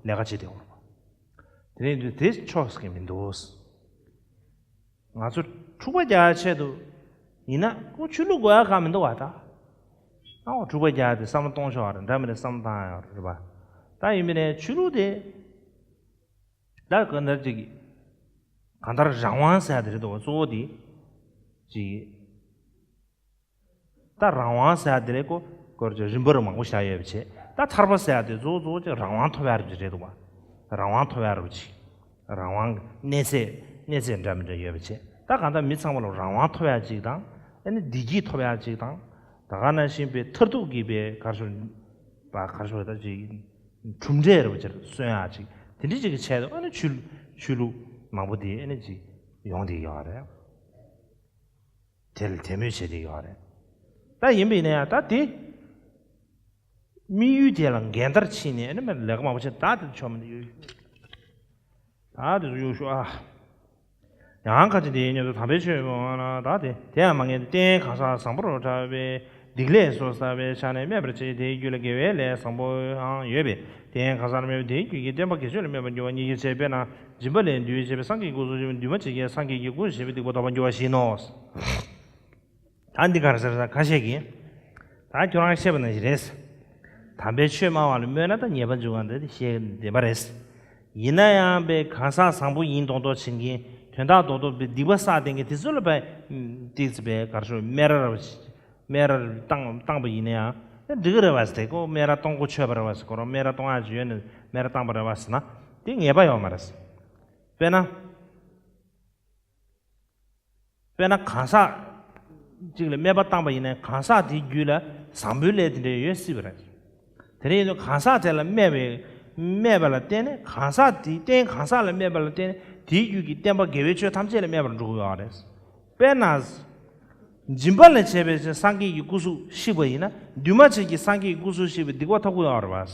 ལས་ཀ་བྱེད་དེ་འོང་ར་པ། དེ་ནས་དུས་དེ་ཆོག་གི་མི་འདུག་ང་ཚོ་འཁྲུག་པ་རྒྱག་ཡ་ཆེད་དུ་ཡིན་ན་ཁོ་ཆོས་ལུགས་དགོས་ཡ་གང་མི་འདུག་བ་ད། ཨ་འཁྲུག་པ་རྒྱག་ཡ་དེ་བསམ་བློ་གཏོང་ཆོག་ར་འདྲ་མི་འདྲ་བསམ་བློ་བཏང་ཡ་རེད་པ། ད་ཡིན་པ་ནས་ཆོས་ལུགས་དེ། ད་གང་ལྟར་ཅིག་གང་ལྟར་རང་དབང་ཟེར་ཡ་དེ་རེད་འདུག་གཙོ་བོ་དེ། ཅིག་ད་རང་དབང་ཟེར་ཡ་དེ་རེད་ཀོ། སྐོར་ཅིག་རིམ་པར་མང་པོ་བཞག་ཡོད་པ་བྱས་ད་ཐར་པ་ཟེར་ཡ་དེ་གཙོ་བོ་གཙོ་བོ་ཅིག་རང་དབང་ཐོབ་ཡ་རེད་འདུག་བ། རང་དབང་ཐོབ་ཡ་རེད་ཅིག་རང་དབང་གི་གནས་ཚད་གནས་ཚད་འདྲ་མི་འདྲ་ཡོད་པ་བྱས་ད་གང་ལྟར་མི་ཚང་མ་ལ་རང་དབང་ཐོབ་ཡ་ཅིག་དང་ཨ་ནི་བདེ་སྐྱིད་ཐོབ་ཡ་ཅིག་དང་ད་ག་ནང་བཞིན་པའི་མཐར་ཐུག་གི་པའི་གར་ཞོར་པ་གར་ཞོར་ད་ཅིག་གྲུབ་འབྲས་རེད་པ་ཅིག་སོན་ཡ་ཅིག་དེ་འདྲ་ཅིག་གི་ཆེད་དུ་ཨ་ནི་ཆོས་ཆོས་ལུགས་མང་པོ་དེ་ཨ་ནི་ཅིག་ཡོང་བསྡད་ཡོད་རེད། དེ་ལ་དད་མོས་བྱེད་བསྡད་ཡོད་རེད། ད་ཡིན་པ་ཡིན་ན་ཡང་ད་དེ་དམིགས་ཡུལ་དེ་ལ་འགལ་ཟླར་ཕྱིན་ནས་ཨ་ནི་མ་ལས་ཀ་མང་པོ་བྱེད་ད་དེ་ཆོག་མི་འདུག་ཡོད། ད་དེ་ཚོ་གཡུག་ཞོག་ཨ། ཡང་ཁ་ཅིག་དེའི་སྙོམས་སུ་དམ་པའི་ཆོས་མང་ན་ད་དེ་དེ་ཡང་མ་ངེས་ཏེ་རྟེན་གང་ཟག་བཟང་པོར་གྲགས་པའི་སྡིག་ལས་སོ་བསགས་པའི་ཆ་ནས་སྨད་པར་བྱེད་དེའི་རྒྱུད་ལ་དགེ་བའི་ལས་བཟང་པོའང་ཡོད་པས་རྟེན་གང་ཟག་སྨད་པའི་དེའི་རྒྱུད་ཀྱི་བསྟན་པ་དགེ་ཆོས་ལ་སྨད་པར་འགྱུར་བ་ཉིད་ཀྱི་ཕྱིར་དཔེར་ན། སྦྱིན་པ་ལས་འདུས་བྱས་པའི་སངས་རྒྱས་ཀྱི་སྐུ་གཟུགས་ཞེས་པའི་འདུས་མ་བྱས་ཀྱི་སངས་རྒྱས་ཀྱི་སྐུ་ཞེས་པའི་སྡིག་པ་ལྡོག་པར་འགྱུར་བ་ཞིག་ཡིན་ནོ། ད་འདི་ག་རེ་ཟེར་ས་ཁ་ཤས་ཀྱིས། ད་ཁྱོད་རང་བཤད་པ་ནང་བཞིན་རེད། དམ་པའི་ཆོས་སྨྲ་བ་ལ་སྨོད་ན་ད་ཉེས་པ་འཇུག་ག་འདི་བཤད་བདེན་པ་རེད། ཡིན་ན་ཡང་པའི་གང་ཟག་བཟང་པོ་ཡིན་མདོག་མདོག་བྱེད་མཁན་དོན་དག་རྡོག་རྡོག་པའི་སྡིག་པ་བསགས་བསྡད་མཁན་དེ་ཚོ་ལ་པའི་ཏིག་ཙི་པའི་ག་རེ་ཞུ་སྨད་ར་ར་སྨད་ར་བཏང་བཏང་པ་ཡིན་ན་ཡང་ད་འགྲིག་གི་རེད་བ་ཟེར་ཏེ་ཁོ་སྨད་ར་གཏོང་གོ་ཆོད་པ་རེད་བ་ཟེར་ཁོ་རང་སྨད་ར་གཏོང་ཡ་ཅིག་ཡོད་ནས་སྨད་ར་བཏང་པ་རེད་བ་ཟེར་ན་དེ་ངེས་པ་ཡོད་མ་རེད། དཔེར་ན། དཔེར་ན་གང་ཟག་ཅིག་ལ་སྨད་པ་བཏང་པ་ཡིན་ན་གང་ཟག་དེའི་རྒྱུད་ལ་བཟང་པོའི་ལས་དེ་འདྲ་ཡོད་སྲིད་པ་རེད། དེ་འདྲ་ཡིན་དུས་གང་ཟག་དེ་ལ་སྨད་པའི་སྨད་པ་ལ་བརྟེན་ནས་གང་ཟག་དེའི་རྟེན་གང་ཟག་ལ་སྨད་པ་ལ་བརྟེན་ནས་དེའི་རྒྱུད་ཀྱི་བསྟན་པ་དགེ་བའི་ཆོས་ཐམས་ཅད་ལ་སྨད་པར་འགྲོ་གི་ཡོད་རེད། དཔེར་ན། སྦྱིན་པ་ལས་བྱས་པའི་སངས་རྒྱས་ཀྱི་སྐུ་གཟུགས་བཤིག་པ་ཡིན་ན་འདུས་མ་བྱས་ཀྱི་སངས་རྒྱས་ཀྱི་སྐུ་གཟུགས་བཤིག་པའི་སྡིག་པ་ཐོབ་ཀྱི་ཡོད་རེད་བ།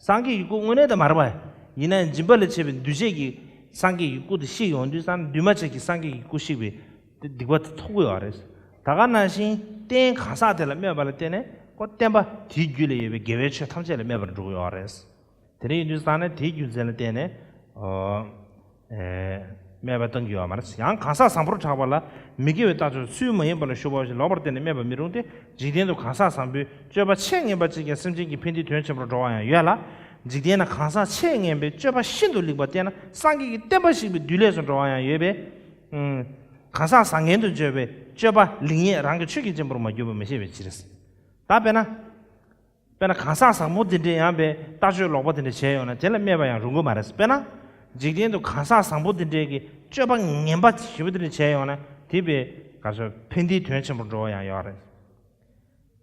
སངས་རྒྱས་ཀྱི་སྐུ་དངོས་གནས་དེ་མ་རེད་པ། ཡིན་ན་ཡང་སྦྱིན་པ་ལས་བྱས་པའི་འདུས་བྱས་ཀྱི་སངས་རྒྱས་ཀྱི་སྐུ་དེ་བཤིག་ཡོང་དུས་ཙང་འདུས་མ་བྱས་ཀྱི་སངས་རྒྱས་ཀྱི་སྐུ་བཤིག་པའི་སྡིག་པ་དེ་ཐོབ་ཀྱི་ཡོད་རེད། ད་ག་ནང་བཞིན་རྟེན་གང་ཟག་དེ་ལ་སྨད་པ་ལ་བརྟེན་ནས་ཁོ་བསྟན་པ་དེའི་རྒྱུད་ལ་ཡོད་པའི་དགེ་བའི་ཆོས་ཐམས་ཅད་ལ་སྨད་པར་འགྲོ་གི་ཡོད་རེད། དེ་འདྲ་ཡིན་དུས་ཙང་ནས་དེའི་རྒྱུ་མཚན་ལ་བརྟེན་ནས་ཨོ་ཨེ་ སྨད་པ་གཏང་རྒྱུ་ཡོད་མ་རེད། ཡང་གང་ཟག་བཟང་པོར་གྲགས་པ་ལ་མི་དགེ་བའི་ལྟ་སྤྱོད་ཚུལ་མ་ཡིན་པ་ལ་ཞུགས་པ་ཞིག་ལོག་པར་བརྟེན་ནས་སྨད་པ་མི་རུང་སྟེ། འཇིག་རྟེན་དུ་གང་ཟག་བཟང་པོའི་སྤྱོད་པ་ཆེས་ངན་པ་གཅིག་ཀྱང་སེམས་ཅན་གྱི་ཕན་བདེའི་དོན་ཆེན་པོར་འགྲོ་བ་ཡང་ཡོད་ལ། འཇིག་རྟེན་ན་གང་ཟག་ཆེས་ངན་པའི་སྤྱོད་པ་ཤིན་ཏུ་ལེགས་པ་བསྟེན་ན་སངས་རྒྱས་ཀྱི་བསྟན་པ་བཤིག་པའི་བདུད་ལས་སུ་འགྲོ་བ་ཡང་ཡོད་པས། གང་ཟག་བཟང་ངན་དུ་བརྗོད་པའི་སྤྱོད་པ་ལེགས་ཉེས་རང་གི་ཆོས་ཀྱི་གཅེས་པར་མ་གྱུར་པ་མི་ཤེས་པའི་ཕྱིར། ད་དཔེར་ན། དཔེར་ན་གང་ཟག་བཟང་པོ་དེ་འདྲས་ཡང་པའི་ལྟ་སྤྱོད་ལོག་པ་དེ་འདྲས་བྱས་ཡོང་ན་དེ་ལ་སྨད་པ་ཡང་རུང་གི་མ་རེད། དཔེར་ན། འཇིག་རྟེན་དུ་གང་ཟག་བཟང་པོ་དེ་འདྲས་ཀྱི་སྤྱོད་པ་ངན་པ་ཞེ་པོ་དེ་འདྲས་བྱས་ཡོང་ན་དེ་པའི་ག་ཚོད་ཕན་བདེའི་དོན་ཆེན་པོར་འགྲོ་བ་ཡང་ཡོད་རེད།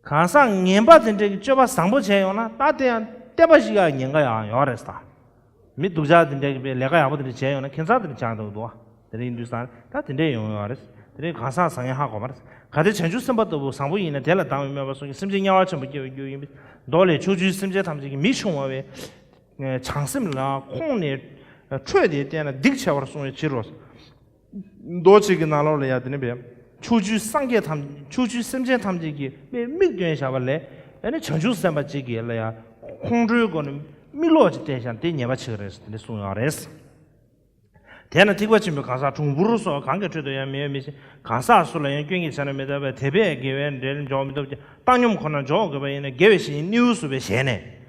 གང་ཟག་ངན་པ་དེ་འདྲས་ཀྱི་སྤྱོད་པ་བཟང་པོ་བྱས་ཡོང་ན་ད་དེ་ཡང་བསྟན་པ་བཤིག་ཡག་ཉེན་ཁ་ཡང་ཡོད་རེད་ད། མི་སྡུག་ཅག་དེ་འདྲས་ཀྱི་པའི་ལས་ཀ་ཡག་པོ་དེ་འདྲས་བྱས་ཡོང་ན་ཁྱད་མཚར་དེ་འདྲས་ཆགས་འདུག་འདུག་བ། དེ་འདྲས་ཡིན་དུས་ཙང་ད་དེ་འདྲས་ཡོང་ཡོད་རེད། དེ་འདྲས་གང་ཟག་བཟང་ངན་ཧ་གོ་མ་རེད། གལ་ཏེ་བྱང་ཆུབ་སེམས་དཔའ་ལྟ་བུ་བཟང་པོ་ཡིན་ན་དེ་ལ་སྡང་བའི་སྨོད་པ་སོགས་ཀྱིས་སེམས་ཅན་དམྱལ་བར་ཆེན་པོར་སྐྱེ་བའི་རྒྱུ་ཡིན་པས། མདོ་ལས་ཕྱོགས་བཅུའི་སེམས་ཅན་ཐམས་ཅད་ཀྱི་མི་ཕྱུང་བ་བའི་བྱང་སེམས་ལ་ཁོང་ནས་འཕྲོས་ཏེ་བསྟན་ན་སྡིག་ཆེ་བར་གསུངས་པའི་ཕྱིར་རོ། མདོ་གཅིག་གི་ནང་ལོགས་ལ་ཡང་དེ་ནི་བས། ཕྱོགས་བཅུའི་སངས་རྒྱས་ཐམས་ཕྱོགས་བཅུའི་སེམས་ཅན་ཐམས་ཅད་ཀྱི་དཔེ་མིག་སྟོན་བྱ་བ་ལས། ཨ་ནི་བྱང་ཆུབ་སེམས་དཔའ་གཅིག་གིས་ལ་ཡང་ཁོང་ཁྲོའི་སྒོ་ནས་མིག་ལོག་ཅིག་བལྟས་ཤག་དེ་ཉེས་པ་ཆེ་གི་རེད་ཟེར་དེ་འདྲ་གསུངས་ཡོད་རེད། དེས་ན་ཐེག་པ་ཆེན་པོའི་གང་ཟག་གྲུང་འབུར་སོགས་གང་གི་ཁྲོད་དུ་ཡང་མི་ཡོད་མི་ཤེས། གང་ཟག་སུ་ལ་ཡང་སྐྱོན་གྱི་ཆ་ནས་མི་ལྟ་བས། དད་པས་དགེ་བའི་འབྲས་འཇོག་མི་ཐུབ་ཀྱང་བཏང་སྙོམས་ཁོ་ནར་འཇོག་དགོས་པ་ཡིན་ན་དགེ་བའི་བཤེས་གཉེན་སྣེའུ་ཟུར་པའི་ཞལ་ནས།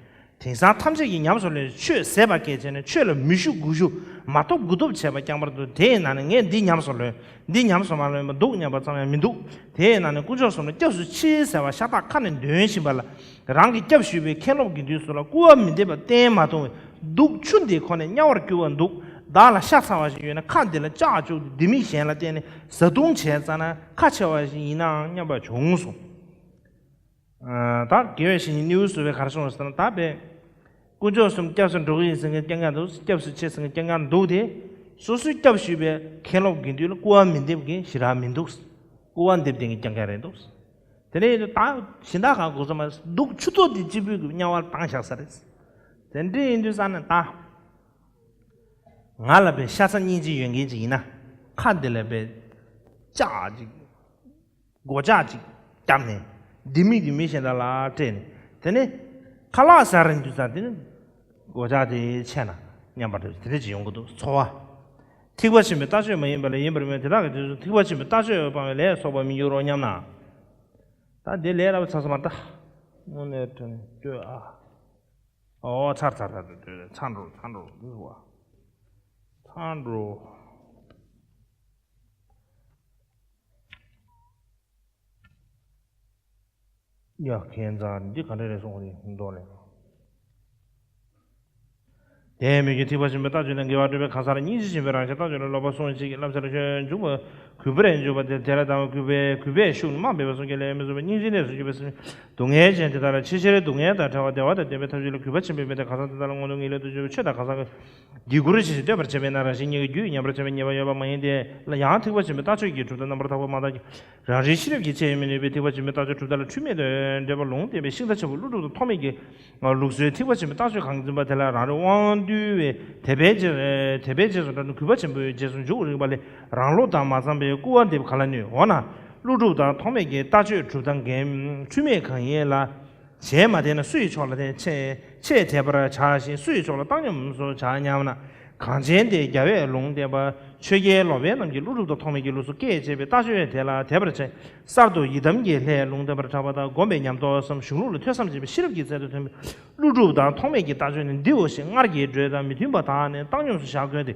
དེང་སང་ཐམས་ཅད་ཀྱིས་ཉམས་སུ་ལེན་ཆོས་ཟད་པ་སྐད་བྱས་ནས་ཆོས་ལ་མི་ཞུགས་མགོ་ཞུགས་མ་ཐོབ་མགོ་ཐོབ་བྱས་པ་རྐྱང་པར་འདུག་དེ་ཡིན་ན་ནི་ངས་འདི་ཉམས་སུ་ལེན། འདི་ཉམས་སུ་མ་ལེན་པ་འདུག་སྙམ་པ་ཙམ་ཡང་མི་འདུག་དེ་ཡིན་ན་ནི་དཀོན་མཆོག་གསུམ་ལ་སྐྱབས་སུ་མཆི་ཟེར་བ་ཤ་སྟག་ཁ་ནས་འདོན་བཞིན་པ་ལ། རང་གིས་སྐྱབས་ཞུས་པའི་མཁན་སློབ་དགེ་འདུན་སོགས་ལ་སྐུར་བ་མི་འདེབས་པ་བསྟན་མ་གཏོང་བས་སྡུག་ཆུ་འདིའི་ཁོག་ནས་དམྱལ་བར་སྐྱུར་བ་འདུག་བདག་ལ་ཤ་ཚ་བ་ཞིག་ཡོད་ན་ཁ་འདི་ལ་ལྕགས་བཅུག་སྟེ་ལྡེ་མིག་གཞན་ལ་བསྟན་ནས་བཟའ་བཏུང་བྱས་ཙ་ན་ཁ་ཆེ་བ་ཞིག་ཡིན་ནའང་སྙམ་པ་བྱུང་གསུངས། ད་དགེ་བའི་བཤེས་གཉེན་སྣེའུ་ཟུར་པས་ག་རེ་གསུངས་ཟེར་ན་ད་དཔེ། དཀོན་མཆོག་གསུམ་སྐྱབས་སུ་འགྲོ་གི་ཡིན་ཟེར་མཁན་རྐྱང་རྐྱང་འདུག་སྐྱབས་སུ་མཆི་ཟེར་མཁན་རྐྱང་རྐྱང་འདུག་སྟེ། སོ་སོའི་སྐྱབས་ཞུས་པའི་མཁན་སློབ་དགེ་འདུན་ལ་སྐུར་བ་མི་འདེབས་མཁན་ཞེ་དྲག་མི་འདུག་སྐུར་བ་འདེབས་བསྡད་མཁན་རྐྱང་རྐྱང་རེད་འདུག་དེ་ནས་ད་གཞན་དག་གང་དགོས་ས་མ་རེད། སྡུག་ཆུ་ཐོག་དེ་གཅིག་པུས་དམྱལ་བར་བཏང་བཞག་ས་རེད། དེ་འདྲ་ཡིན་དུས་ཙང་ནས་ད། ང་ལ་དཔེ་ཤ་ཚ་སྙིང་རྗེ་ཡོད་མཁན་ཅིག་ཡིན་ན། ཁ་འདི་ལ་དཔེ་ལྕགས་ཅིག་སྒོ་ལྕགས་ཅིག་བརྒྱབ་ནས། ལྡེ་མིག་དེ་མི་གཞན་དག་ལ་སྤྲད་ནས། དེ་ནས་ཁ་ལག་ཟ་རན་དུས་ཙང་དེ་ནས་སྒོ་ལྕགས་དེ་ཆད་ན་སྙམ་པ་དེ་འདྲ་ཅིག་ཡོང་གི་འདུག་ཚོར་བ། ཐེག་པ་ཆེན་པོའི་ལྟ་སྤྱོད་མ་ཡིན་པ་ལས་ཡིན་པར་མོས། དེ་དག་གི་རྗེས་སུ་ཐེག་པ་ཆེན་པོའི་ལྟ་སྤྱོད་སྤང་བའི་ལས་སོགས་པ་མི་འགྱུར་རོ་སྙམ་ན། ད་འདི་ལས་སླ་པོ་ཚ་ས་མ་རེད་ད། དངོས་གནས་དྲང་གནས་སྤྱོད་ཨ། ཨོ་ཚར་ཚར་ཚར་ཚར་ཚར་འགྲོ་ཚར་འགྲོ་འདི་བ། ཚར་འགྲོ། ཡ་ཁྱད་མཚར་འདི་ག་འདྲ་རེད་སོང་ནི་མདོ་ལས། དེས་མི་དགེ་ཐེག་པ་ཆེན་པོའི་ལྟ་སྤྱོད་དང་དགེ་བ་སྒྲུབ་པའི་གང་ཟག་ལ་སྙིང་རྗེ་ཆེན་པོའི་རང་བཞིན་ལྟ་སྤྱོད་ལ་སློབ་པ་སྲུང་བྱེད་ཀྱི་བསླབ་བྱ་ལ་སྤྱོད་འཇུག་པ་གུས་པར་འཇུག་པ་དེ་དེ་ལ་སྡང་བ་གུས་པས་གུས་པས་ཤུགས་མ་འབད་པ་སོགས་ཀྱི་ལས་མི་བཟོད་པ་སྙིང་རྗེའི་གནས་སུ་གྱུར་པའི་སེམས། སྡུག་བསྔལ་ཅན་དེ་དག་ལ་ཆེས་ཆེར་སྡུག་བསྔལ་དང་བྲལ་བ་བདེ་བ་དང་ལྡན་པའི་ཐབས་ཤེས་ལ་གུས་པ་ཆེན་པོས་དམིགས་ཏེ་གང་ཟག་དེ་དག་ལ་མངོན་མཐོ་ངེས་ལེགས་དུ་སྤྱོད་པའི་ཆོས་དང་གང་ཟག་གི་དགེ་མགུར་ཆེ་ཞིང་བསྟོད་པར་བྱེད་པས་ན་རང་གཞན་གཉིས་ཀྱི་རྒྱུད་ཉམས་པར་བྱེད་པའི་ཉེས་པ་ཡོད་པ་མ་ཡིན་ཏེ། ཡང་ཐེག་པ་ཆེན་པོའི་ལྟ་སྤྱོད་ཀྱི་གྲུབ་མཐའ་རྣམ་པར་དག་པ་མ་དག་ཀྱང་རང་རིག་ཤེས་རབ་ཀྱིས་ཆེས་མི་ནུས་པའི་ཐེག་པ་ཆེན་པོའི་ལྟ་སྤྱོད་གྲུབ་མཐའ་ལ་འཁྲུལ་མེད་དུ་འདྲེས་པ་ལུང་བསྟན་པའི་ཤིང་རྟ་ཆེན་པོ་ཀླུ་སྒྲུབ་དང་ཐོགས་མེད་ཀྱི་ལུགས་སྲོལ་ཐེག་པ་ཆེན་པོའི་ལྟ་སྤྱོད་གང་འཛིན་པ་དེ་ལ་རང་རིག་དབང་བསྡུས་པའི་དད་པའི་རྗེས་དད་པའི་རྗེས་སུ་འབྲང་ནས་གུས་པ་ཆེན་པོའི་རྗེས་སུ་འཇུག་རིགས་པ་ལས་རང་བློ་དང་མ་འཚམས་པའི་སྐུར་བ་འདེབས་ག་ལ་ནུས། འོ་ན་ཀླུ་སྒྲུབ་དང་ཐོགས་མེད་ཀྱི་ལྟ་སྤྱོད་གྲུབ་མཐའ་འགལ་འཁྲུལ་མེད་གང་ཡིན་ལ། གཞན་མ་དད་ན་སུ་ཡི་ཕྱོགས་ལ་དད། ཆེས་ཆེས་དད་པར་བྱ་ཞིང་སུ་ཡི་ཕྱོགས་ལ་བཏང་སྙོམས་སུ་བྱ་སྙམ་ན། གངས་ཅན་ཏེ་རྒྱལ་བས་ལུང་བསྟན་པ། ཆོས་རྒྱལ་ལོ་པཎ་རྣམས་ཀྱིས་ཀླུ་སྒྲུབ་དང་ཐོགས་མེད་ཀྱི་ལུགས་སུ་བཀས་བཅད་པའི་ལྟ་སྤྱོད་དེ་ལ་དད་པར་བྱ། གསར་དུ་ཡི་དམ་གྱི་ལྷས་ལུང་བསྟན་པར་གྲགས་པ་དང་སྒོམ་པའི་ཉམས་རྟོགས་སམ་གཞུང་ལུགས་ལ་ཐོས་བསམ་བྱེད་པའི་ཤེས་རབ་ཀྱི་ཚད་དུ་ཐོན་པའི་ཀླུ་སྒྲུབ་དང་ཐོགས་མེད་ཀྱི་ལྟ་སྤྱོད་ནི་འདི་འོ་ཞེས་སྔར་གྱི་འགྲོས་དང་མི་མཐུན་པ་དག་ནི་བཏང་སྙོམས་སུ་བཞག་དགོས་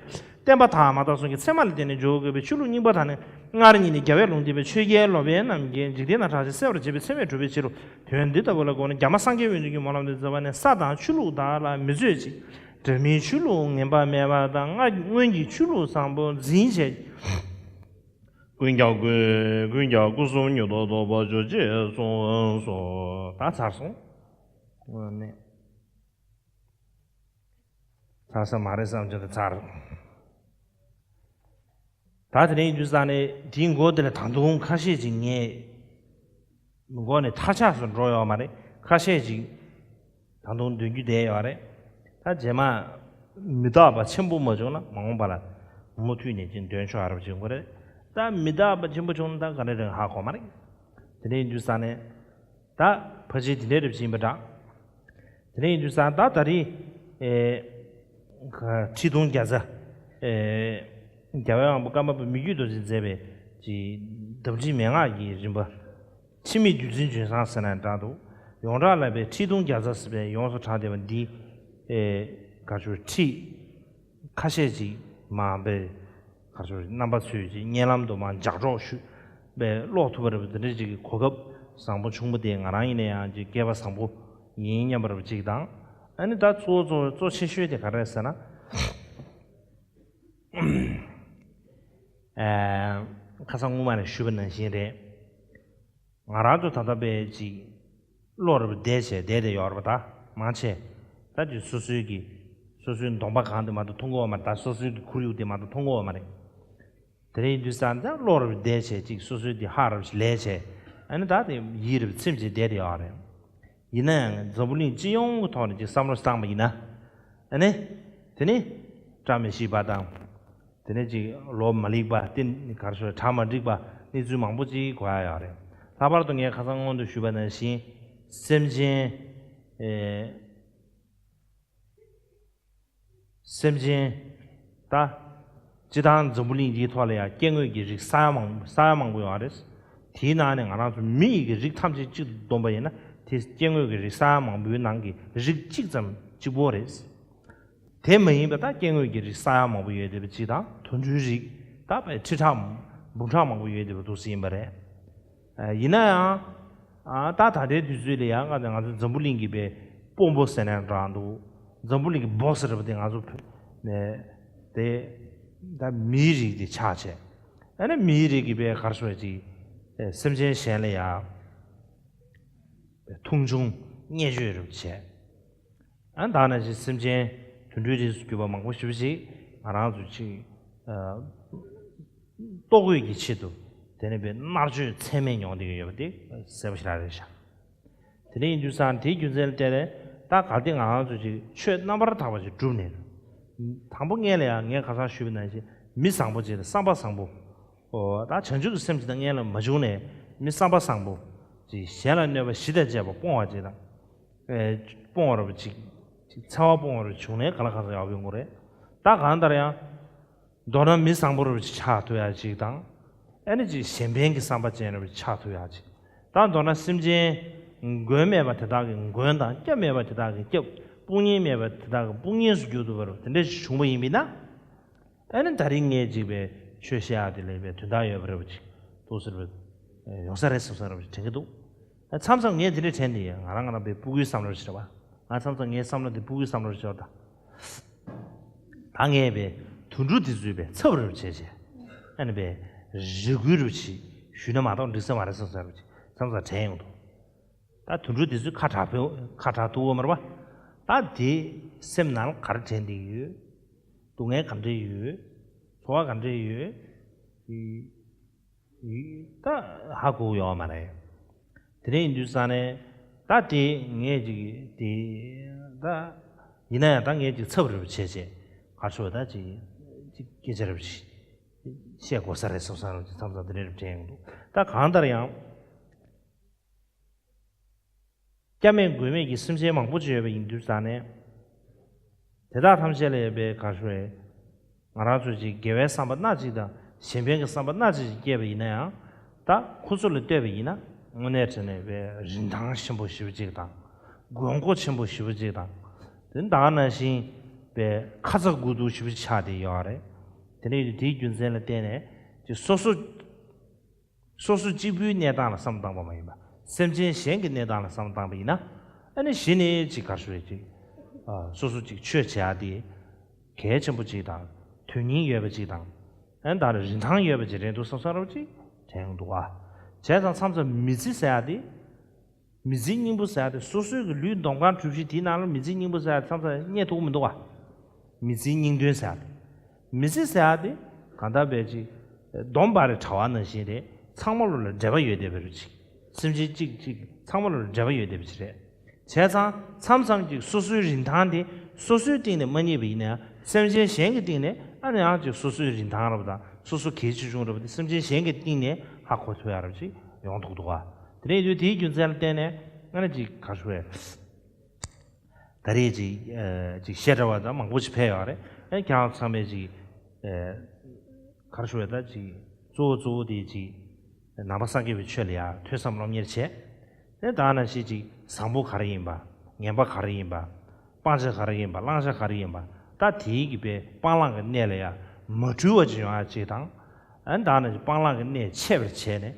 ཏེ། བསྟན་པ་དག་མ་དག་གསུམ་གྱི་ཚད་མ་ལ་བརྟེན་ནས་འཇོག་དགོས་པའི་ཆོས་ལུགས་རྙིང་པ་དག་ནི་སྔར་ཉིད་ནས་རྒྱལ་བས་ལུང་བསྟན་པའི་ཆོས་རྒྱལ་ལོ་པཎ་རྣམས་ཀྱིས་འཇིག་རྟེན་ན་གྲགས་ཤིང་གསལ་བར་བྱེད་པའི་ཚད་མས་གྲུབ་པའི་ཕྱིར་རོ། དོན་འདི་ལྟ་བུ་ལ་དགོངས་ནས་རྒྱ་མ་སངས་རྒྱས་དབོན་སྡུད་ཀྱི་སྨོན་ལམ་དུ་མཛད་པ་ནི་ས་དང་ཆོས་ལུགས་དག་ལ་མི་བཟོད་ཅིག་འདྲ་མིན་ཆོས་ལུགས་ངན་པ་སྨད་པ་དང་སྔ་སྔོན་གྱི་ཆོས་ལུགས་བཟང་པོ་འཛིན་བྱེད། ཀུན་ཀྱང་ཀུན་ཀུན་ཀྱང་སྐུ་གསུམ་མྱུར་དུ་རྟོགས་པར་གྱུར་ཅིག་གསུངས་སོ། ད་ཚར་སོང་། དངོས་གནས། ཚར་ས་མ་རེད་བསམ་གྱི་འདུག་ཚར། ད་དེ་རིང་དུས་ས་ནས་དེའི་མགོ་དེ་ལ་ད་དུང་ཁ་ཤས་ཅིག་ངས་མགོ་ནས་ཐག་ཆགས་སུ་འགྲོ་ཡོད་མ་རེད། ཁ་ཤས་ཅིག་ད་དུང་འདོན་རྒྱུ་བསྡད་ཡོད་རེད། ད་རྗེས་མ་མི་རྟག་པ་ཆེན་པོ་མ་བྱུང་ན་མ་འོངས་པ་ལ་མུ་མཐུད་ནས་ཅིག་འདོན་ཆོག་ཨ་རབ་བྱེད་དགོས་རེད། ད་མི་རྟག་པ་ཆེན་པོ་བྱུང་ན་ད་ག་རེ་རེད་ཧ་གོ་མ་རེད། དེ་རིང་དུས་ས་ནས། ད་ཕལ་ཆེར་དེ་འདྲའི་རབ་ཅིག་ཡིན་པ་འདྲ། དེ་ནས་ཡིན་དུས་ཙང་ད་ད་རེས། ཨེ། ཁ་ཁྲི་སྟོང་བརྒྱ་རྩ། ཨེ། རྒྱལ་བའི་དབང་པོ་ཀརྨ་པ་མི་བསྐྱོད་རྡོ་རྗེས་མཛད་པའི་ཅིག་འདབ་འབྲིང་མན་ངག་གི་རིམ་པ། འཆི་མེད་བདུད་རྩིའི་ལྗོན་བཟང་ཟེར་ནའང་འདྲ་འདུག། ཡོངས་གྲགས་ལ་བའི་ཁྲིད་སྟོང་བརྒྱ་རྩ་ཟེར་བའི་ཡོངས་སུ་གྲགས་བསྡད་པ་འདི། ཨེ། ག་ཚོད་ཁྲིད་ཁ་ཤས་ཅིག་མ་པའི་ག་ཚོད་རྣམ་པ་ཚོས་ཅིག་བརྙན་ལམ་དུ་མ་ལྗགས་སྒྲོག་ཞུས་པའི་ཀློག་ཐུབ་པ་རེད་པ། འདི་འདྲ་ཅིག་གི་གོ་སྐབས་བཟང་པོ་བྱུང་བ་དེ་ང་རང་ཡིན་ན་ཡང་ཅིག་སྐལ་པ་བཟང་པོ་ཡིན་སྙམ་པ་རེད་པ་ཅིག་དང་། ཨ་ནི་ད་གཙོ་བོ་གཙོ་བོ་གཙོ་ཆེ་ཤོས་དེ་ག་རེ་རེད་ཟེར་ན། ཨེ། ཁ་སང་སྔོན་མ་ནས་ཞུས་པ་ནང་བཞིན་རེད། ང་རང་ཚོ་ད་ལྟ་བས་ཅིག་བློ་རབ་བདེ་བྱས་བསྡད་བསྡད་ཡོད་རེད་པ། ད་མང་ཆེ་ད་ཅིག་སོ་སོའི་གི་སོ་སོའི་གདོང་པ་གང་དེ་མ་གཏོགས་མཐོང་གི་ཡོད་མ་རེད། ད་སོ་སོའི་གི་ཁོར་ཡུག་དེ་མ་གཏོགས་མཐོང་གི་ཡོད་མ་རེད། དེ་རིང་དུས་སང་ད་བློ་རབ་བདེ་བྱས་ཅིག་སོ་སོའི་དེ་ཧ་རབ་ལས་བྱས། ཨ་ནི་ད་དེ་ཡིད་རབ་ཚིམ་བྱས་བསྡད་བསྡད་ཡོད་རེད། ཡིན་ན་ཡང་འཛམ་བུ་གླིང་སྤྱི་ཡོངས་ཀྱི་ཐོག་ནས་ཅིག་བསམ་བློ་བཏང་པ་ཡིན་ན། ཨ་ནི། དེ་ནི། བཀྲ་མི་ཤིས་པ་དང་། དེ་ནས་ཅིག་ལོ་མ་ལེགས་པ་དེ་གར་ཤོར་གྲ་མ་འགྲིག་པ་གནས་ཚུལ་མང་པོ་ཅིག་གོ་ཡ་ཡོད་རེད། ལྷག་པར་དུ་ངས་ཁ་སང་སྔོན་དུ་ཞུས་པ་ནང་བཞིན་སེམས་ཅན། ཨེ། སེམས་ཅན། ད། སྤྱི་བཏང་འཛམ་བུ་གླིང་འདིའི་ཐོག་ལ་ཡང་སྐྱེ་དངོས་ཀྱི་རིགས་ས་ཡ་མང་ས་ཡ་མང་པོ་ཡོད་རེད། དེའི་ནང་ནས་ང་རང་ཚོ་མི་ཡི་གི་རིགས་ཐམས་ཅད་གཅིག་ཏུ་བསྡོམས་པ་ཡིན་ན་དེ་སྐྱེ་དངོས་ཀྱི་རིགས་ས་ཡ་མང་པོའི་ནང་གི་རིགས་གཅིག་ཙམ་གཅིག་པོ་རེད། དེ་མ་ཡིན་པ་ད་སྐྱེ་དངོས་ཀྱི་རིགས་ས་ཡ་མང་པོ་ཡོད་བསྡད་པ་གཅིག་དང་དུད་འགྲོའི་རིགས་ད་བས་ཁྲི་ཕྲག་འབུམ་ཕྲག་མང་པོ་ཡོད་བསྡད་པ་འདུག་སེ་ཡིན་པ་རེད། ཡིན་ན་ཡང་། ད་ད་ལྟའི་དུས་ཚོད་ལ་ཡང་ང་ཚོ་ང་ཚོ་འཛམ་བུ་གླིང་གི་བས་དཔོན་པོ་ཟེར་ནའང་འདྲ་འདུག། འཛམ་བུ་གླིང་གི་བོ་ཟེར་བ་དེ་ང་ཚོ་ནས་དེ་ད་མིའི་རིགས་དེ་ཆགས་བྱས། ཨ་ནི་མིའི་རིགས་ཀྱི་བས་གར་སོང་ཅིག་སེམས་ཅན་གཞན་ལ་ཡང་མཐོང་ཆུང་བརྙས་བཅོས་རུ་བྱས། ཨ་ནི་ད་ནང་བཞིན་སེམས་ཅན་དུད་འགྲོའི་རིགས་སུ་གྱུར་པ་མང་པོ་ཞེ་པོ་ཅིག་ང་རང་ཚོ་ཅིག་ཨ། ལྟོ་གོས་ཀྱི་ཆེད་དུ་དེ་ནས་པའི་མནར་གཅོད་ཚད་མེད་མྱོང་བསྡད་ཀྱི་ཡོད་པ་དེ་གསལ་པོ་ཞེ་དྲག་རེད་ཤག། དེ་འདྲ་ཡིན་དུས་ཙང་དེའི་རྒྱུ་མཚན་ལ་བརྟེན་ནས་ད་གལ་ཏེ་ང་རང་ཚོ་ཅིག་ཆོས་རྣམ་པར་དག་པ་ཅིག་བསྒྲུབས་ནས། དང་པོ་སྔོན་ལ་ཡང་ངས་ཁ་སང་ཞུས་པ་ནང་བཞིན་མི་བཟང་པོ་ཅིག་དང་བསམ་པ་བཟང་པོ། ཨོ། ད་བྱང་ཆུབ་ཀྱི་སེམས་ཅིག་དང་སྔོན་ལ་མ་བྱུང་ནས་མི་བསམ་པ་བཟང་པོ་ཅིག་གཞན་ལ་གནོད་པ་བཞི་དང་བཅས་པ་སྤོང་བ་ཅིག་དང་། ཨེ། སྤོང་བ་རབ་ཅིག་ཅིག་འཚེ་བ་སྤོང་བ་རབ་བྱུང་ནས་ག་ལ་གང་ཟག་ཡག་པོ་ཡོང་གི་རེད། ད་གང་ལྟར་ཡང་། མདོར་ན་མི་བཟང་པོ་རབ་ཅིག་ཆགས་ཐུབ་ཡག་ཅིག་དང་། ཨ་ནི་ཅིག་གཞན་ཕན་གྱི་བསམ་པ་ཅན་རབ་ཅིག་ཆགས་ཐུབ་ཡག་ཅིག། ད་མདོར་ན་སེམས་ཅན་མགོན་མེད་པ་དེ་དག་གི་མགོན་དང་སྐྱབས་མེད་པ་དེ་དག་གི་སྐྱབས། དཔུང་གཉེན་མེད་པ་དེ་དག་གི་དཔུང་གཉེན་སུ་གྱུར་ཐུབ་པ་རབ་དེ་འདྲ་ཞིག་བྱུང་བ་ཡིན་པས་ན། ཨ་ནི་ད་རིང་ངས་ཅིག་པའི་ཆོས་བཤད་ཡག་དེ་ལས་པའི་དོན་དག་ཡོད་པ་རབ་ཅིག་ཏོག་ཙམ་རབ་ཡོང་ས་རེད་བསམ་ས་རབ་ཅིག་དྲན་གྱི་འདུག། མཚམས་མཚམས་ངས་དེ་འདྲ་དྲན་ནས་ང་རང་ང་རང་པའི་སྤུ་གུའི་བསམ་བློ་ཞིག་རེད་བ། ང་མཚམས་མཚམས་ངའི་བསམ་བློ་དེ་སྤུ་གུའི་བསམ་བློ་ཞིག་ཆགས་ད། ད་ངས་པའི་དུད་འགྲོ་དེ་ཚོའི་པའི་ཚབ་རུ་བྱས་བྱས། ཨ་ནི་པའི་རེ་སྐུལ་རུ་བྱས་ཞུས་ན་མ་གཏོགས་འགྲིག་ས་མ་རེད་བསམ་ས་རུ་བྱས་མཚམས་མཚམས་དྲན་ཡོང་འདུག། ད་དུད་འགྲོ་དེ་ཚོས་ཁ་གྲག་པོ་ཁ་གྲག་ཐུབ་བོ་མ་རེད་བ། ད་དེ་སེམས་ནང་ག་རེ་དྲན་བསྡད་ཡོད། སྡུག་བསྔལ་ག་འདྲ་ཡོད། ཚོར་བ་ག་འདྲ་ཡོད། ད་ཧ་གོ་ཡོད་མ་རེད། དེ་འདྲ་ཡིན་དུས་ཙང་ནས་ད་དེ་ངས་ཅིག་དེ་ད་ཡིན་ན་ཡང་ད་ངས་ཅིག་ཚབ་རེ་བྱས་བྱས་ག་ཚོད་ད་ཅིག་ཅིག་སྐད་ཆ་རེ་བྱས་བཤད་དགོས་ས་རེད་བསམ་བསམ་རེ་མཚམས་མཚམས་དེ་འདྲ་རེ་དྲན་ཡོང་འདུག། ད་གང་ལྟར་ཡང་། སྐྱབས་མེད་མགོན་མེད་ཀྱི་སེམས་ཅན་མང་པོ་ཅིག་ཡོད་པ་ཡིན་དུས་ཙང་ནས། དེ་དག་ཐམས་ཅད་ལ་ཡོད་པའི་ག་ཞུ་རེད། ང་རང་ཚོས་ཅིག་དགེ་བའི་བསམ་པ་སྣ་གཅིག་དང་གཞན་ཕན་གྱི་བསམ་པ་སྣ་གཅིག་ཅིག་སྐྱེས་པ་ཡིན་ན་ཡང་། ད་ཁོ་ཚོ་ལ་ལྟོས་པ་ཡིན་ན་དངོས་གནས་དྲང་གནས་པའི་རིན་ཐང་ཆེན་པོ་ཞེ་པོ་ཅིག་དང་། དགོས་མཁོ་ཆེན་པོ་ཞེ་པོ་ཅིག་དང་། དེ་ད་ག་ནང་བཞིན་པའི་ཁ་ཚ་དགོས་གཏུགས་ཞེ་པོ་ཅིག་ཆགས་བསྡད་ཡོད་རེད། དེ་ནས་དེའི་རྒྱུ་མཚན་ལ་བརྟེན་ནས་ཅིག་སོ་སོ། སོ་སོ་གཅིག་པུའི་གནས་སྟངས་ལ་བསམ་བློ་བཏང་པ་མ་ཡིན་པ། སེམས་ཅན་གཞན་གྱི་གནས་སྟངས་ལ་བསམ་བློ་བཏང་པ་ཡིན་ན། ཨ་ནི་གཞི་ནས་ཅིག་ག་རེ་ཞུ་རེད་ཅིག། ཨ། སོ་སོ་ཅིག་ཆོས་བྱེད་ཡག་དེ་གལ་ཆེན་པོ་ཅིག་དང་། དོན་སྙིང་ཡོད་པ་ཅིག་དང་། ཨ་ནི་ད་རིན་ཐང་ཡོད་པ་ཅིག་རེད་འདུག་བསམ་བསམ་རོགས་ཅིག་དྲན་ཡོང་འདུག་ཨ། བྱས་ཙང་མཚམས་མཚམས་མི་ཚེ་ཟེར་ཡག་དེ། མི་ཚེའི་སྙིང་པོ་ཟེར་ཡག་དེ་སོ་སོའི་གི་ལུས་འདོམ་གང་གྲུ་བཞི་དེའི་ནང་ལ་མི་ཚེའི་སྙིང་པོ་ཟེར་ཡག་དེ་མཚམས་མཚམས་རྙེད་ཐུབ་ཀྱི་མི་འདུག་བ། མི་ཚེའི་སྙིང་དོན་ཟེར་ཡག་དེ། མི་ཚེ་ཟེར་ཡག་དེ་གང་ལྟར་བས་ཅིག་འདོམ་པ་རེ་གྲྭ་བ་ནང་བཞིན་རེད། ཚང་མ་ལོ་ལ་འབྲེལ་བ་ཡོད་བསྡད་པ་རེད་ཅིག། སེམས་ཅན་གཅིག་གཅིག་ཚང་མ་ལོ་ལ་འབྲེལ་བ་ཡོད་བསྡད་པ་ཅིག་རེད། བྱས་ཙང་མཚམས་མཚམས་ཅིག་སོ་སོའི་རིན་ཐང་དེ་སོ་སོའི་སྟེང་ནས་མ་རྙེད་པ་ཡིན་ན་ཡང་སེམས་ཅན་གཞན་གྱི་སྟེང་ནས་ཨ་ནི་ཡང་ཅིག་སོ་སོའི་རིན་ཐང་རབ་དང་སོ་སོ་གལ་ཆེ་ཆུང་རབ་དེ་སེམས་ཅན་གཞན་གྱི་སྟེང་ནས་ཧ་གོ་ཐུབ་ཡག་རབ་ཅིག་ཡོང་ཐུབ་འདུག་ག། དེ་ནས་དུས་དེའི་རྒྱུ་མཚན་ལ་བརྟེན་ནས་ང་ནི་ཅིག་ག་ཞུ་བས། ད་རེས་ཅིག་ཨ། ཅིག་བཤད་གྲྭ་བ་དང་མང་པོ་ཅིག་ཕེབས་ཡོད་རེད། ཨ། ཁྱེད་རང་ཚང་མས་ཅིག་ཨ། ག་རེ་ཞུ་བ་ད་ཅིག་གཙོ་བོ་གཙོ་བོ་དེ་ཅིག་ནང་པ་སངས་རྒྱས་པའི་ཆོས་ལ་ཡ་ཐོས་བསམ་སློབ་གཉེར་བྱས། དེ་ད་ནང་བཞིན་ཅིག་བཟང་པོ་ག་རེ་ཡིན་པ། ངན་པ་ག་རེ་ཡིན་པ། སྤང་བྱ་ག་རེ་ཡིན་པ། བླང་བྱ་ག་རེ་ཡིན་པ། ད་དེའི་གི་པའི་སྤང་བླང་གི་གནས་ལ་ཡ་མ་འཁྲུལ་བ་ཅིག་ཡོང་ཡ་ཅིག་དང་། ཨ་ནི་ད་ནང་བཞིན་སྤང་བླང་གི་གནས་འཆད་པར་བྱས་ནས།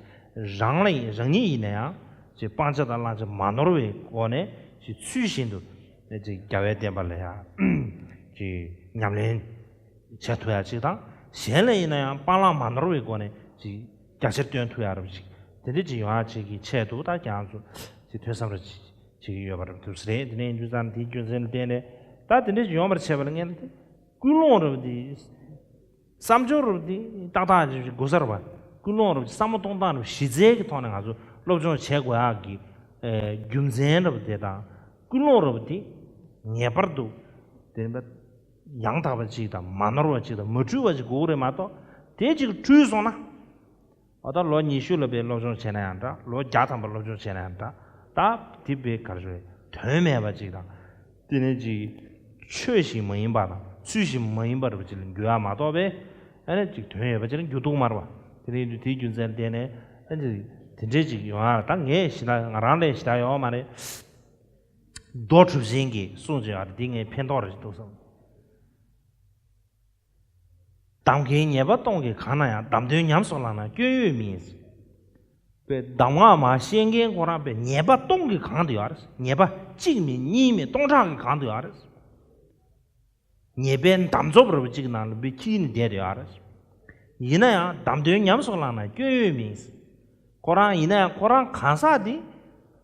རང་ལ་ཡིན་རང་ཉིད་ཡིན་ན་ཡང་ཅིག་སྤང་བྱ་དང་བླང་བྱ་མ་ནོར་བའི་སྒོ་ནས་ཅིག་ཚུལ་བཞིན་དུ་ཅིག་རྒྱལ་བའི་བསྟན་པ་ལ་ཡ་ཅིག་ཉམས་ལེན་བྱེད་ཐུབ་ཡ་ཅིག་དང་། གཞན་ལ་ཡིན་ན་ཡང་སྤང་བླང་མ་ནོར་བའི་སྒོ་ནས་ཅིག་རྒྱ་ཆེར་སྟོན་ཐུབ་ཡ་རབ་ཅིག་དེ་འདྲ་ཅིག་ཡོང་ཡ་ཅིག་གི་ཆེད་དུ་ད་ཁྱེད་རང་ཚོ་ཅིག་ཐོས་བསམ་རེ་ཅིག་བྱེད་ཀྱི་ཡོད་པ་རེད་འདུག་ཟེར། དེ་ནས་ཡིན་དུས་ཙང་དེའི་རྒྱུ་མཚན་ལ་བརྟེན་ནས་ད་དེ་འདྲ་ཅིག་ཡོང་བར་བྱས་པ་ལ་ངས་ཀུན་སློང་རབ་དེ། བསམ་སྦྱོར་རུ་དེ་ཏག་ཏག་ཅིག་དགོས་ས་རེད་པ། ཀུན་སློང་རུ་བསམ་བློ་གཏོང་སྟངས་རུ་གཞི་རྩའི་གི་ཐོག་ནས་ང་ཚོ་སློབ་སྦྱོང་བྱེད་དགོས་ཡག་གི་ཨེ་རྒྱུ་མཚན་རུ་དེ་དང་། ཀུན་སློང་རུ་དེ་ངེས་པར་དུ་དེ་ཡང་དག་པ་ཅིག་དང་མ་ནོར་བ་ཅིག་དང་མ་འཁྲུལ་བ་ཅིག་དགོས་རེད་མ་གཏོགས། དེ་ཅིག་འཁྲུལ་སོང་ན། འོ་ད་ལོ་ཉི་ཤུ་ལ་དཔེ་སློབ་སྦྱོང་བྱས་ན་ཡང་འདྲ། ལོ་བརྒྱ་ཐམ་པ་སློབ་སྦྱོང་བྱས་ན་ཡང་འདྲ། ད་དེ་དཔེ་ག་རེ་ཞུ་དོན་མེད་པ་ཅིག་དང་། དེ་ནས་ཅིག་ཆོས་ཤིག་མ་ཡིན་པ་དང་ཚུལ་ཤིག་མ་ཡིན་པ་རེད་པ་ཅིག་ལ་འགྱུར་ཡ་མ་གཏོགས་པས། ཨ་ནི་ཅིག་དོན་ཡོད་པ་ཅིག་ལ་འགྱུར་ཐུབ་མ་རེད་པ། དེ་ནས་དེའི་རྒྱུ་མཚན་ལ་བརྟེན་ནས་ཨ་ནི་དེ་འདྲས་ཅིག་ཡོང་ཡ་ད་ངས་ཞེ་དྲག་ང་རང་ལས་ཞེ་དྲག་ཡོད་མ་རེད། རྡོ་གྲུབ་ཆེན་གྱིས་གསུངས་བྱུང་བ་རེད། འདི་ངས་ཕན་ཐོགས་རེད་འདུག་བསམ། གདམས་ངག་ཉེས་པ་སྟོང་གིས་གང་ན་ཡང་། གདམས་དོན་ཉམས་སུ་བླངས་ན་སྐྱོན་ཡོད་མིན། པའི་གདམས་ངག་མ་ཤེས་མཁན་ཁོ་རང་པའི་ཉེས་པ་སྟོང་གིས་གང་དུ་ཡོད་རེད། ཉེས་པ་གཅིག་མིན་གཉིས་མིན་སྟོང་ཕྲག་གིས་གང་དུ་ཡོད་རེད། ཉེས་པའི་འདམ་རྫོབ་རུ་གཅིག་ནང་ལ་པའི་འཁྱིལ་ནས་བསྡད་དུ་ཡོད་རེད། ཡིན་ན་ཡང་གདམས་དོན་ཉམས་སུ་བླངས་ན་སྐྱོན་ཡོད་མིན། ཁོ་རང་ཡིན་ན་ཡང་ཁོ་རང་གང་ཟག་འདི་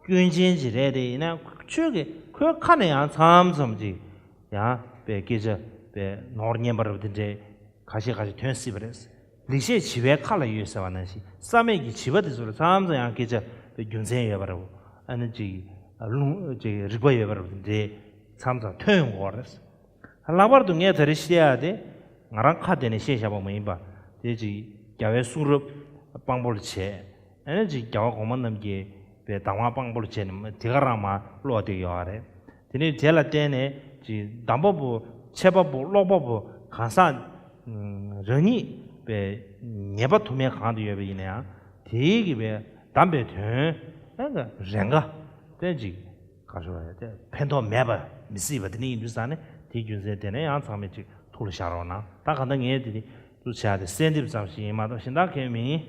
སྐྱོན་ཅན་ཅིག་རེད་དེ། ཡིན་ན་ཡང་ཁོའི་ཁ་ནས་ཡང་མཚམས་མཚམས་ཅིག་ཡང་པའི་སྐད་ཆ་པའི་ནོར་སྙན་པ་རབ་དེ་འདྲའི་ཁ་ཤས་ཁ་ཤས་ཐོན་སྲིད་པ་རེད། ལེགས་བཤད་བྱིས་པའི་ཁ་ལ་ཡོད་ཟེར་བ་ནང་བཞིན་བསམ་མེད་ཀྱི་བྱིས་པ་དེ་ཚོ་ལ་མཚམས་མཚམས་ཡང་སྐད་ཆ་པའི་རྒྱུ་མཚན་ཡོད་པ་རེད། ཨ་ནི་ཅིག་ལུང་ཅིག་རིག་པ་ཡོད་པ་རེད་དེ་འདྲའི་མཚམས་མཚམས་ཐོན་ཡོང་གི་ཡོད་རེད། ལྷག་པར་དུ་ངས་ད་རེས་བཤད་ཡ་དེ་ང་རང་ཁ་གཏད་ནས་བཤད་བཞག་པ་མ་ཡིན་པ། དེ་ཅིག་རྒྱལ་བའི་གསུང་རབ་དཔང་པོ་ལ་བྱས། ཨ་ནི་ཅིག་རྒྱལ་བ་གོང་མ་རྣམས་ཀྱི་པའི་གདམས་ངག་དཔང་པོ་ལ་བྱས་ནས་དེ་ག་རང་མར་ཀློག་བསྡད་ཡོད་རེད། དེ་ནས་དེ་ལ་བརྟེན་ནས་ཅིག་གདམས་པ་པོ་འཆད་པ་པོ་ཀློག་པ་པོ་གང་ཟག་རང་ཉིད་པའི་ཉེས་པ་དུ་མས་གང་དུ་ཡོད་པ་ཡིན་ན་ཡང་དེའི་གི་པའི་གདམས་པའི་དོན་ཨ་ནི་རེ་འགའ་དེ་ཅིག་ག་རེ་ཞུ་བ་རེད། དེ་ཕན་ཐོགས་མེད་པ་མི་སྲིད་པ་དེ་ནི་ཡིན་དུས་ཙང་ནས་དེའི་རྒྱུ་མཚན་དེ་ནས་ཡང་ཚང་མས་ཅིག་ཐུགས་ལ་བཞག་རོགས་གནང་། ད་གང་ལྟར་ངས་དེ་ནི་ཚུར་བྱ་དེ་གསལ་འདེབས་ཙམ་ཞིག་ཡིན་མ་གཏོགས་གཞན་དག་གང་ཡང་མིན།